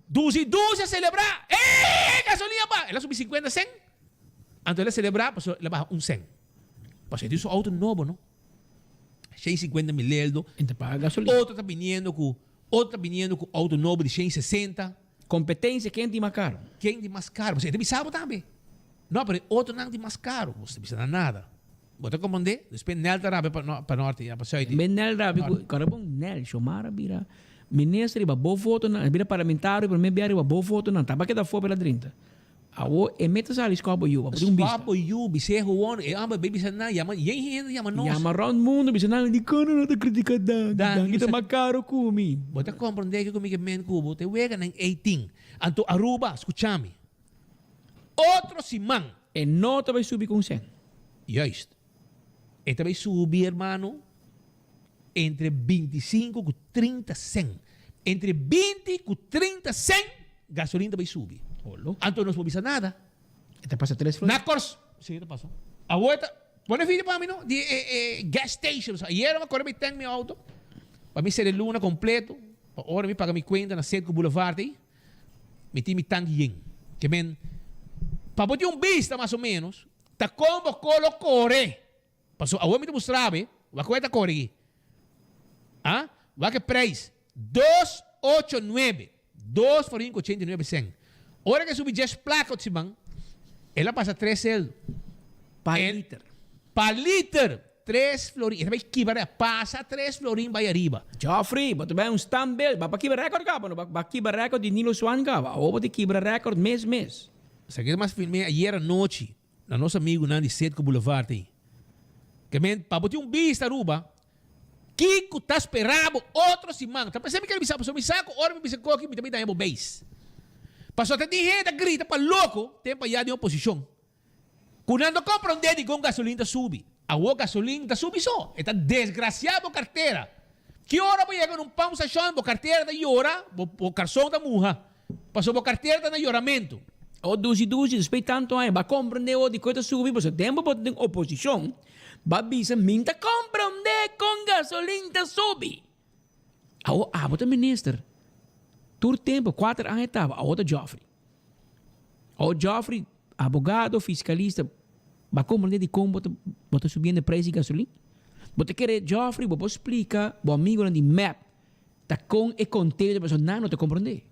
Dusi dusi a selebrá. Ey! Gasolin a baha. El a subi sinkuenta sèn. Anto el a selebrá pasobra el a baha un sèn. Pasobra e tin su outo nobo no. Shen i sinkuenta mil eldo. E ta paga gasolin. Otro ta biniendo ku otro ta biniendo ku outo nobo di 160. Kompetensia ken tin mas karo. Ken tin mas karo. Pasobra e ta bisa bo tambe. No, pero e otronan tin mas karo. Bo ta bisa nan nada. Bo ta komprondé? Despues Nel ta rabia pa pa norte ya pa suit. Ben Nel rabia ku kòrda bon Nel Xiomara bira minister riba bo votonan, a bira parlamentario promé bia riba bo votonan, taba keda afó p'el a drinta. Awor e meta sali skòp bo yu, bo tin un bista. Skòp bo yu, bis'é gewoon, e hòmber bai bisa nan, yama yen hende yama nos. Yama rònt mundu bisa nan, dikon nan no ta kritika Danki? Danki ta mas karo ku mi. Bo ta komprondé kiko mi ke men ku bo? Ta e weganan ei tin. Anto Aruba, skucha mi. Otro siman. E no ta bai subi ku un sèn. Juist. E ta bai subi, hermano, entre 25 ku 30 sèn. Entre 20 ku 30 sèn gasolin ta bai subi. Olo. Anto nos por bisa nada. E ta pasa tres Na Kòrsou. Si, e ta pasa. Awor e ta. Pone video pa mi no, di e e gas station. Ayera mi a kore mi tank mi auto pa mi sere luna kompleto pa ora mi paga mi kuenta na Citgo Boulevard ei. Mi tin mi tank yen. Ke men, pa bo tin un bista mas o menos, ta kon bo kolo kore. Pasobra awor mi ta mustra bo, wak ku e ta kore aki. Ah, wak e preis, dos ocho nuebe, dos florin ku ochenta i nuebe sèn. Ora ke subi djes plaka ot siman, el a pasa tres seldo. Pa liter. Pa liter! Tres florin. E ta bai kibra, pasa tres florin bai ariba. Geoffrey, bo ta bai un standbeeld. Ba pa kibra record kaba no? Ba kibra record di Nilo Swan kaba. Awor bo ta kibra record mes mes. Sa ke mas filmé ayer anochi na nos amigunan di Citgo Boulevard ei. Ke men, pa bo tin un bista Aruba, kiko ta spera bo otro siman? Ta pensé mi kere bisa, pasobra mi sa ku ora mi bisa koki mi ta bai daña bo beis. Pasobra ta tin hende ta grita pa loko ten pa ya den oposishon. Ku nan no komprondé dikon gasolin ta subi. Awor gasolin ta subi so. E ta desgrasiá bo kartera. Ki ora bo yega na un pump station bo kartera ta yora, bo bo karson ta muha. Pasobra bo kartera ta na yoramentu. Awor dushi dushi despues tantu aña bo a komprondé awor dikon e ta subi pasobra tempu bo ta den oposishon bo a bisa mi ta komprondé kon gasolin ta subi. Awor abo ta minister. Tur tempu kuater aña taba awor ta Geoffrey. Awor Geoffrey abogado, fiskalista, bo a komprendé dikon bo ta bo ta subiendo e preis di gasolin? Bo ta kere Geoffrey bo por splika bo amigonan di mep ta kon e konteo ta pasobra nan no ta komprendé.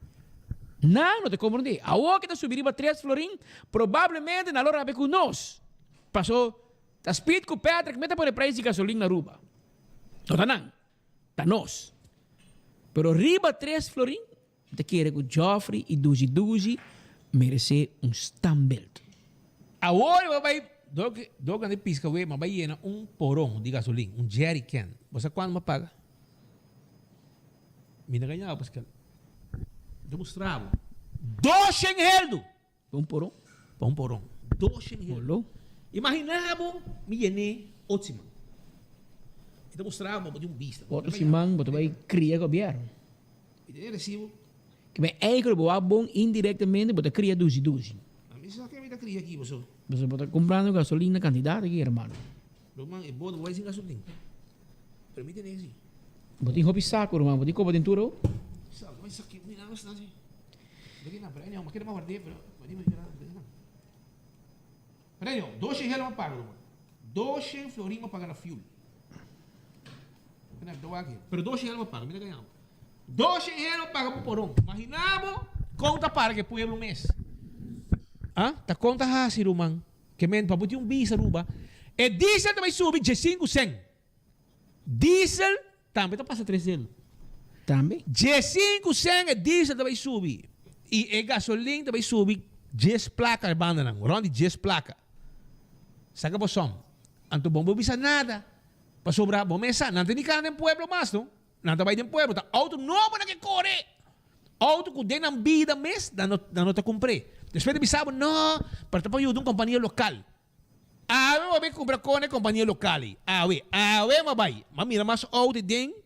Nan no ta komprendé. Awor ke ta subi riba tres florin probablemente nan lo rabia ku nos paso ta Speed ku Patrick mester pone preis di gasolin na Aruba. No ta nan, ta nos. Pero riba tres florin Mi ta kere ku Geoffrey i Duzi Duzi meresé un standbeeld. Awor bo bai dor ku dor ku nan di piska wei, ma bai yena un poron di gasolin, un jerry can. Bo sa kuantu bo paga? Mi na gaña bo, Pascal. Mi ta mustra bo. Doshen heldu! Pa un poron? Pa un poron. Doshen heldu. Olo. Imagina bo mi yen'é otro siman. Mi ta mustra bo, bo tin un bista. Otro siman bo ta bai kria gobièrnu. Mi ta e resibo. Ke men eigenlijk bo wak bon indirectamente bo ta kria duzi duzi. A mi sa ke mi ta kria aki boso. Boso bo ta kumprando gasolina kantidat aki hermano. Ruman e boto bo bai sin gasolin. Pero mi tene si. Bo tin hopi saku ruman bo tin koba den tur oh. Saku mi saki mi nan sta si. Daki na Brenio ma kere ma ward'é pero ma di ma kere daki na. Brenio doshen hel ma paga ruman. Doshen florin ma paga na fuel. Pero doshen hel ma paga mi ta gaña bo. Doshen hel ma paga pa poron. Imagina bo kon ta para ku e pueblo mes. Ah ta kon ta hasi ruman. Ke men pa bo tin un bisa Aruba e diesel ta bai subi diesinku sen. Diesel tambe ta pasa tres el. Tambe. Diesinku sen e diesel ta bai subi i e gasolin ta bai subi dies plaka e bandanan rond di dies plaka. Saka bo som. Anto bo no por bisa nada pasobra bo mes sa nan ta ni kana den pueblo mas no. Nan ta bai den pueblo ta auto nobo nan ke kore. Auto ku den nan bida mes nan no nan no ta kumpr'é. Despues ta bisa bo, no, pero ta pa yuda un kompania lokal. Awe bo bai kumpra kon e kompania lokal ei. Awe, awe bo bai. M'a mira mas auto ei den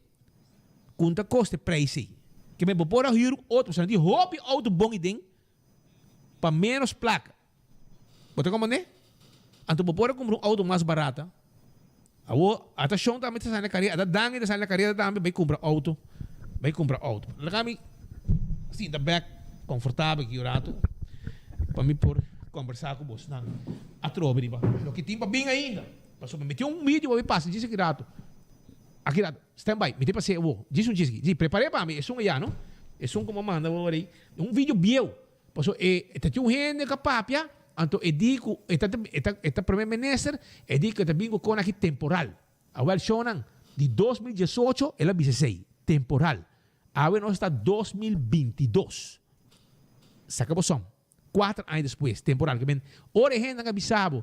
ku no ta kosta e preis ei. Ke men bo por a hür otro, pasobra nan tin hopi auto bon ei den pa ménos plaka. Bo ta komprendé? Anto bo por a kumpra un auto mas barata. Awor, ata shon tambe ta sali na karera, ata Dangui ta sali na karera tambe bai kumpra auto, bai kumpra auto. Laga mi sinta bek konfortabel aki un rato pa mi por kombersá ku bosnan atrobe riba loke tin pa bin ainda. Pasobra mi tin un video pa mi pasa djis aki rato. Aki rato, stand by, mi tin pas'é awor. Djis un djis aki. Djis, prepar'é pa mi, esun ayá no, esun ku mi a manda awor ei, un video bieu. Pasobra e ta tin un hende ku a papia, anto e di ku e ta e ta e ta primer minister, e di ku e ta bin ku kon aki temporal. Awel shownan, di 2018 el a bisa esei, temporal. Awe nos ta 2022. Saka bo som. Kuater aña despues, temporal. Ke men, ora e hendenan a bisa bo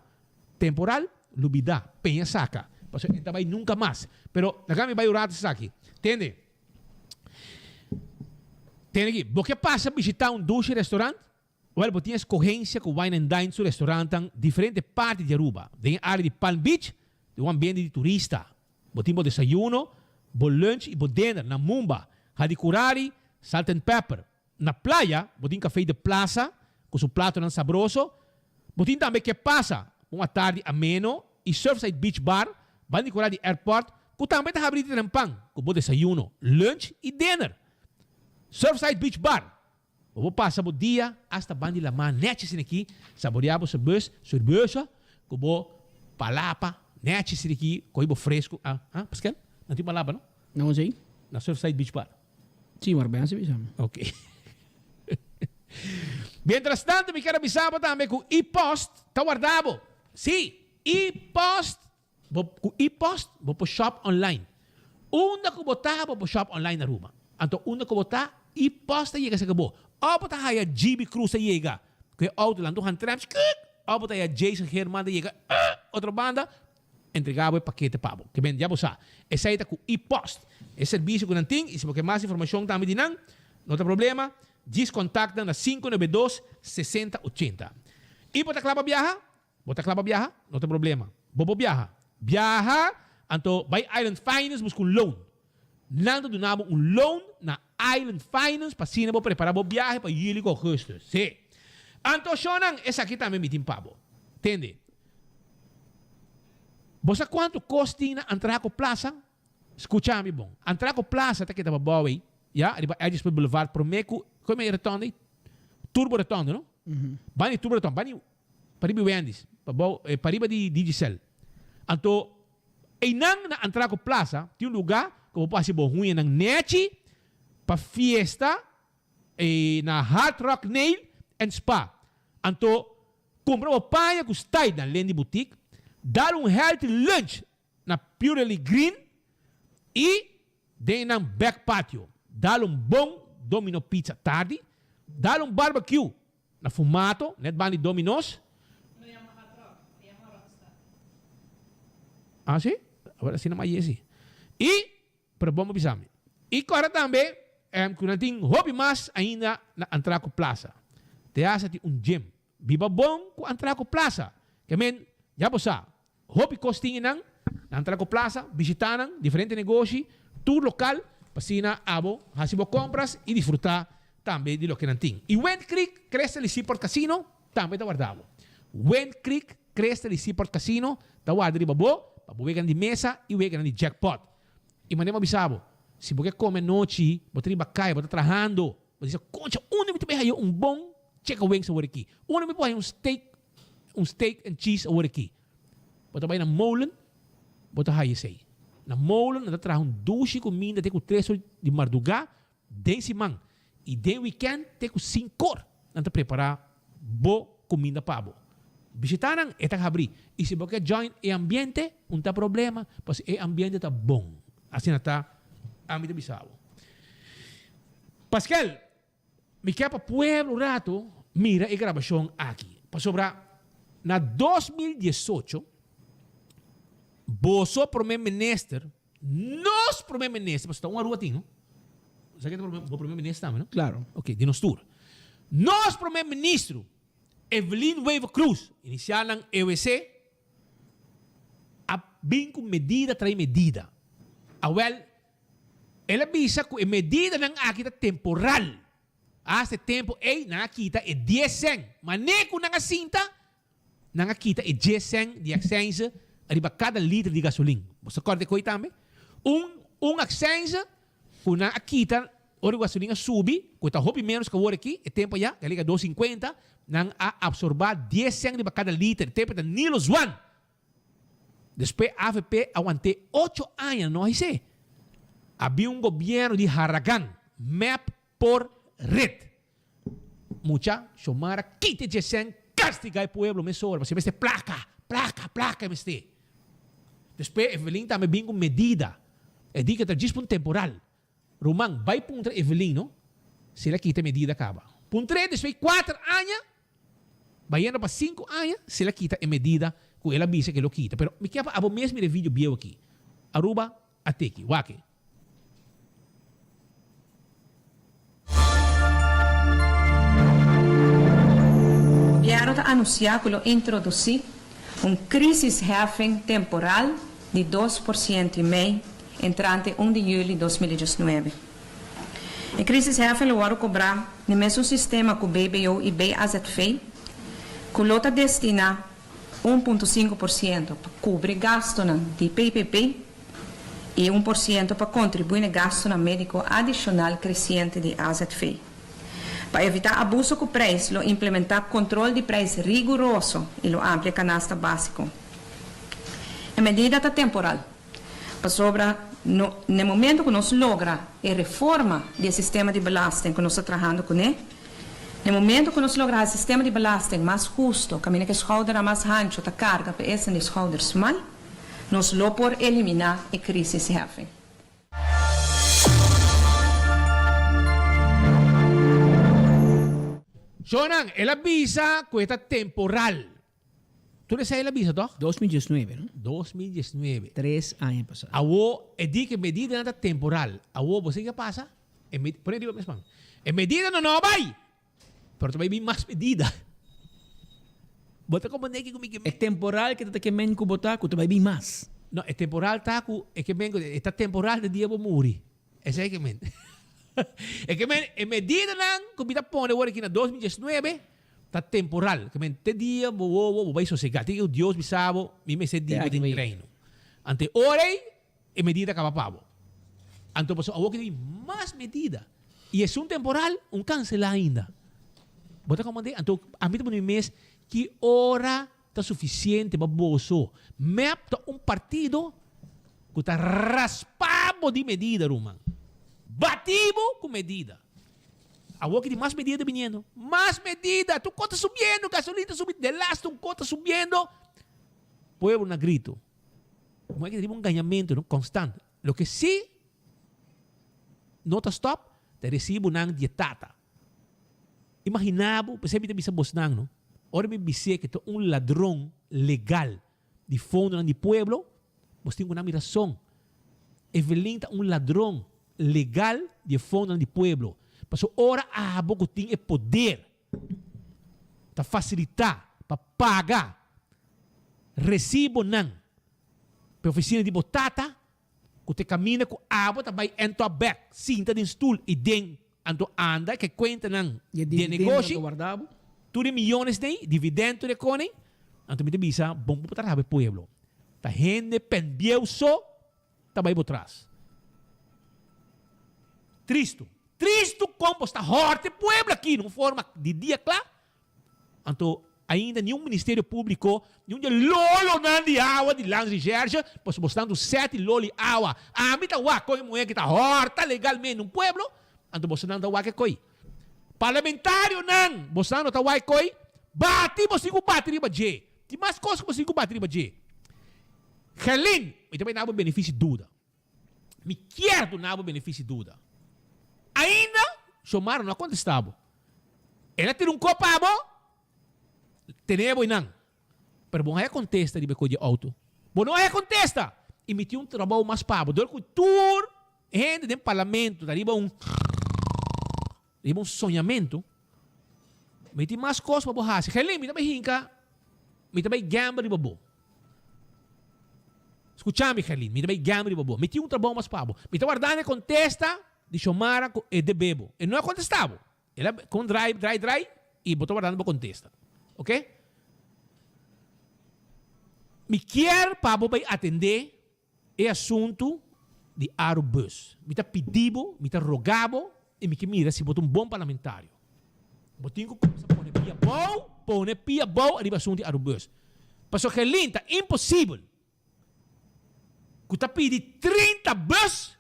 temporal, lubida, peña saka. Pasobra e ta bai nunka mas. Pero laga mi bai un rato esaki. Tende. Tene aki, bo ke pasa bishitá un dushi restaurant? Wèl, bo tin eskohensia ku Wine and Dine su restaurantnan diferente parti di Aruba. Den e área di Palm Beach tin un ambiente di turista. Bo tin bo desayuno, bo lunch i bo dinner na Mumba, Hadicurari, Salt and Pepper. Na playa, bo tin Café de Plaza ku su platonan sabroso. Bo tin tambe Ke Pasa, un atardi ameno, i Surfside Beach Bar, banda di kura di airport, ku tambe ta habri di trempan ku bo desayuno, lunch i dinner. Surfside Beach Bar, bo por pasa bo dia asta banda di lamá nèchi asina aki, saboreá bo serbes, serbesa, ku bo palapa nèchi asina aki, kohe bo fresku. Ah, ah, Pascal? Nan tin palapa, no? No, si. Na Surfside Beach Bar. Sí, maar ben bisa mi. Ok. Mientras tanto, mi ker a bisa bo tambe ku e-post ta warda bo. Sí, e-post, bo, ku e-post bo por shop online. Unda ku bo ta, bo por shop online na Aruba. Anto unda ku bo ta, e-post ta yega serka bo. Of bo ta haya GB Cruz ta yega ku e auto lantu handrem, skuk! Of bo ta haya Jason Geerman ta yega, otro banda. Entregá bo e pakete pa bo. Ke ben, ya bo sa. Esei ta ku e-post. E servisio ku nan tin i si bo ke mas informashon tambe di nan, no ta problema, djis kontakt nan na 592 60 80. I bo ta kla pa biaha? Bo ta kla pa biaha? No ta problema. Bo por biaha. Biaha, anto bai Island Finance buska un loan. Nan ta duna bo un loan na Island Finance pa asina bo prepara bo biahe pa juli ku augustus. Sí. Anto shonnan, esaki tambe mi tin pa bo. Tende. Bo sa kuantu kos tin na Antraco Plaza? Skucha mi bon. Antraco Plaza ta keda pa bou ei, ya, riba Edgersburg Boulevard promé ku, komo e rotonde ei? Turbo Rotonde, no? Bani Turbo Rotonde, bani pariba di Wendy's, pa bou, pariba di Digicel. Anto, Einan na Antraco Plaza tin un lugá ku bo por hasi bo huñanan nèchi pa fiesta na Hard Rock Nail and Spa. Anto kumpra bo paña ku style na Lindy Boutique, dal un healthy lunch na Purely Green i den nan back patio dal un bon Domino Pizza tardi, dal un barbecue Na Fumato, net banda di Domino's. No yama Hard Rock, e yama Rockstar. Ah si? Awor asina mas yesi. I, pero bon bo bisa mi. I kòrda tambe ku nan tin hopi mas ainda na Antraco Plaza. Te hasta tin un gym. Biba bon ku Antraco Plaza. Ke men, ya bo sa, Hopi kos tin einan, nan tra ku plasa, bishitá nan, diferente negoshi, tur lokal, pa asina abo hasi bo kompras i disfrutá tambe di loke nan tin. I Wind Creek Crystal i Seaport Casino tambe ta warda bo. Wind Creek Crystal i Seaport Casino ta warda riba bo pa bo weganan di mesa i weganan di jackpot. I manera mi a bisa bo, si bo ke kome anochi, bo ta riba kaya, bo ta trahando, bo ta bisa, Concha, unda mi ta bai haya un bon chicken wings awor aki? Unda mi por haya un steak Un steak and cheese awor aki. Bo ta bai na molen, bo ta haya esei. Na molen nan ta traha un dushi kuminda te ku tres or di mardugá den siman. I den wikènt te ku sinkor nan ta prepará bo kuminda pa bo. Bishitá nan, e ta habrí. I si bo ke join e ambiente, un ta problema, pasobra e ambiente ta bon. Asina ta, ami ta bisa bo. Paskel! Mi ke pa pueblo un rato mira e grabacion aki, pasobra na 2018 boso prome minister, nos prome minister, pasobra ta un Aruba tin, no? Esaki ta bo prome minister tambe, no? Claro. Ok, di nos tur. Nos prome ministro, Evelyn Wever Croes, inicialnan EWC, a bin cu medida trae medida. Awel, el a bisa cu e medidanan aki ta temporal. Hasta e tempo ey nan a kita e dies cen. Mane cu nan a sinta, nan a kita e dies cen di accijnse riba cada liter di gasolin. Bo sa corda e coy tambe? Un un accijnse cu nan a kita ora cu gasolin a subi, cu ta hopi menos cu awor aki, e tempo aya, el a yega dos cincuenta, nan a absorba dies cen riba cada liter. E tempo ta Nilo Zwaan. Despues avp a want'é ocho aña no a his'é. A bin un gobierno di haragan, mep por red. Mucha, Xiomara kita e djesen castiga e pueblo mesora pasobra e mester placa, placa, placa e mester. Despues Evelyn tambe bin cu medida. E di cu ta djis pa un temporal. Ruman, bai puntra Evelyn no, si el a kita e medida caba. Puntr'é despues di cuater aña, bayendo pa cinco aña, si el a kita e medida cu el a bisa cu el lo kita. Pero mi kier pa abo mes mira e video bieu aki. Aruba a teki. Wak e. Gobierno ta anuncia cu lo introduci un crisisheffing temporal di 2% y mei entrante un di juli 2019. E crisisheffing lo wòrdu cobrá den mesun sistema cu BBO y BAZV, cu lo ta destina 1.5% pa cubri gastonan di PPP y 1% pa contribui na gastonan medico adicional creciente di azv. Pa evita abuso cu prijs lo implementa control di prijs riguroso y lo amplia canasta basico. E medida ta temporal, pasobra no n'e momento cu nos logra e reforma di e sistema di belasting cu nos ta trahando cune, N'e momento ku nos logra hasi sistema di belasting mas husto, kaminda ku e schoudernan mas hanchu ta karga pa esnan di schouder smal, nos lo por eliminá e crisisheffing. Shonan, el a bisa ku e ta temporal. Tur esei el a bisa tòg? 2019, no? 2019. Tres aña pasá. Awor e di ku e medidanan ta temporal. Awor bo sa ke a pasa? E med, pone riba mes man. E medidanan no a bai! Pero ta bai bin mas medida. Bo ta komprendé kiko mi ke men? E temporal ke ta ta ke men ku bo ta ku ta bai bin mas. No, e temporal ta ku e ke men ku e ta temporal te dia bo muri. Esei ke men. E ke men e medidanan ku mi ta pone awor aki na 2019 Ta temporal, ke men te dia bo wowo bo bai sosega, te dia ku Dios bisa bo, mi mester di bo den mi reino. Anto e ora ei, e medida kaba pa bo. Anto pasobra awor ke tin mas medida, i esun temporal, un kanselá ainda. Bo ta komprendé? Anto ami ta pone mi mes, ki ora ta sufisiente pa boso? Mep ta un partido ku ta raspa bo di medida, ruman. Bati bo ku medida. Awor ki tin mas medida ta biniendo. Mas medida! Tur kos ta subiendo, gasolina ta subi, delaste un kos ta subiendo. Pueblo na grito. Como e ki ta riba un gañamento no constant. Loke si no ta stop ta e recibonan di e tata. Imagina bo, p'esei mi ta bisa bosnan no, ora mi bis'é ke ta un ladron legal di fondonan di pueblo, Bos tin ku nan mi rason. Evelyn ta un ladron legal di e fondonan di pueblo. Pasobra ora abo ku tin e poder ta fasilitá pa paga resibonan pa e ofisina di bo tata ku ta e kaminda ku abo ta bai èntò bèk sinta den stul i den anto anda ke kuentanan E di e dividendo negoshi ta warda bo. tur e miyones nei dividendo tur e kone anto mi ta bisa bon bo ta traha pa e pueblo ta hende penbieu so ta bai bo tras tristu tristu kon bo sta hòrta e pueblo aki na un forma di dia kla Anto ainda ni un Ministerio Publico, ni un di e lolonan di awa di Landsrecherche, pasobra bo sta seti lolo di awa. Ami ta wak kon e muher ki ta horta legalmente un pueblo, anto bosonan ta wak e koi. Parlamentarionan, bosonan no ta wak e koi, bati bo sin ku bati riba dje. Tin mas kos ku bo sin ku bati riba dje. Gerlin, mi ta bai na bo beneficio duda. Mi kier duna bo beneficio duda. Ainda Xiomara no a contesta bo. El a tira un kop pa bo, tene bo einan. Pero bo no haya contesta riba e kos di e auto. Bo no haya contesta! I mi tin un trabou mas pa bo. Dor cu tur hende den parlamento ta riba un. Riba un soñamentu. Mi tin mas kos pa bo hasi. Gelin, mi ta bai hinka, mi ta bai gamble riba bo. Skucha mi, Gelin, mi ta bai gamble riba bo. Mi tin un trabou mas pa bo. Mi ta wardando e kontesta di Xiomara ku e debe bo. E no a kontesta bo. El a kon drai, drai, drai i bo ta wardando bo kontesta. Oke? Mi kier pa bo bai atendé E asuntu di Arubus. Mi ta pidi bo, mi ta roga bo i mi ke mira si bo ta un bon parlamentario. Bo tin ku kumsa pone pia bou, pone pia bou ariba asuntu di Arubus. Pasobra Gelin ta imposibel ku ta pidi 30 bus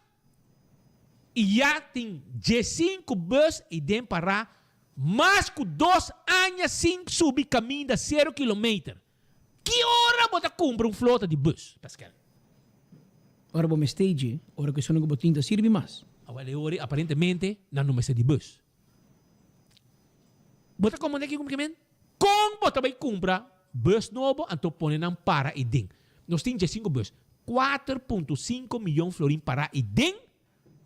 i ya tin diesinku bus ei den pará mas ku dos aña sin subi kaminda sero kilometer. Ki ora bo ta kumpra un flota di bus, Pascal? Ora bo mester dje, ora ku esun ku bo tin ta sirbi mas. Awel e ora aparentemente nan no mester di bus. Bo ta komprende kiko mi ke men? Kon bo ta bai kumpra bus nobo anto pone nan para ei den? Nos tin djesinku bus, 4.5 miyon florin para ei den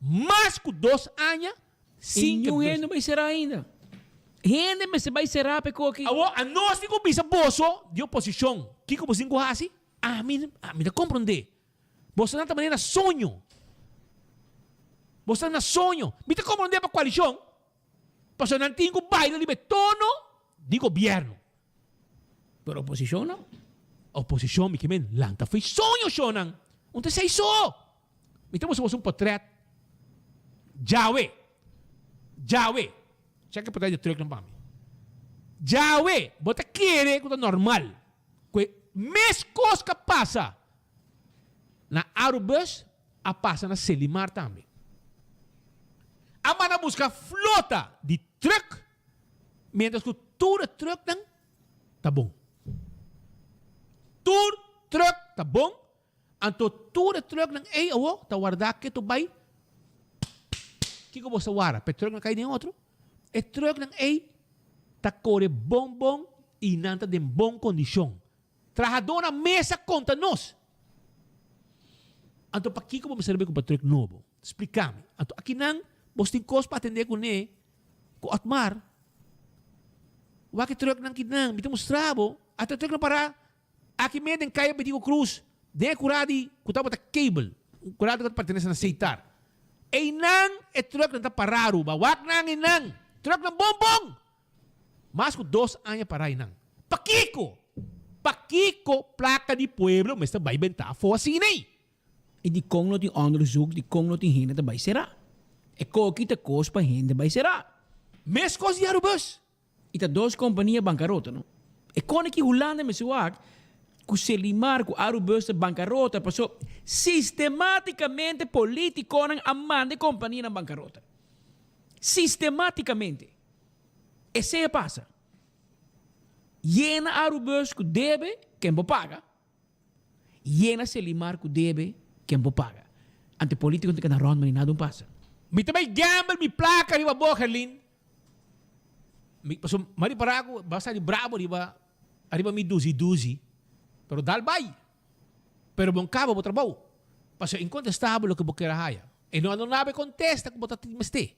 Mas ku dos aña sin ke. I niun hende no bai será ainda. Hende mester bai será pa e koki. Awor anos tin ku bisa boso di oposishon kiko boso tin ku hasi? Ami, ami ta komprondé. Boso nan ta manera soño. Boso ta na soño. Mi ta komprondé pa koalishon, pasobra nan tin ku baila riba e tono di gobièrnu. Pero oposishon no. Oposishon mi ke men lanta fo'i soño shonnan. Un ta esei so. Mi ta mustra boso un potret djawe. Djawe. Chek e potret di trucknan pa mi. Djawe, bo ta kere ku ta normal ku e mes kos ku a pasa na Arubus a pasa na Selimar tambe. A manda buska flota di truck mientras ku tur e trucknan ta bon. Tur truck ta bon Anto tur e trucknan ei awo ta wardá ketu bai. Kiko bo sa wara? Pa e trucknan kai den otro? E trucknan ei ta kore bon bon i nan ta den bon kondishon. Trahadónan mes a konta nos. Anto pakiko bo mester a bai kumpra truck nobo? Splika mi. Anto akinan bos tin kos pa atendé kuné ku Otmar. Wak e trucknan kinan. Mi ta mustra bo. Ata e trucknan pará Aki mes den Kaya Betico Cruz, den e kura di ku tabata cable, un kura ku ta pertenece na Seitar. Einan e trucknan ta para Aruba. Wak nan einan! Trucknan bon bon! Mas ku dos aña para einan. Pakiko? Pakiko plaka di pueblo mester bai benta afo asina ei? I dikon no tin onderzoek, dikon no tin hende ta bai será? E koki ta kos pa hende bai será. Meskos di Arubus. I ta dos kompania bankarota no. E kone ki Hulanda mester wak ku Selimar ku Arubus ta bankarota paso sistematikamente politikonan a manda e kompanianan bankarota. Sistematikamente. Esei a pasa. Yena Arubus ku debe ken por paga. Yena Selimar ku debe ken por paga. Ante politikonan ta keda rònt mane nada un pasa. Mi ta bai gamble mi plaka riba bo Gerlin. Mi paso m'a ripará ku bo a sali brabo riba ariba mi duzi duzi pero dal bai. Pero bon kaba bo trabou. Pasobra inkontestabel loke bo kier a haya. E no a duna bo e kontesta ku bo ta tin mester.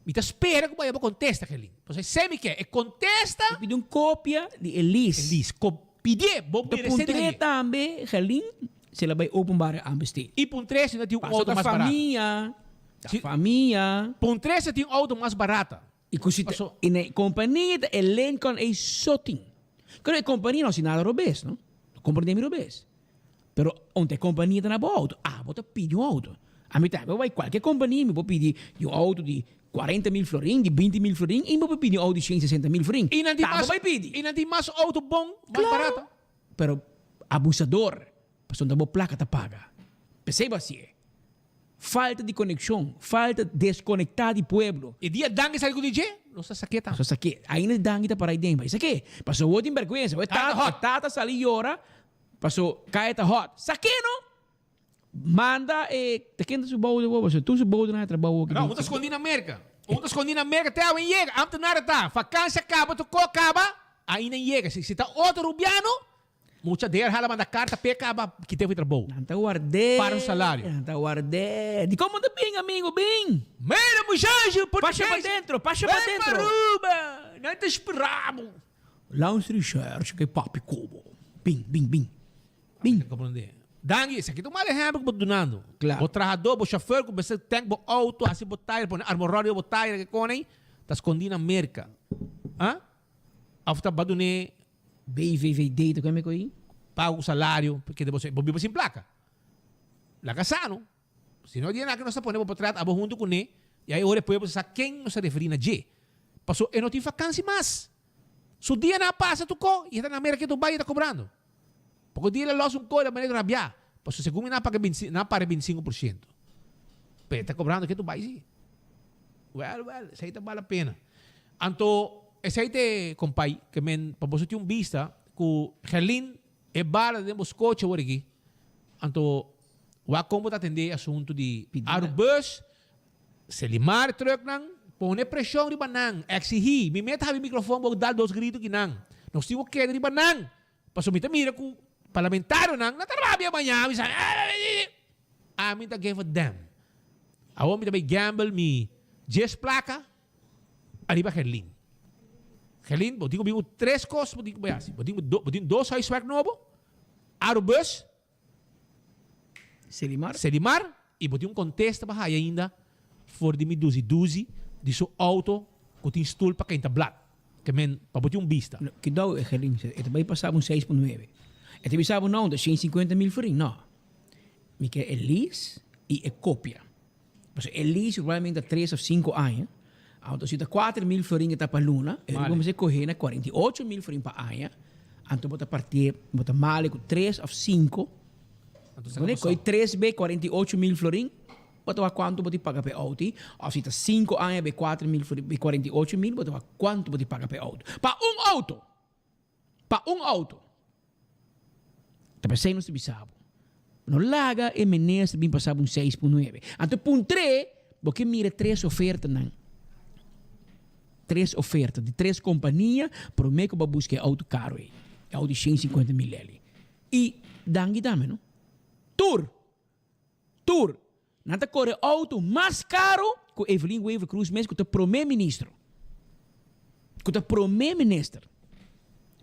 Mi ta spera ku bo haya bo kontesta Gerlin. Pasobra esei mi ke, e kontesta. Mi pidi un kopia di e lis. E lis. Ko pidié, bo Ta meresé di puntr'é hañ'é. tambe Gerlin si el a bai openbare aanbesteed. I puntr'é si no tin un Pasobra outo ta mas barata. famia, ta Si famia. Puntr'é si tin un outo mas barata. I ku si ta Paso. i na e kompania ta e Lincoln ei so tin. Pero e kompania no hasi nada robes, no. No komprendé mi robes. Pero unda e kompania ta na bo outo, abo ta pidi un outo. Ami tambe bo bai kualke kompania mi por pidi di un outo di 40 mil florin, di 20 mil florin i mi por pidi un outo di 160 mil florin. I nan tin Ta abo mas bai pidi. i nan tin mas outo bon, mas Klaro. barata. Pero abusador, pasobra bo plaka ta paga. P'esei bo hasié. Falta di konekshon, falta deskonektá di pueblo. E dia Dangui sali ku di dje, nos ta sak'é tambe. Nos ta sak'é. Ainda Dangui ta para ei den, bai sak'é. Pasobra bo tin bèrgwensa. Bo e tata, e tata sali yora, paso kaya ta hòt. Sak'é no! Manda e, ta ken ta su boude bo? Pasobra tur su boudenan a trabou aki No, den. un ta skondí na Merka. Un ta skondí na Merka te awe yega. Ambtenaar ta. Vakansia kaba, tur kos kaba, ainda yega. Si, si ta otro rubiano. Mucha DRH la manda carta p'e caba kite fu trabou. Nan ta ward'é. Para un salario. Nan ta ward'é. Di como ta bin, amigo? Bin! Mira, muchacho, Pasha pa dentro, pasha pa dentro. Ven pa Aruba! Nan ta spera bo. Langs recherche ke papi kobo. Bin, bin, bin. Bin. Comprende. Danki, esaki ta un mal ehempel ku bo ta dunando. Claro. Bo trahadó, bo chauffeur ku mester tank bo auto, hasi bo tire, pone armoròl riba bo tire, ke kone ei, ta skondí na Merka. Ah? Of ta badun'é. BVVD ta kome ko'i? Paga ku salario, kende bo bo biba sin plaka. Laga sano. Si no dia na ke nos ta pone bo potret abo huntu kuné, i ai ora e pueblo sa ken nos ta referí na dje. Paso e no tin fakansi mas. Su dia na a pasa tur ko i e ta na Merka ke Dubai e ta kobrando. Poko dia el a los un ko el a manera rabiá. Paso segun mi nan a paga binti nan a para 25%. Pero e ta kobrando ke Dubai si. Wèl wèl esei ta bal la pena. Anto esei ta e kompai ke men pa boso tin un bista ku Gerlin e bala den bo skochi awor aki. Anto wak kon bo ta atendé e asuntu di Arubus, Selimar trucknan, pone preshon riba nan, eksihí. Mi meta habi mikrofon bo dal dos gritu ki nan. Nos tin ku keda riba nan. Pasobra mi ta mira ku parlamentarionan nan ta rabia maña bisa ami ta give a damn. Awor mi ta bai gamble mi dies plaka ariba Gerlin. Gerlin bo tin ku bin ku tres kos bo tin ku bai hasi. Bo tin ku bo tin dos huiswerk nobo, Arubus, Selimar. Selimar y bo tin un contesta pa haya ainda for di mi duzi duzi di su auto cu tin stoel pa kenta blad. Ke men pa bo tin un bista. No, kidou e Gerlin, e ta bay pasa bo un seis punt nuebe. E ta bisa bo no, ta shen sinkuenta mil florin. No. Mi ke e lease y e copia. Pasobra e lease probablemente ta tres of sinku aña. Anto si ta kuater mil florin e ta pa luna, e riba mester kohe na 48 mil florin pa aña. Anto bo ta partié, bo ta male ku tres of sinku. Anto sa Koe tres be 48 mil florin, bo ta wak kuantu bo tin paga pa e outo. Of si ta sinku aña be 4 mil florin, be 48 mil, bo ta wak kuantu bo tin paga pa e outo. Pa un outo! Pa un outo! Ta p'esei nos ta bisa bo, no laga e minister bin pasa bo un seis pun nuebe. Anto puntr'é, bo ke mira tres ofertanan, tres oferta di tres kompania promé ku bo a buska e outo karo ei, e outo di shen sinkuenta mil leli. I danki tambe no. Tur! Tur! Nan ta kore outo mas karo ku Evelyn Wever Croes mes ku ta promé ministro. Ku ta promé minister.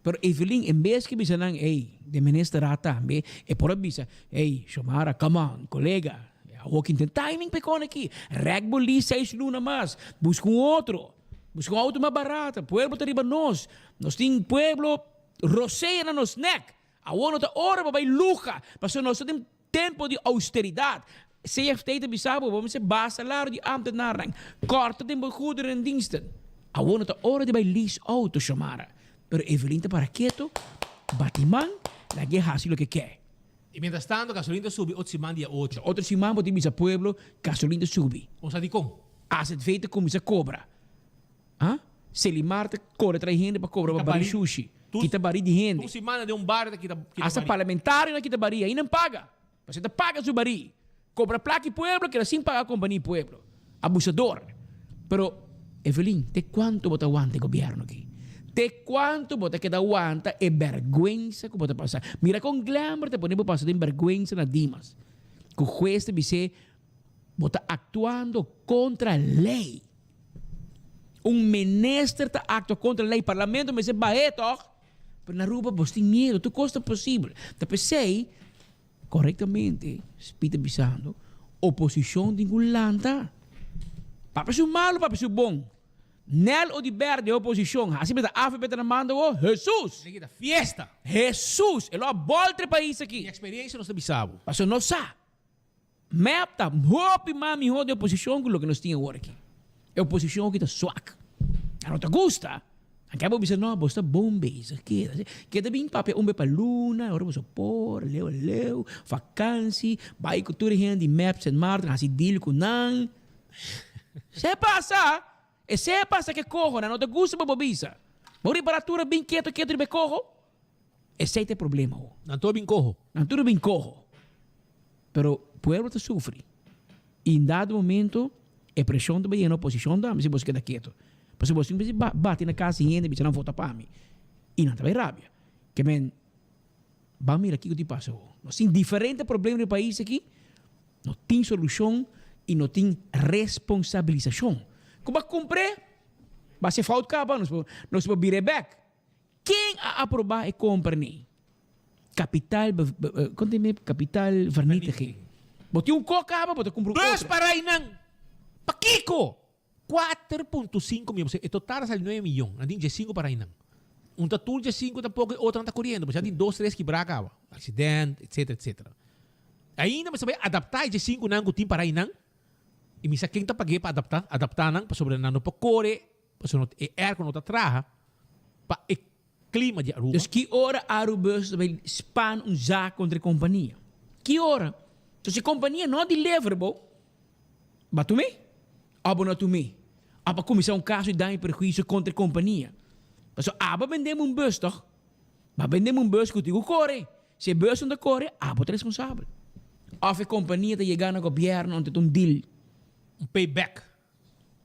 Pero Evelyn en bes ke bisa nan ey, de minister a tambe, e por a bisa, ey, Xiomara, come on, kolega, awor kin tin timing pa e kone aki. Rèk bo lis seis luna mas, buska un otro, buska un outo mas barato, pueblo ta riba nos, nos tin pueblo rosea na nos nèk. Awor no ta ora pa bai luha, pasobra nos ta den tempo di austeridad. CFT ta bisa bo, bo mester baha salario di ambtenarnan, corta den bo goederendiensten. Awor no ta ora di bai lease auto, Xiomara. Pero Evelyn ta para keto, bati man, lag'e haci loke ke. Y mientras tanto gasolin ta subi otro siman dia ocho. Otro siman bo tin bisa pueblo gasolin ta subi. Bo sa dicon? AZV ta cuminsa cobra. Ah? Selimar ta kore trae hende pa kobra pa bari shushi. Kita bari di hende. Tur simana den un bario ta kita bari. Hasta parlamentarionan kita bari, ahi nan paga. Pasobra ta paga su bari. Kobra plaka i pueblo keda sin paga kompania i pueblo. Abusador. Pero, Evelyn, te kuantu bo ta wanta e gobierno aki? Te kuantu bo ta keda wanta e bergwensa ku bo ta pasa? Mira kon Glenbert ta pone bo pasa den bergwensa na Dimas. Ku hues ta bis'é bo ta aktuando kontra lei. Un minister ta actua contra ley, parlamento mester bahe toch? Pero na Aruba bos tin miedo, tur cos ta posibel. Ta pesey, correctamente, Speed ta bisando, oposicion tin cu lanta. Papia su malo, papia su bon. Nel Oduber di oposicion, haci mester avp ta na mando awo, Jesus! Esaki ta fiesta! Jesus! E lo a bolter e pais aki. Mi experiencia nos ta bisa bo. Pasobra nos sa. Mep ta hopi mas miho di oposicion cu loke nos tin awor aki. E oposicion aki ta swak. Nan no ta gusta. Nan ke bo bisa no, bo sta bon bezig. Keda, keda bin papia un be pa luna, ora boso por, leu a leu, vakansi, bai cu tur e hende di mep Sint Maarten, haci deal cu nan. Se pasa, e se pasa ke coho, nan no ta gusta pa bo bisa. Bo ripara tur a bin keto keto riba e coho. Esei ta e problema ho. Nan tur a bin coho. Nan tur a bin coho. Pero pueblo ta sufri. Y en dado momento e presion ta bay yena oposicion tambe si boso keda keto. Pasobra boso tin bati na cas di hende bisa nan vota pa mi. Y nan ta bay rabia. Ke men. Ban mira kiko tin pasa awo. Nos tin diferente problema den e pais aki, no tin solushon i no tin responsabilisashon. Ku bo a kumpr'é, bo a hasi fout kaba, nos por nos por bira e bèk. Ken a aprobá e kompra ni? Kapitaal, kon ta e kapitaal vernietiging. Bo tin un kò kaba, bo ta kumpra un otro. Bus pa rainan! Pakiko? 4.5 miyon, pasobra e total a sali 9 miyon, nan tin diesinco pa rainan. Un ta tur diesinco tampoco e otronan ta coriendo, pasobra ya tin dos tres kibra caba, accident, etcetera, etcetera. Ainda mester bai adapta e diesinco nan cu tin pa rainan, y mi sa ken ta pag'e pa adapta, adapta nan, pasobra nan no por core, pasobra e airco no ta traha pa e clima di Aruba. Dus ki ora Arubus ta bai span un zaak contra e compania? Ki ora? So si compania no deliver bo, Ba tum'é? Abo no tum'é? Abo a kuminsá un kaso di daño i perhuisio kontra e kompania. Pasobra abo a bendé mi un bus tòg? Bo a bendé mi un bus ku tin ku kore. Si e bus no ta kore, abo ta responsabel. Òf e kompania ta yegá na gobièrnu anto ta un deal. Un payback.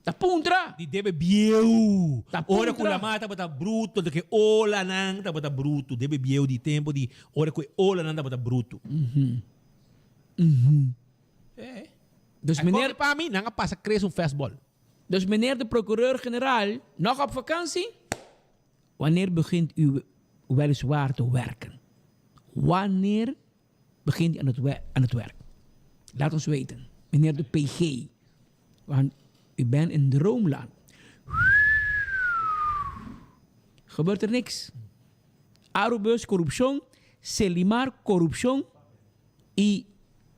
Ta puntra! Di debe bieu. Ta puntra! Ora ku lamá tabata brutu, anto ku e olanan tabata brutu. Debe bieu di tempu di ora ku e olanan tabata brutu. Dus meneer. Pa mi, nan a pasa Chris un fastball. Dus meneer de procureur-generaal, nog op vakantie? Wanneer begint u weliswaar te werken? Wanneer begint u aan het, aan het werk? Laat ons weten, meneer de PG. Want u bent in droomland. Gebeurt er niks. Arubus corrupcion, Selimar corrupcion y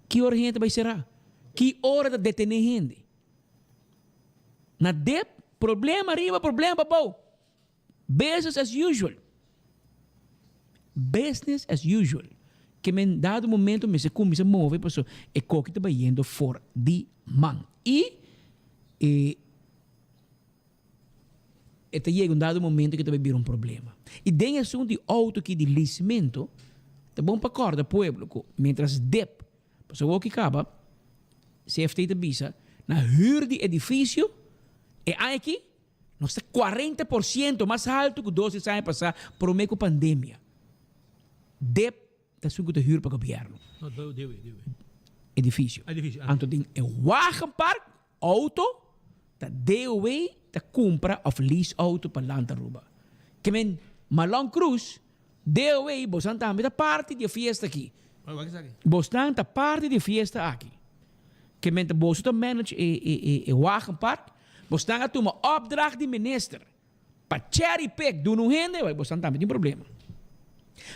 ki ora hende ta bay cera? Ki ora ta detene hende? Na dep, problema ariba, problema pabou. Business as usual. Business as usual. Ke men dado momento mester cuminsa move paso e koki ta bayendo for di man. Y e E ta yega un dado momento ku ta bai bira un problema. I den e asuntu di outo aki di leasemento, ta bon pa kòrda pueblo ku mientras dip, pasobra awor ki kaba, CFT ta bisa na hür di edifisio e aña aki nos ta 40% mas haltu ku dos tres aña pasá promé ku pandemia. Dip Ta esun ku ta hür pa gobièrnu. No, debe, debe, debe. Edifisio. Edifisio, ah. Anto den e wagenpark, auto, ta DOW ta kumpra òf lease auto pa Land Aruba. Ke men Malon Cruz, DOW, bosan tambe ta parti di e fiesta aki. Oi, wak esaki. Bosnan ta parti di e fiesta aki. Ke men ta boso ta manage e e e e wagenpark, bosnan a tuma opdracht di minister. Pa cherry pick duna un hende, bai bosan tambe tin problema.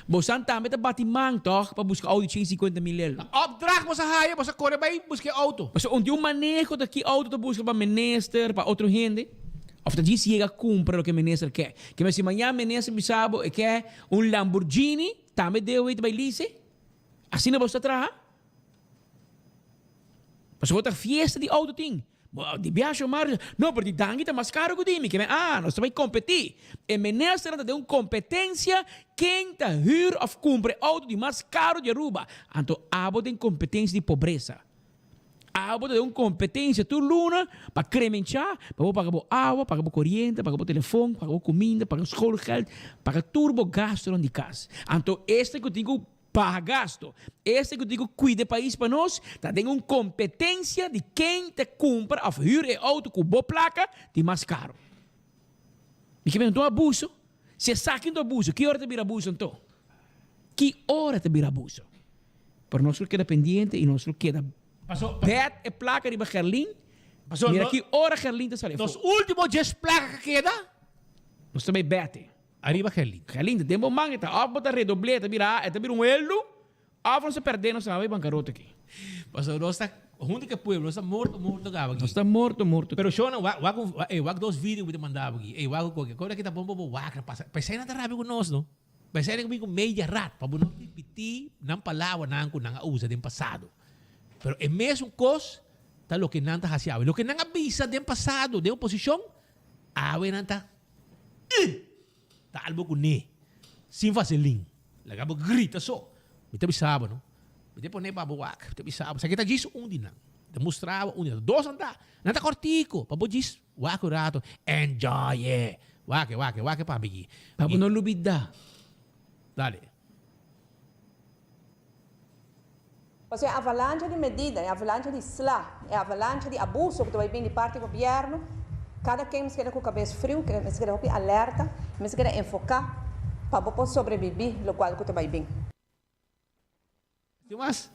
Bosan tambe ta bati man tòg pa buska auto di 150 mil elo. Opdracht boso a haya, boso a kore bai buska e auto. Pasobra un tin un maneho ta ki auto ta buska pa minister, pa otro hende, of ta djis yega kumpra loke minister ke. Ke mester mañana minister bisa bo e ke un Lamborghini, tambe deo ta bai lease? Asina boso ta traha? Pasobra bo ta fiesta di auto tin. Bo di biaha Omar di, no, pero di Dangui ta mas caro cu di mi. Kimen, ah, nos ta bay competi. E ministernan ta den un competencia ken ta huur of cumpra e auto di mas caro di Aruba. Anto abo den competencia di pobresa. Abo ta den un competencia tur luna pa cremencha, pa bo paga bo awa, paga bo coriente, paga bo telefon, paga bo cuminda, paga schoolgeld, paga tur bo gastonan di cas. Anto esta cu tin cu Paga gasto. Este cu tin cu cuida e pais pa nos ta den un competencia di ken ta cumpra of huur e auto cu bo placa di mas caro. Mi ke bira un abuso? Si esaki no ta abuso, ki ora ta bira abuso anto? Ki ora ta bira abuso? Pero nos lo keda pendiente y nos lo keda bet e placa riba Gerlin. Mira ki ora Gerlin ta sali afo. Nos ultimo djes placa ke keda. Nos ta bay bete. Ariba Gerlin. Gerlin, ta den bo man e ta of bo ta redobl'é, e ta bira, e ta bira un heldu, of nos ta perdé nos ta bai bankarota aki. Pasobra nos ta hunto ku e pueblo, nos ta morto morto kaba aki. Nos ta morto morto. Pero shona, wak wak un, ey wak dos video ku mi ta manda bo aki, ey wak un koke, koke aki ta bon pa bo wak na pasa, p'esei nan ta rabia ku nos no, p'esei nan bin ku media rat, pa bo no ripití nan palabranan ku nan a usa den pasado. Pero e mesun kos ta loke nan ta hasi awe. Loke nan a bisa den pasado den oposishon, awe nan ta. Ih! Ta albo ku ne. Sin vaselin. Laga bo grita so. Mi ta bisa bo no. Mi ta pone pa bo wak. Mi ta bisa bo. Esaki ta djis un di nan. Mi ta mustra bo un di nan. Dos nan ta. Nan ta kortiko. Pa bo djis wak un rato. Enjoy e. Wak e, wak e, wak e pa mi aki. Pa bo no lubida. Dale. Pasobra e avalancha di medida, e avalancha di sla, e avalancha di abuso ku ta bai bin di parti gobièrnu, kada ken mester keda ku kabes friu, mester keda hopi alerta, mester keda enfoká pa bo por sobrebibí lokual ku ta bai bin. Tin mas?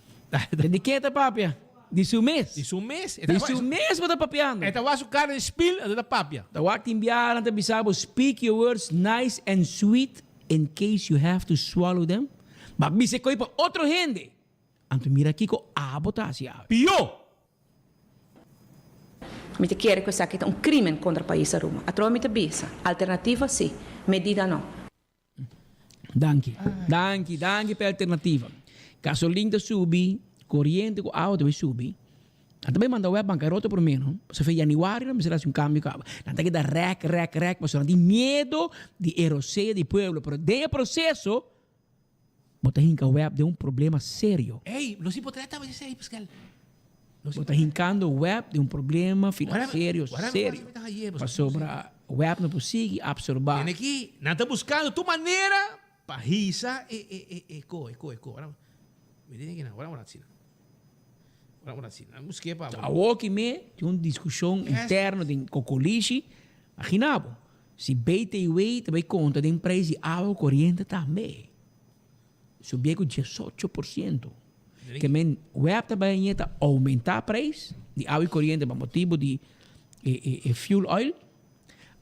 Di ken e ta papia? Di su mes. Di su mes. Di su mes bo ta papiando. E ta wak su kara den spil, e ta papia. Ta wak tin biaha nan ta bisa bo speak your words nice and sweet in case you have to swallow them. Bo a bisa e koi pa otro hende. Anto mira kiko abo ta hasi awe. Pió! Mi ta kere ku esaki ta un krimen kontra pais Aruba. Atrobe mi ta bisa, alternativa si, medida no. Danki. Danki, danki pa e alternativa. Gasolin ta subi, coriente cu awa ta bay subi. Nan ta bay manda web bancarota por meno. Pasobra fe januari nan mester haci un cambio caba. Nan ta keda rek, rek, rek pasobra nan tin miedo di e rosea di pueblo. Pero den e proceso bo ta hinca web den un problema serio. Ey, nos tin potreta tabata esey, Pascal. Bo ta hincando web den un problema financiero serio. Pasobra web no por sigui absorba. Tene aki, nan ta buscando tur manera pa hisa e e e e co, e co, e co. Ora, mi tene aki nan, ora ora asina. Ora ora asina. Nan busque pa. Awoki me tin un discusion interno den Cocolishi. Imagina bo, si BTW ta bay conta den prijs di awa coriente tambe. Subié ku diesocho por siento. Ke men web ta bai añe ta oumentá preis di awa i koriente pa motibu di e e fuel oil.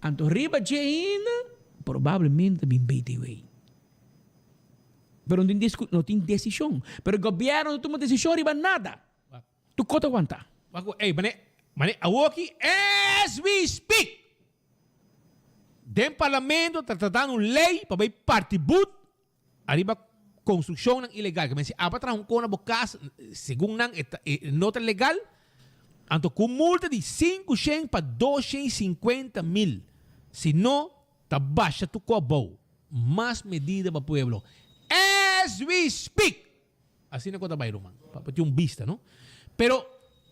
Anto riba dje ainda probablemente ta bin BTW. Pero no tin disku no tin desishon. Pero gobièrnu no tuma desishon riba nada. Tur kos ta wanta. Wak ey mane mane awoki as we speak den parlamento ta tratando un ley pa bay parti boet ariba construccionnan ilegal ke men si aba traha un kona bo cas segun nan e ta e no ta legal anto cu multa di 500 pa 250 mil si no ta basha tur cu abou mas medida pa pueblo as we speak. Asina ku ta bai ruman. Pa tin un bista no. Pero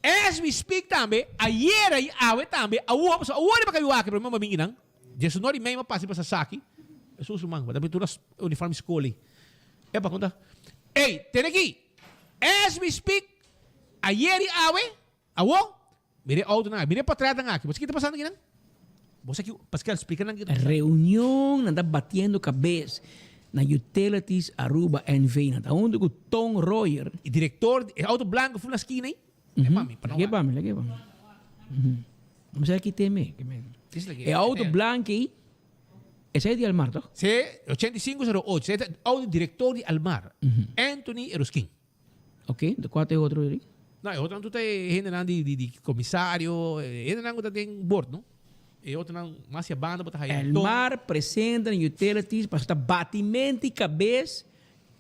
as we speak tambe, ayera i awe tambe, awor, pasobra awor riba kayu aki, prome mabin kinan, diesunor i mei m'a pasa riba Sasaki, esun ruman, bo ta bin tur na uniform di skol ei. Epa, kon ta? Ey, tene aki, as we speak, ayer i awe, awor, mira e autonan aki, mira e potretnan aki, bo sa ki ta pasando kinan? Bo sa ki, Pascal, splika nan ki ta pasando. Reunion nan ta batiendo cabes na Utilities Aruba NV. Nan ta hunto cu Ton Royer. E director, e auto blanco fu na skina ei. E pa mi, pa no Lag'e pa mi, lag'e pa mi. No sa ki teme. E auto blanco ei, esei di Almar toch? Si, 8508, esei ta auto di director di Almar, Anthony Eroskin. Ok, de kua ta e otro eri? No, e otronan tur ta e hendenan di di di komisario, e hendenan ku ta den bord, no? E otronan mas ya banda bo ta haya El mar presenta na utilities pasobra ta batimento di kabes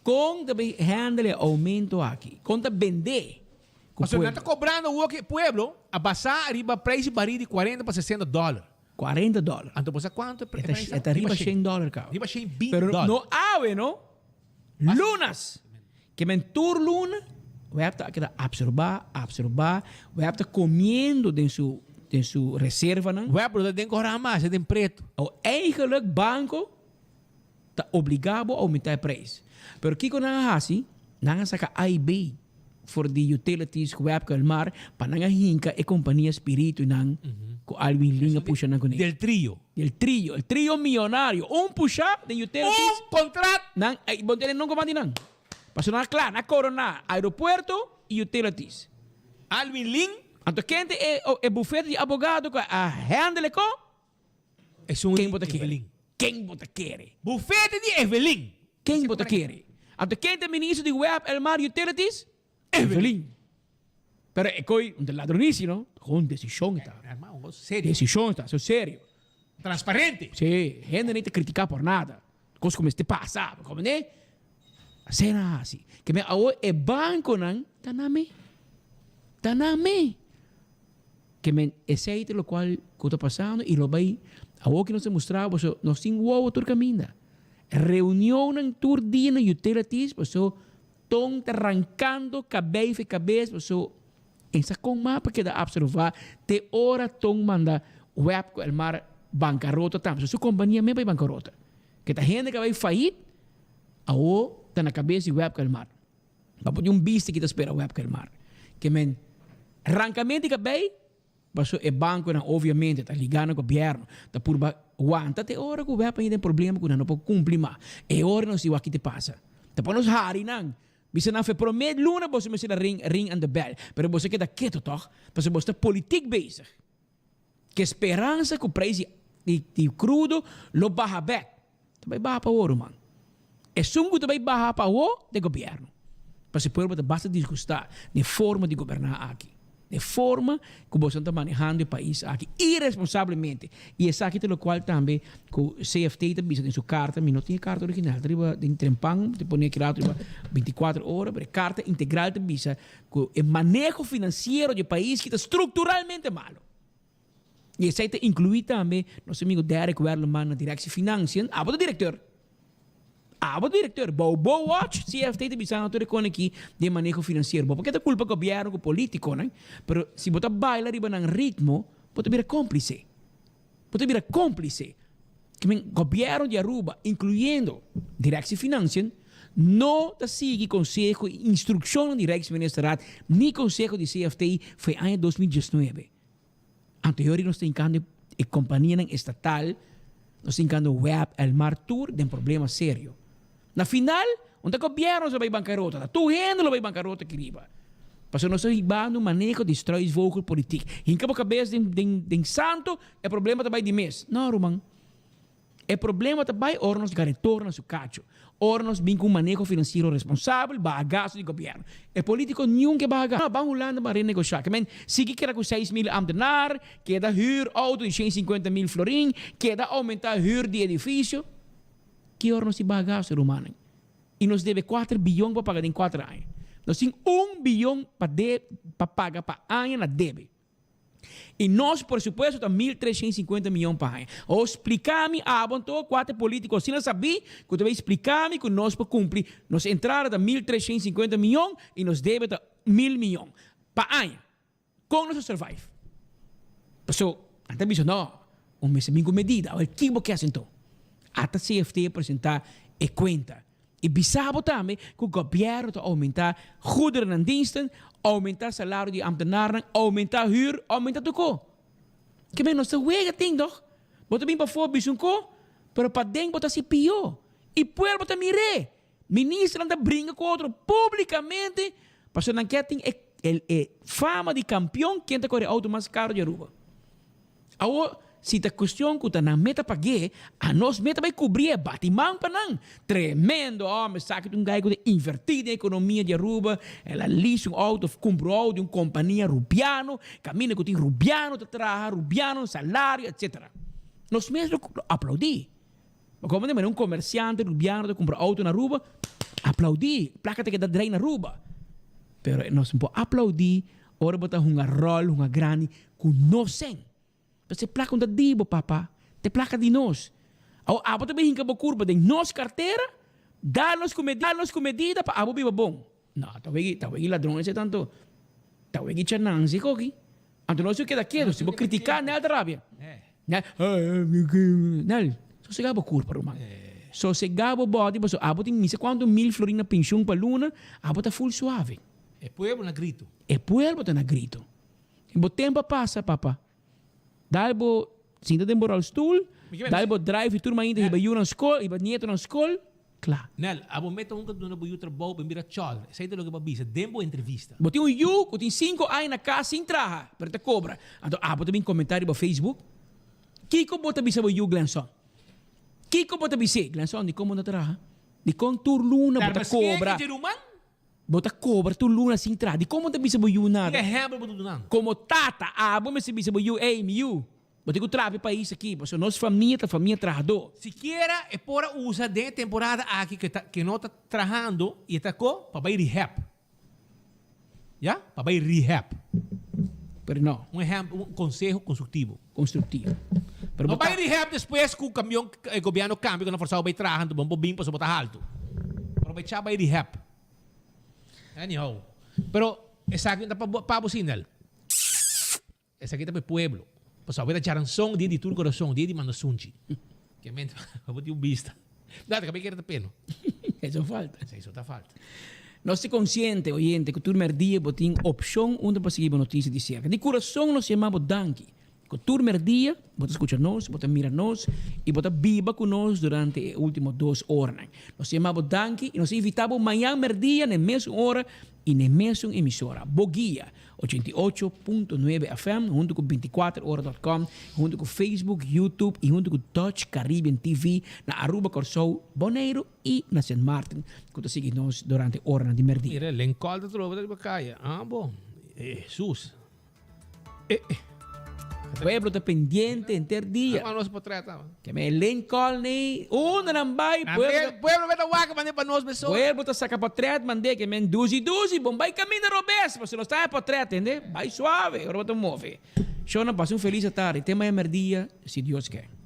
kon ta bay handle e oumento aki, kon ta bende ku Pasobra nan pueblo. ta kobrando awor ku e pueblo a basá riba preis di baril di kuarenta pa sesenta dòler. Kuarenta dòler. Anto bo sa kuantu e preis ta? E ta riba shen dòler kaba. Riba shen binti Pero dòler. no awe no, lunas. Ke men tur luna web ta keda absorbá, absorbá, web ta komiendo den su den su reservanan. Web no ta den kòrá mas, e den pretu. O eigenlijk banko ta obligá bo oumentá e preis. Pero kiko nan a hasi? Nan a saka AIB for di Utilities ku web ku Elmar pa nan a hinka e kompania spiritunan ku Alwin Lin a pusha nan kuné. Del trio. Del trio, el trio millonario. Un pusha den Utilities. Un contrat. Nan, bo tene nunca mas di nan. Pasobra nan a kla, nan a korona aeropuerto y Utilities. Alwin Lin. Anto kende e e bufete di abogado ku a handle e ko? Esun Ken di bo ta kere? Evelyn. Ken bo ta kere? Bufete di Evelyn. Ken bo ta kere? Anto ken ta ministro di web, Elmar Utilities? Evelyn. Pero e koi un ta ladronici no, gewoon decision e ta. Hermano, un cosa serio. Decision e ta, so serio. Transparente. Sí, hende no ta critica por nada. Cos cu mester pasa, bo comprende? Asina hasi. Ke men awo e banconan ta na me. Ta na me. Ke men esey ta locual cu ta pasando y lo bay awo ki nos ta mustra boso nos tin wowo tur caminda. Reunionnan tur dia na utilities paso Ton ta rancando cabey fe cabes paso en sa con mapa keda absorva te ora Ton manda web cu Elmar bancarota tambe. So su compania mes bay bancarota. Ke ta hende ca bay faillit awo ta na cabes di web cu Elmar. Pa por tin un bista ki ta spera web Kelmar. Ke men rankamento di kabei, paso e bankonan obviamente ta ligá na gobièrnu, ta purba wanta te ora ku web a den problema ku nan no por kumpli mas. E ora nos di wak ki ta pasa. Ta pa nos hari nan. Bisa nan fe promé luna boso mester a ring ring an de bèl, pero boso keda keto tòg, pasobra boso ta politik bezig. Ke speransa ku preis di di krudo lo baha bèk. Ta bai baha pa awor ruman. Esun ku ta bai baha pa awor ta e gobièrnu. Pasobra e pueblo ta basta disgustá den e forma di goberná aki. Den e forma ku boso ta manehando e pais aki iresponsablemente. I esaki ta lokual tambe ku CFT ta bisa den su karta, mi no tin e karta original, ta riba den trempan, ta pone aki rato riba bintikuater ora, pero e karta integral ta bisa ku e maneho finansiero di e pais ki ta strukturalmente malo. I esei ta inkluí tambe nos amigo Derek Werleman na Directie Financiën. Abo ta direkteur. Abo ta direkteur. Bou bo watch CFT ta bisando tur e kon aki den maneho finansiero. Bo por ke ta kulpa gobièrnu ku polítikonan, pero si bo ta baila riba nan ritmo, bo ta bira kómplise. Bo ta bira kómplise. Ke men gobièrnu di Aruba, inkluyendo Directie Financiën, no ta sigui konseho i instrukshonnan di Rijksministerraad ni konseho di CFT for e aña 2019. Anto yori nos ta hinkando e kompanianan estatal, nos ta hinkando web, Elmar tur den problema serio. Na final, un ta gobierno lo bay bankarota, ta tur hende lo bay bankarota aki riba. Pasobra nos ta hibando un maneho di struisvogelpolitiek. Hinka bo kabes den den den santo, e problema ta bay di mes. No ruman. E problema ta bai ora nos gana e tor na su kacho, ora nos bin ku un maneho finansiero responsabel, baha gastu di gobièrnu. E polítiko niun ke baha gastu. No, ban Hulanda ban renegoshá. Ke men sigui keda ku 6000 ambtenaar, keda hür outo di 150 mil florin, keda oumentá hür di edifisio. Ki ora nos tin baha gastu, rumannan? I nos debe kuater biyon pa paga den kuater aña. Nos tin un biyon pa de pa paga pa aña na debe. I nos presupuesto ta 1350 miyon pa aña. O splica mi abo anto cua ta e politico asina sabí cu ta bay splica mi cu nos por cumpli nos entrada ta 1350 miyon y nos debe ta mil miyon pa aña. Con nos a survive? Paso nan ta bisa no, un mester bin cu medida. Awel kico bo kier haci anto? Ata CFT a presenta e cuenta. I bisa bo tambe ku gobièrnu ta oumentá goederennan diensten, oumentá salario di ambtenarnan, oumentá hür, oumentá tur ko. Ke men nos ta wega tin dòg. Bo ta bin pafó bisa un ko, pero paden bo ta hasi pió. I pueblo ta mir'é. Ministernan ta bringa ku otro públikamente pasobra nan ke tin e e fama di kampion ken ta kore outo mas karo di Aruba. Awor, si ta cuestion cu ta nan meta pag'é, anos meta bay cubri'é, bati man pa nan. Tremendo homber, esaki ta un guy cu ta inverti den economia di Aruba, el a lease un auto of cumpra un auto di un compania Rubiano, caminda cu tin Rubiano ta traha, Rubiano salario, etc. Nos mes lo aplaudi. Ma como di manera un comerciante Rubiano ta cumpra auto na Aruba, aplaudi, placa ta keda draai na Aruba. Pero nos no por aplaudi ora bo ta hunga rol, hunga grandi cu nos sen. Pasobra e placa no ta di bo papa, ta e placa di nos. Awor abo ta bin hinca bo curpa den nos cartera, dal nos cu dal nos cu medida pa abo biba bon. No, ta wegi, ta wegi ladron ese tanto. Ta wegi chanansi koki. Anto nos keda keto, si bo critica Nel ta rabia. Nel, Nel, sosega bo curpa ruman. Sosega bo body pasobra abo tin misa cuanto mil florin na pensioen pa luna, abo ta full suave. E pueblo na grito. E pueblo ta na grito. Bo tempo a pasa, papa. Dal bo sinta den bo rolstoel, dal bo drive y tur mainta hiba yu nan skol, hiba nieto nan skol, kla. Nel, abo meta un ka duna bo yu trabou pa mira chòl. Esei ta loke bo a bisa den bo entrevista. Bo tin un yu ku tin sinku aña na kas sin traha, pero ta kobra. Anto abo ta bin komentá riba Facebook? Kiko bo ta bisa bo yu, Glenson? Kiko bo ta bis'é? Glenson, dikon bo no traha? Dikon tur luna bo ta kobra? Bo ta kobra tur luna sin traha. Dikon bo ta bisa bo yu nada? Ki ehèmpel bo ta dunando? Komo tata, abo mester bisa bo yu, Ey, mi yu, bo tin ku traha pa e pais aki, pasobra nos famia ta famia trahadó. Sikiera e por a usa den e temporada aki ku e ta ku e no ta trahando i e ta ko pa bai rehab. Ya, pa bai rehab. Pero no. Un ehèmpel, un konseho konstruktivo. Konstruktivo. Pero no bai rehab despues ku kamion e gobièrnu kambia ku nan forsá bo bai traha anto bo no por bin pasobra bo ta haltu. Pero bai cha bai rehab. Anyhow. Pero esaki no ta pa bo pa bo sinel. Esaki ta pa e pueblo. Pasobra bo ta charanson dia di tur corazon, dia di manda sunchi. Ke mente pa bo tin un bista. Date, kabe kere ta peno. Eso falta. Eso ta falta. Nos ta konsiente, oyente, ku tur mèrdia bo tin opshon unda pa sigui bo notisia di serka. Di kurason nos yama bo danki ku tur mèrdia bo ta skucha nos, bo ta mira nos i bo ta biba ku nos durante e último dos oranan. Nos ta yama bo danki i nos ta invitá bo mañan mèrdia na e mesun ora i na e mesun emisora. Bo guia, 88.9 FM huntu ku 24ora dot com, huntu ku Facebook, YouTube i huntu ku Dutch Caribbean TV na Aruba, Kòrsou, Boneiru i na Sint Maarten ku ta sigui nos durante oranan di mèrdia. Mira, Lincoln ta troba riba kaya. Ah, bon. Hesus. Eh, eh. Pueblo ta pendiente henter dia. Ama nos portret ama. Ke me Lincoln ni unda nan bai pueblo. Pueblo meta wak mande pa nos beso. Pueblo ta saca portret mande ke men duzi duzi bon bai caminda robes pasobra nos ta haña portret hende bai suave ora bo ta move. Shona pasa un feliz atardi te maña merdia si Dios ke.